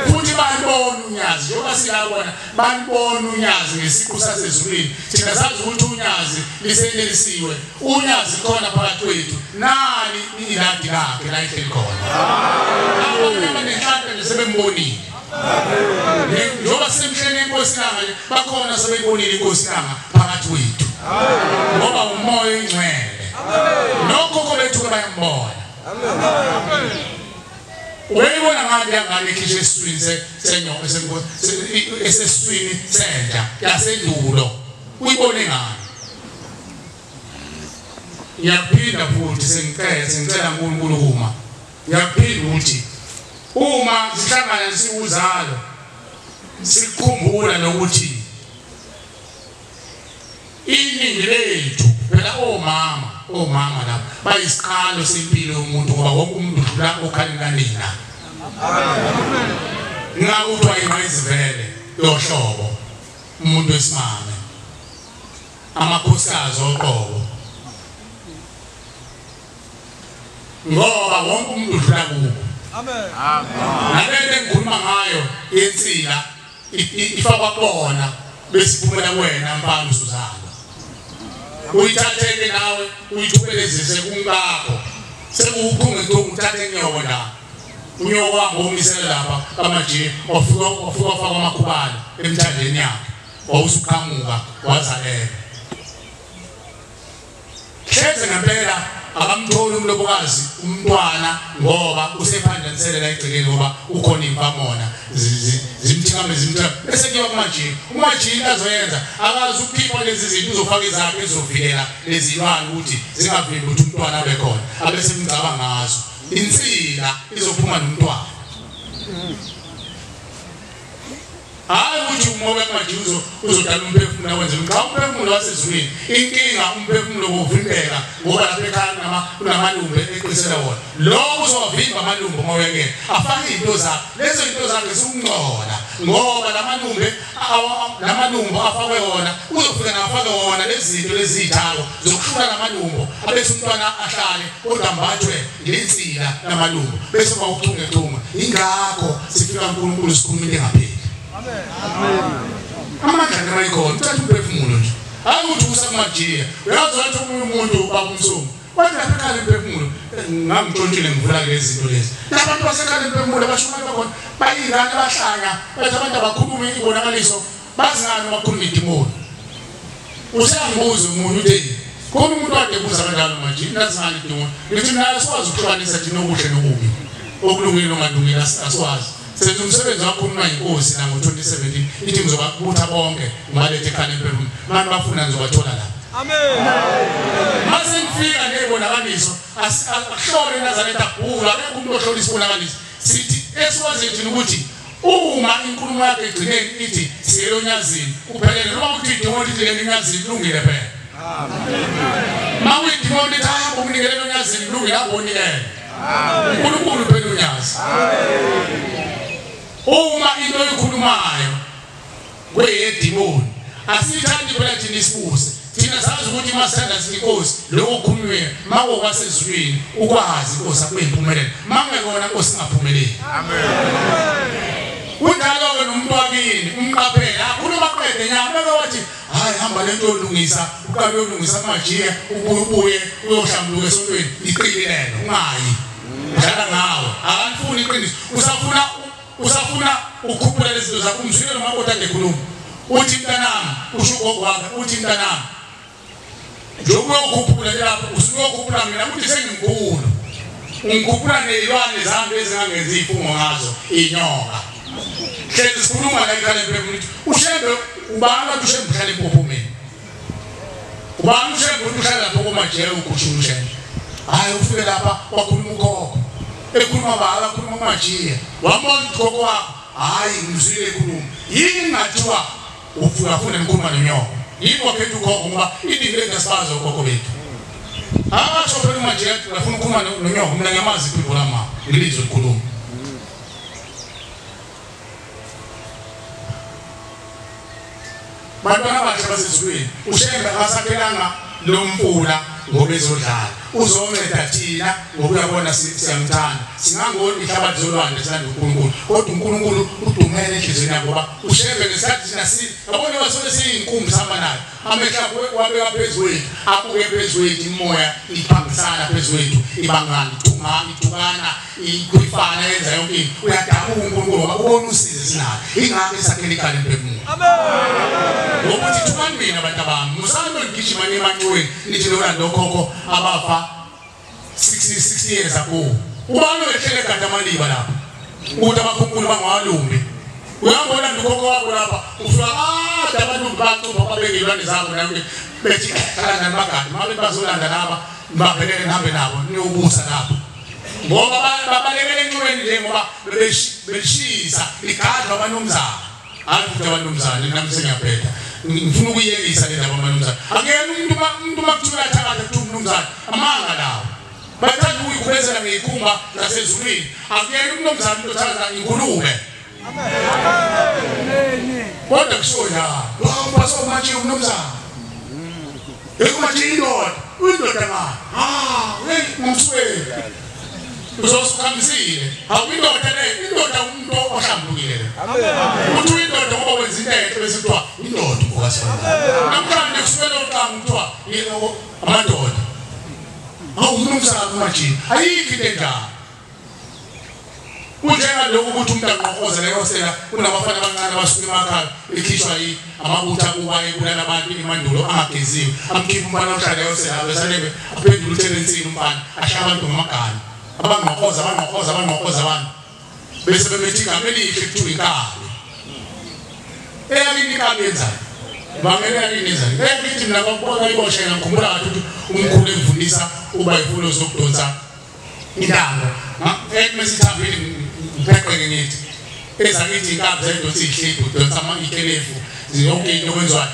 futhi balibona unyazi njengoba silabona balibona unyazi ngesiqu sasezulwini thina sazi ukuthi unyazi lisenelisiwe unyazi khona phakathi kwethu nani iladi lakhe la ihleli khona abantu abanenhlanhla nje sebembonile njengoba sisemhleni enkosi langa nje bakhona sebeyibonile inkosi langa phakathi kwethu ngoba umoya oyingcwele nokhokho bethu bayambona. Uyayibona ngani yangane ikhishwe esiswini senyoka esesiswini senja yasendulo uyibone ngani? Ngiyaphinda futhi sengicela uNkulunkulu uma ngiyaphinda ukuthi uma sihlangana siwuzalo sikhumbula nokuthi iningi lethu phela omama lapha bayisiqalo sempilo yomuntu ngoba wonke umuntu udlula okhaleni kanina. Ngakuthiwa ingqayizivele yohlobo umuntu wesimame amakhosikazi oqobo ngoba wonke umuntu udlula kubo. Amen. Nalento engikhuluma ngayo yensila ifakwa kubona bese iphumela kuwena mfana usuzalwa. Uyithatheke nawe uyithubelezise kumkakho sekuwukhunge uthathe inyoko la unyoko wami womisela lapha kamajiya wafika wafaka amakhubalo emthandeni yakhe wawusuqhamuka wazalela hleze ngempela akamtholi umlobokazi umntwana ngoba usephandanisele la egcekeni ngoba ukhona imfamona zimthikame zimthika bese kuyiwa kumajiya umajiya azoyenza akazi ukukhipha lezi zinto uzofaka izakhe ezovikela lezi lwane ukuthi zingavimbi ukuthi umntwana abe khona abese emgcaba ngazo insila izophuma nomntwana. Hayi ukuthi umoya kumajiya uzodala umphefumulo wenze cha umphefumulo wasezulwini inkinga umphefumulo wokuvimbeka ngoba lapha ekhaya kunamalumbe eqisela wona lo uzowavimba amalumbe uma uyekela afake izinto zakhe lezo zinto zakhe zikungcola ngoba lamalumbe lamalumbo afakwe wona uzofika nafake wona lezi zinto leziyithako zokuhlula lamalumbo abese umntwana ahlale kodwa mbathwe ngensila namalumbo bese kuba uchungechunge. Ingakho sifika uNkulunkulu sikhuluma into engapheli. Amandla ngemayikona uthatha umphefumulo nje hayi ukuthi usakumajiya uyazi wathi omunye umuntu baba umsomo wathi lapha ekhaya emphefumulo ngangishontshile ngivula lezi zinto lezi labantu basekhaya emphefumulo abashumayela bakhona bayingane bahlanya bathi abantu abakhulume ibonakaliso bazi ngani bakhuluma idimoni useyangibuza umuntu uthi khona umuntu wade buza kanjalo manje nazi ngani idimoni ngithi mina sikwazi ukuhlukanisa thina okuhle nokubi Okulungile nokungalungile asikwazi. Senza umsebenzi wakhuluma inkosi na ngo-2017 ithi ngizobabutha bonke ngibalethe ekhaya emphefumulweni. Manje bafuna ngizobathola la. Amen. Mase ngifika ngiyibonakaliso akuhlole Nazaretha bhula akekho umuntu ohlola isibonakaliso. Sithi esiwazi thina ukuthi uma inkulumo yakhe egcineni ithi siyele onyazini kuphelele noma uthi idimoni lithi leli nyazini lungile phela. Amen. Mawuyidimoni lithi hamba umnikele onyazini lungile abonikele. Amen. uNkulunkulu phela unyazi. Amen. Uma into oyikhulumayo kweyedimoni asithandi phela thina isibuse. Thina sazi ukuthi masithanda inkosi lokho okukhulunywe makokwasezulwini ukwazi inkosi akuyimpumelelo mangekona inkosi ingaphumeleli. Amen. Kunjalo-ke nomuntu wakini umqaphele akhuluma qede nyama beke wathi hayi hamba lento yolungisa uqale uyolungisa kumajiya ubuye ubuye uyohlambuluka esontweni iqili lelo ungayi dlala ngawe akalifuni iqiniso usafuna ukukhuphula lezi zinto zakho. Umzwile nomakoti ade ekhuluma uthi mntanami usho ugogo wakhe uthi mntanami njengoba uyokhuphula lapho usuyokhuphula mina uthi sengimkhulu ungikhuphula nezilwane zami ezingangenzi ifungo ngazo inyoka. Hlezi sikhuluma la ekhaya emphefumulweni ukuthi uShembe ubani wathi uShembe uhlala empophomeni ubani uShembe uthi uhlala lapho komajele ukhushula uShembe. Hhayi ufike lapha wakhuluma ukhokho ekhuluma bala akhuluma umajiya wambona ukhokho wakho hhayi ngizwile ekhuluma yini ngathiwa ufuna funa ngikhuluma nenyoka yini wakhetha ukhokho ngoba iningi lethu asibazi okhokho bethu. Akasho phela umajiya afuna ukukhuluma nonyoka mina ngiyamazi iphimbo lama ngilizwe likhuluma. Bantwana abahle basezulwini uShembe akasakhelanga lo mfula ngoba ezodlala uzonceda thina ngoba uyabona siyamthanda singangoni ihlabathi zolwandle sithanda uNkulunkulu kodwa uNkulunkulu udumele enhliziyweni yakho ngoba uShembe ngesikhathi thina yabona basole siyinkumbi sihamba nayo amehlo wabeka phezu kwethu abuke phezu kwethu imoya iphambisana phezu kwethu ibangani ithukana ikhwifana yenza yonke into uyadabuka uNkulunkulu ngoba ubona usizi sinalo ingakho esakhela ikhaya emphefumulo. Amen. Ngokuthi thukani mina abantu abami musani nigijima niyemanxiweni nithi nolanda okhokho abafa 60 years ago ubani owehlele egada amaliba lapha ukuthi abakhunkulu bangawalumbi uyambona ukhokho wakho lapha ufika kade abantu bacupha babeke iy'lwane zabo nayo bethi hlala nani bagade mabe bazolanda laba nibabhelele nihambe nabo niyobusa lapha ngoba babalekele enxiweni nje ngoba beshisa ligadwa abanomzana. Hayi futhi abanomzana nami sengiyabheda ngifuna ukuyekisa le ndaba abanomzana akuyena umuntu makuthiwa uyathakatha kuthiwa umnumzana amanga lawo bathanda ukuyikhubezela ngeyikhumba zasezulwini akuyena umnumzana umuntu othakatha ingulube kodwa kushiwo njalo wasomatshiya umnumzana ekumatshiya indoda uyindoda ngani ngumsweli uzosukhambisile awuyindoda le indoda umuntu ohlambulukile le uthi uyindoda ngoba wenza into enhle bese kuthiwa indoda ukasibani namhlanje kusukela uqanga kuthiwa amadoda awumnumzana umajiya ayikho into enjalo. Kunjengalokhu ukuthi umuntu anqokozele ehostela kunabafana abancane abasuka emakhaya ekhishwa amabutho akuba ebulala abantu emandulo angageziwe amkhipha umfana ohlala ehostela abesalebe aphendule uTerence umfana ashaya abantu ngamagama abangqokoza abangqokoza abangqokoza abantu bese bebethi igama elihle kuthiwa inkabi eyakini inkabi yenzani bangena yakini yenzani eyakithi mina kwakuyiboshela ngikhumbula kahle ukuthi umkhulu engifundisa uba ifundo zokudonsa intambo ekumesithambile ngipheqeke ngithi ezakithi inkabi zayidonsa iy'hliphu udonsa ikelefu yonke into kwenziwa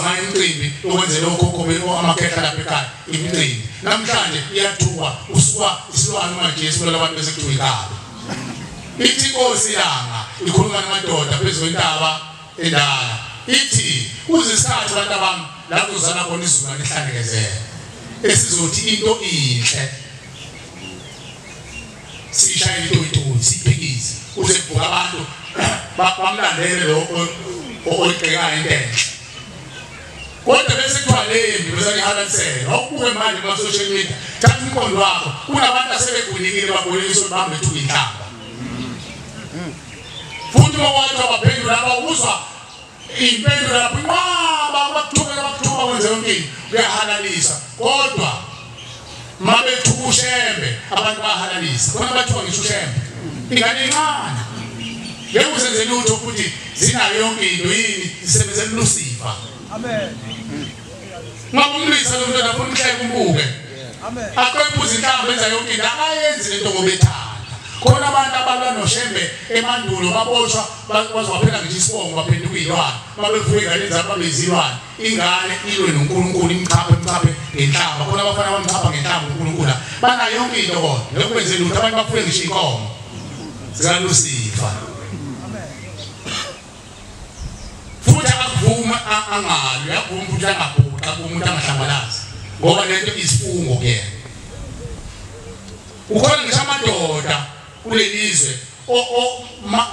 ngayo imicimbi okwenzela okhokho amakhehla lapha ekhaya imicimbi namhlanje iyathukwa usuka isilwane umajesu kulala abantu bese kuthiwa inkabi. Ithi inkosi ilanga ikhuluma namadoda phezu kwentaba endala ithi kuze isikhathi abantu abami la kuzala khona izulu lihlangekezela esizothi into inhle sishaye into siphikise uze kuvuka abantu bamlandele lo oyigxekayo into enhle kodwa bese kuthiwa lembi bese ngihalalisela awubuke manje kuma-social media thatha umqondo wakho kunabantu asebegwinikile baboniswa bahambe ethuka inhlamba futhi uma wathi abaphendula abawuzwa impendulo lapho inqwaba bakuthuka bakuthuka kwenze yonke into uyahalalisa kodwa Mabethuka uShembe abantu bahalalisa. Khona bathuka ngisho uShembe. Ingane encane. Ngeke uzenze lutho futhi zinayo yonke into yini zisebenzela uLucifer. Amen. Ngoba umlisa lo mntwana afuna umhleke umbuke. Amen. Akephuza inhlamvu enza yonke into akayenzi lento ngoba ethanda. Khona abantu abalwa noShembe emandulo baboshwa bazowaphela ngisho isibongo baphenduka izilwane. Mabevuka ingane zabo babezilwane. Ingane ilwe noNkulunkulu imchaphe ngenhlamba. Khona abafana bamchapha ngenhlamba uNkulunkulu. Banayo yonke into kodwa. Lokho kwenze lutho abantu bafuye ngisho inkomo. ZikaLucifer. Futhi akuvuma angalwi, akuvuma futhi angabhuqi, akuvuma umuntu angahlambalazi. Ngoba lento isifungo kuyena. Ukhona ngisho amadoda kulelizwe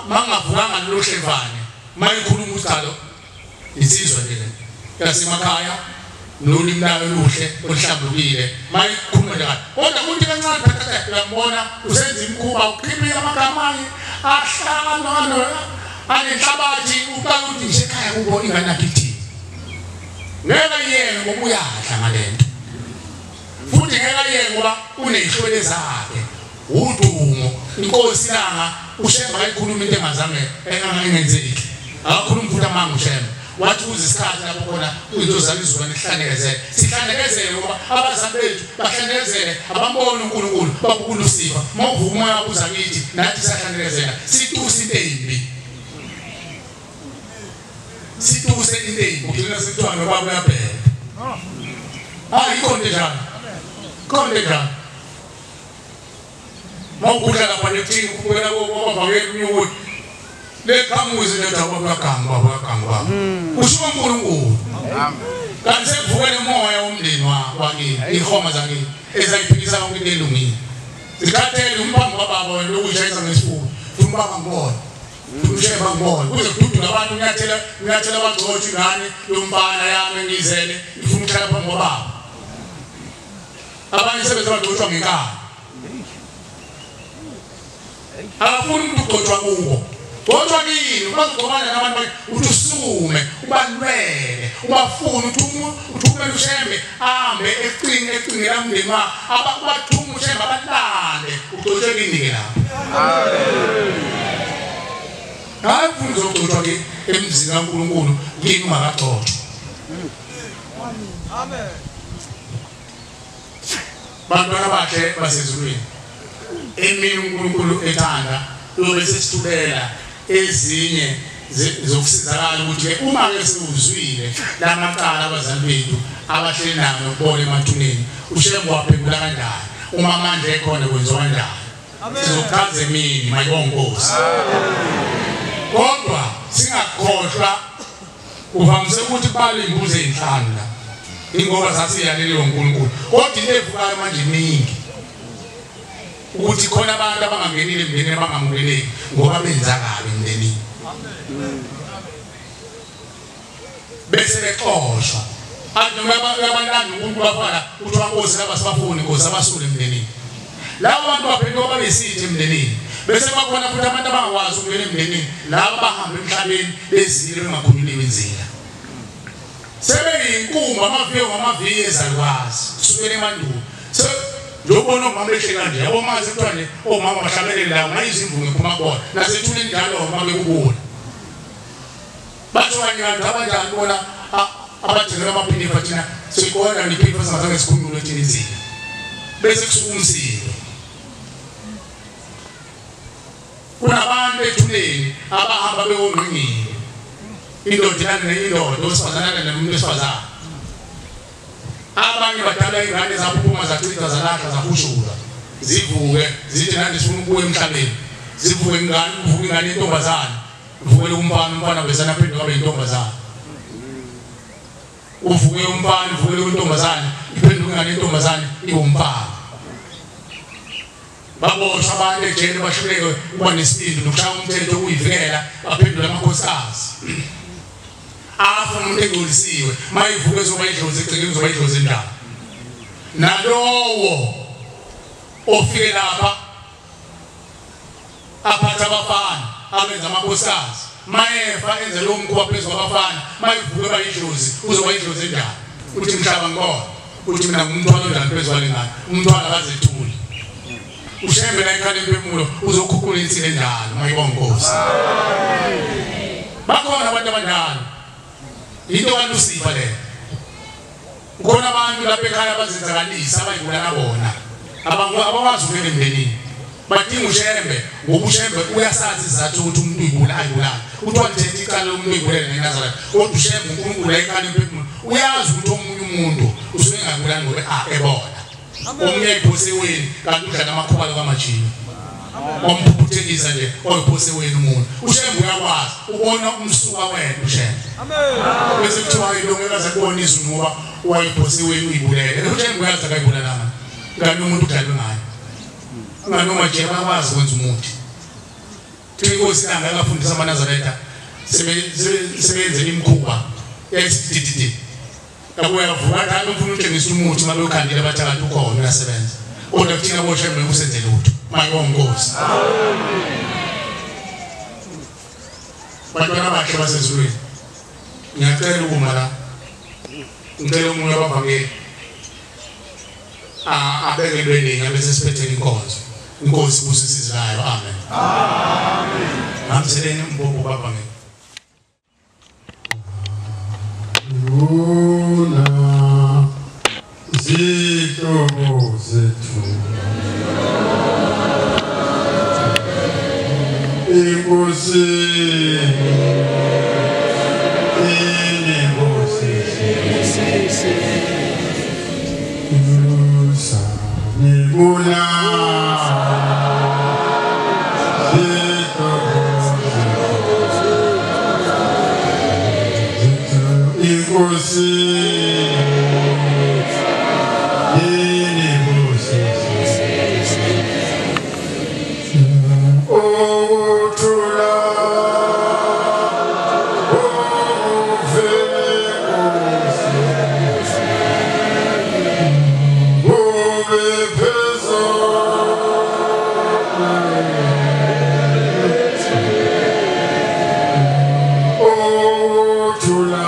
mangavukanga lolu hlevane mayikhuluma usiqalo insizwa nje le yasemakhaya nolimi layo luhle oluhlambulukile mayikhuluma nje kahle kodwa kuthi kancane phatha uyambona usenza imikhuba ukhiphe amagama ahlala anenhlabathi uqala ukuthi nje ekhaya kubo ingane yakhe ithini. Ngeke yena ngoba uyadla ngalento futhi ngeke yena ngoba unezihlwele zakhe udumo inkosi langa uShembe ayikhuluma into engazange engenzeki. Akakhuluma futhi amanga uShembe wathi uze isikhathi lapho khona uyizozala izulu lihlandekezele sihlandekezele ngoba abazali bethu bahlandekezele abambona uNkulunkulu babuka uLucifer. Mawuvuka umoya wabuza kithi nathi sahlandekezela situse into embi situse into embi ugcina sekuthiwa nobaba uyabheka. Hayi ikhona njalo khona njalo mawugudla lapha nekuthini ukubukela kwabavakeli unyukuthi leqhamuzi letha kwabaganga baba usho uNkulunkulu. Kanti sekuvukele umoya womndeni wakini ihoma zakini ezayiphikisa yonke into elungile. Zikhathele umphambi kwababa wena lokuyishayisa ngesifuba funa ubaba ngibone uShembe ngibone kuze kududula abantu unyathela abagxotshwa ingane yomfana yami engizele ifuna ukuhlala phambi kwababa. Abanye sebenza bagxotshwa ngenkani. Akafuni umuntu ugxotshwa kubo. Kodwa kini bazogxobana nabantu uthi usukume ubalwele ubafune uthumele uShembe ahambe eqinge lamndeni abathuma uShembe abalande ugxotshwe kini ke lapho. Hayi ufuna uzogxotshwa ke emzini kaNkulunkulu kini ungakagxotshwa. Amen. Bantwana bakhe basezulwini emini uNkulunkulu ethanda uyobe sesithubela ezinye zokusizakala ukuthi uma ke sewuzwile lamacala abazali bethu abahleli nabo nokubona emathuneni uShembe waphendula kanjani uma amandla ekhona kwenziwa kanjani. Sizochaza emini mayibongozi. Kodwa singakhohlwa uvamise ukuthi bale imbuzo ezinhlanu la ingoba sasiyaleliwe uNkulunkulu. Kodwa into evukayo manje iningi ukuthi khona abantu abangangenile emndenini abangamukeleki ngoba benza kabi emndenini bese bexoshwa. Athi noma abalanda umuntu bafana kuthiwa Nkosi laba sibafuni Nkosi abasule emndenini. Labo bantu baphenduka babesithi emndenini bese bakhona futhi abantu abangakwazi ukungena emndenini laba bahamba emhlabeni bezile bengakhululiwe inzila sebeyinkumba amaviyo ngamaviyo ezalukwazi kusukela emandulo. Njengobona omama behle kanje yabo mazi kuthiwa nje omama bahlabelele la ungayizwa imvunge iphuma kubona nasethuleni njalo uma bekubona bathiwa nje abantu abanjani bona abathengela amaphinifa thina siqonda nephinifa singazange sikhulule thina inzila bese kusuka umsindo. Kunabantu ethuneni abahamba bewongqingile indoda ilale indoda owesifazane nomuntu wesifazane. Abanye badala ingane zaphuphuma zachitha zalahla zahushula zivuke zithi nandi sifuna ukubuya emhlabeni zivuke ingane uvuke ingane intombazane uvukele umfana umfana wezana phenduka abe intombazane uvuke umfana uvukele intombazane iphenduka ingane intombazane ibe umfana. Baboshwa abantu ejele bahluleke ukuba nesibindi nokushaya umthetho ukuyivikela baphendula amakhosikazi. Afa umuntu engcolisiwe mayivuke ezoba idlozi egcekeni uzoba idlozi endala. Nalowo ofike lapha aphatha abafana abenza amakhosikazi mayefa enze lo mkhuba phezu kwabafana mayivuke bayidlozi uzoba idlozi endala uthi mhlaba ngibona Uthi mina ngumthwalo onjani phezu kwale ngane? Umthwalo akazethuli. Ushembe la ekhaya lemphefumulo uzokhukhula insini enjalo mayibonga Nkosi. Bakhona abantu abanjalo. Into kaLusifa leyo. Kukhona abantu lapha ekhaya abazenzakalisa abayibulala bona. Abakwazi ukungena emndenini. Badinga uShembe ngoba uShembe uyasazi isizathu ukuthi umuntu uyibulala ayibulala. Uthi walithetha icala umuntu uyibulele ngeNazaretha. Kodwa uShembe uNkulunkulu ekhaya lemphefumulo uyazi ukuthi omunye umuntu usuke engabulali ngoba ebona. Omunye ephosiweni kanti udlala amakhubalo kamajini. Omphuphuthekisa nje oyiphosiweni umuntu. uShembe uyakwazi ubona umsuka wena uShembe. Amen. Bese kuthiwa ilungelo zakubona izulu ngoba wayiphosiweni uyibulele. uShembe uyazi akayibulalanga. Kanti umuntu udlalwe ngayo. Nganoma nje abakwazi ukwenza umuthi. Inkosi ilanga akafundisa amaNazaretha sebenzela imikhuba yayithi Yabuya vuka kanti ufuna ukutshengisa umuthi mabe ukhandile bathi kanti ukhona uyasebenza. Kodwa kuthina boShembe kusenze lutho. Mayibonga Nkosi. Bantwana bakhe basezulwini. Ngiyacela ukuma la. Ngicela omunye wabavangeli abeke lweningi abese siphetheni inkonzo. Inkosi ibusisizayo. Amen. Amen. Hambiseleni umbongo bavangeli. Luna zihlobo zethu Inkosi inenkosi Musa nibona Inkosi inenkosi Ukuthula ukuvela Nkosi Ube phezulu Ukuthula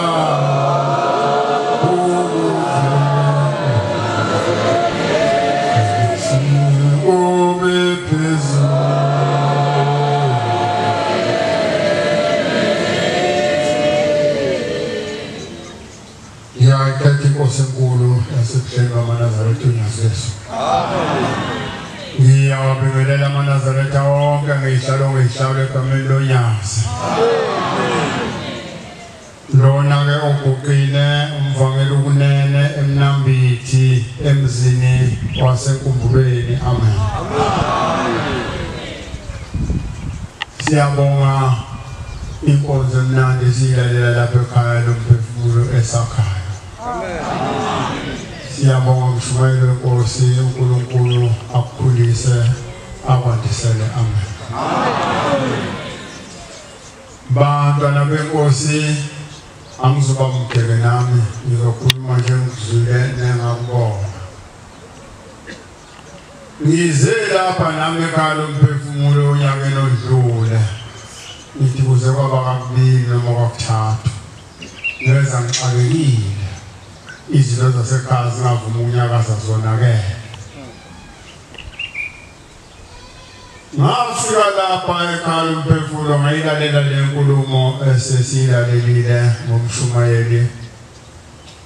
Inkosi enkulu yasebuhleni bamaNazaretha uNyazi. Ngiyawabingelela amaNazaretha wonke ngezihlalo egameni loNyazi. Lona-ke oguqile umvangeli ukunene eMnambithi emzini waseNkumbulweni. Amen. Siyabonga inkonzo emnandi siyilalela lapha ekhaya lomphefumulo esakhaya. Siyabonga mshumayeli wenkosi, uNkulunkulu akukhulise akwandisele. Amen. Bantwana benkosi, angizoba mgebe nami, ngizokhuluma nje ngizwile nengakubona. Ngize lapha nami ekhaya lomphefumulo onyakeni odlule, ngithi kuze kwaba kabili noma kwakuthathu, ngeza ngixakekile. Izinto zasekhaya zingavuma ukunyakaza zonakele. Ngafika lapha ekhaya lomphefumulo ngayilalela le nkulumo esesiyilalelile ngomshumayeli.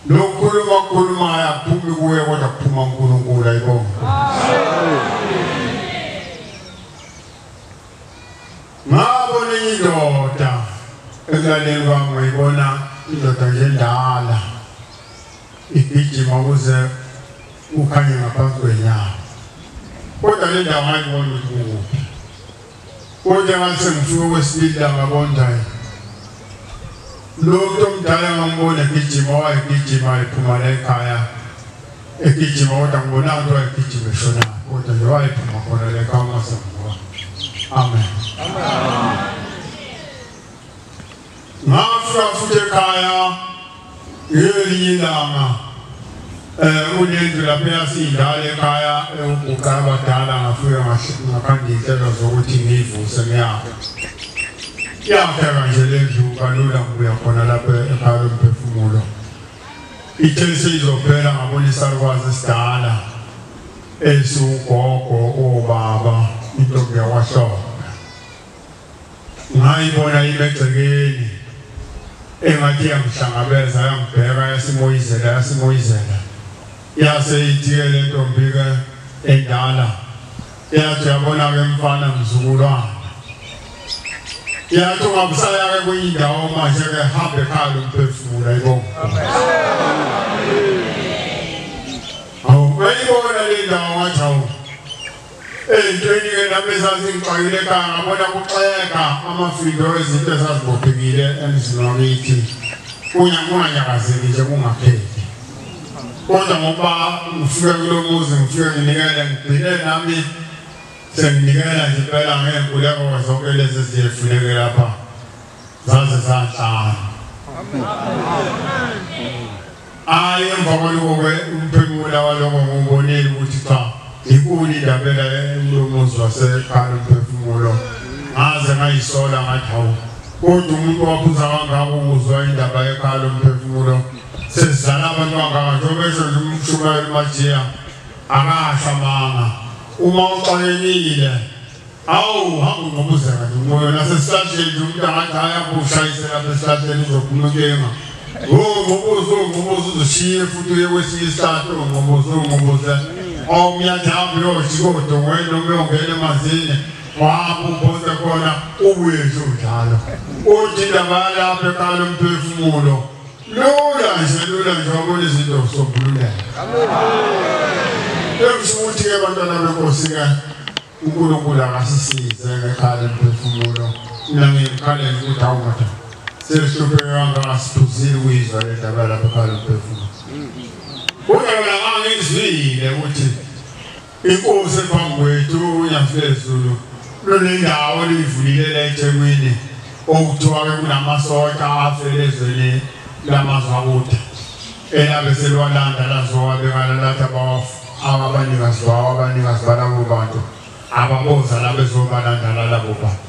Lokukhuluma kukhulumayo akuphumi kuye kodwa kuphuma uNkulunkulu. Ayibonga. Ngabona indoda ekulaleni kwami, ngayibona indoda nje endala igijima ukuze ukhanye ngaphansi kwenyawo. Kodwa le ndawo ngayibona ukuthi kukuphi. Kodwa ngase ngifike kwesibili la ngabona lo muntu omdala ngambona egijima, wayegijima ephuma la ekhaya egijima, kodwa ngibona ukuthi wayegijima eshona, kodwa nje wayephuma khona la ekhaya ngase ngibona. Amen. Ngafika futhi ekhaya ngelinye ilanga kunendlu lapha yasindala ekhaya ewuguqa abadala, ngafika ngakhanda iy'nhlelo zokuthi ngiyivuse ngiyakhe. Yakheka nje le ndlu kalula, ngibuya khona lapha ekhaya lomphefumulo. Ithe seyizophela ngabona isalukwazi esidala esiwugogo obaba intombi yakwaHlophe. Ngayibona ime egcekeni engathi yangihlangabeza yangibheka yasimoyizela yasimoyizela. Yase ithi-ke le ntombi-ke endala yathi uyabona-ke mfana mzukulwane, yathi ungabusaya-ke kwenye indawo manje-ke hambe ekhaya lomphefumulo ayibonga. Awu ngayibona le ndawo ngathi awu entweni-ke nami esazingixakile ekhaya ngabona kuxeka amafindo ezinto ezazibophekile emzini wakithi kunganyakazeki nje kungapheli. Kodwa ngoba ngifike kulo muzi ngifike nginikele ngigcine nami senginikela nje impela ngey'nkuleko zonke lezi eziyefuneke lapha zaze zanhlanu. Hhayi emva kwaloko-ke umphefumulo waloko ngiwubonile ukuthi cha inkulu indaba kulo muzi wasekhaya lomphefumulo. Ngaze ngayisola ngathi hawu kodwa umuntu waphuza kangaka ukuzwa indaba yekhaya lomphefumulo sesizala abantu kangaka njengoba esho nje umshumayeli uMajiya akasho amanga. Uma uxakekile awu hamba ungqubuzeka nje umoya nasesihlahleni nje umuntu angathi hhayi akushayise lapha esihlahleni uzophuma inkinga. Ungqubuze ungqubuze uzishiye futhi uye kwesinye isihlahla ungqubuze ungqubuze. Omunye athi hamba uyojika odongweni noma uyongena emanzini wahamba uphonse khona ubuye nje unjalo. Uthi indaba yalapha ekhaya lomphefumulo lula nje wabona izinto kusombululeka. Ekusho ukuthi-ke bantwana benkosi-ke uNkulunkulu akasisize ngekhaya lomphefumulo. Mina ngiyikhalela ukuthi hawu madoda sesihlupheke kangaka siphuzile ukuyizwa le ndaba yalapha ekhaya lomphefumulo. Kodwa mina ngangizwile ukuthi inkosi ephambi kwethu uNyazi lwezulu lunendawo oluyivulile la eThekwini okuthiwa-ke kunamasotsha afele ezweni lamazwe akude elabe seliwalanda lazowabekala lathi abanikazi bawo abanikazi balabo bantu ababoza la bezobalanda lalabo bantu.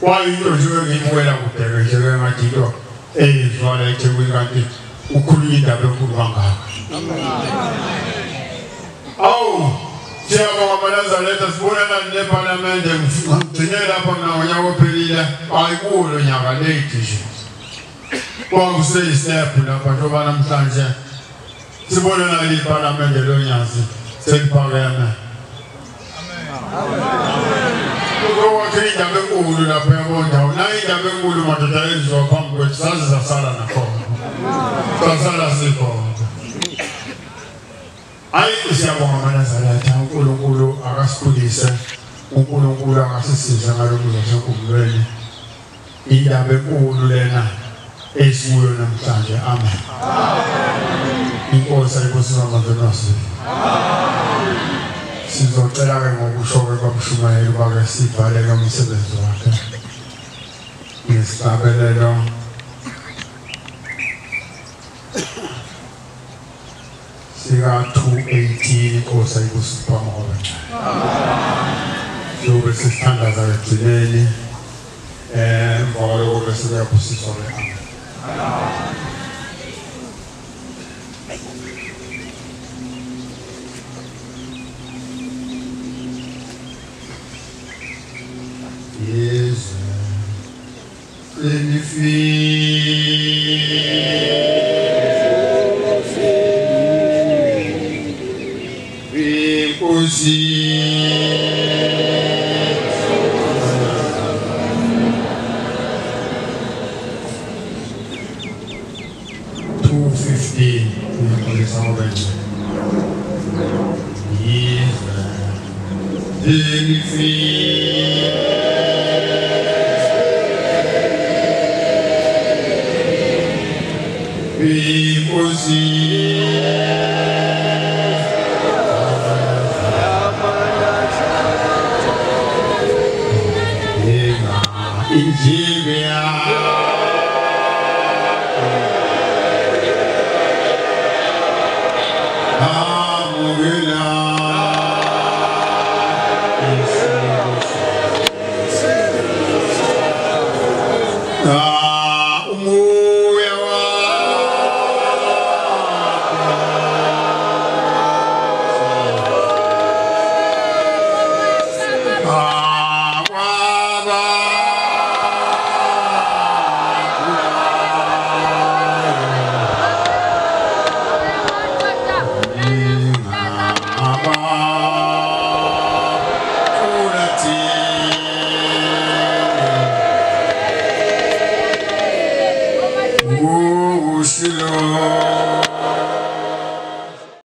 Kwayinto nje engiyibukela kude-ke nje engathi into eyenziwa la eThekwini kanti ukhulunywa indaba enkulu kangaka. Awu siyabonga maNazaretha sibonana nephalamende ngigcine lapha mina ngonyaka ophelile ayikulo nyaka late nje. Kwakuseyisephu lapha njengoba namhlanje sibonana iphalamende loNyazi seliphakeme. Kuzokwakhe indaba enkulu lapha yabondawo nayo indaba enkulu madoda yenziwa phambi kwethu saze sasala nakhona. Sasala sikhona. Hayi siyabonga maNazaretha uNkulunkulu akasikhulise uNkulunkulu akasisize ngalokhu zasenkumbulweni. Indaba enkulu lena esikuyo namhlanje. Amen. Inkosi ayibusise amazwi aso. Sizocela-ke ngokusho-ke kwamshumayeli uba-ke sivale-ke umsebenzi wakhe ngesihlabelelo sika 218. Inkosi ayibusise phambi kwabantu. Siyobe sisithandaza ekugcineni emva kwaloko bese kuyabusiswa-ke. Amen. Izwe lelifile inkosi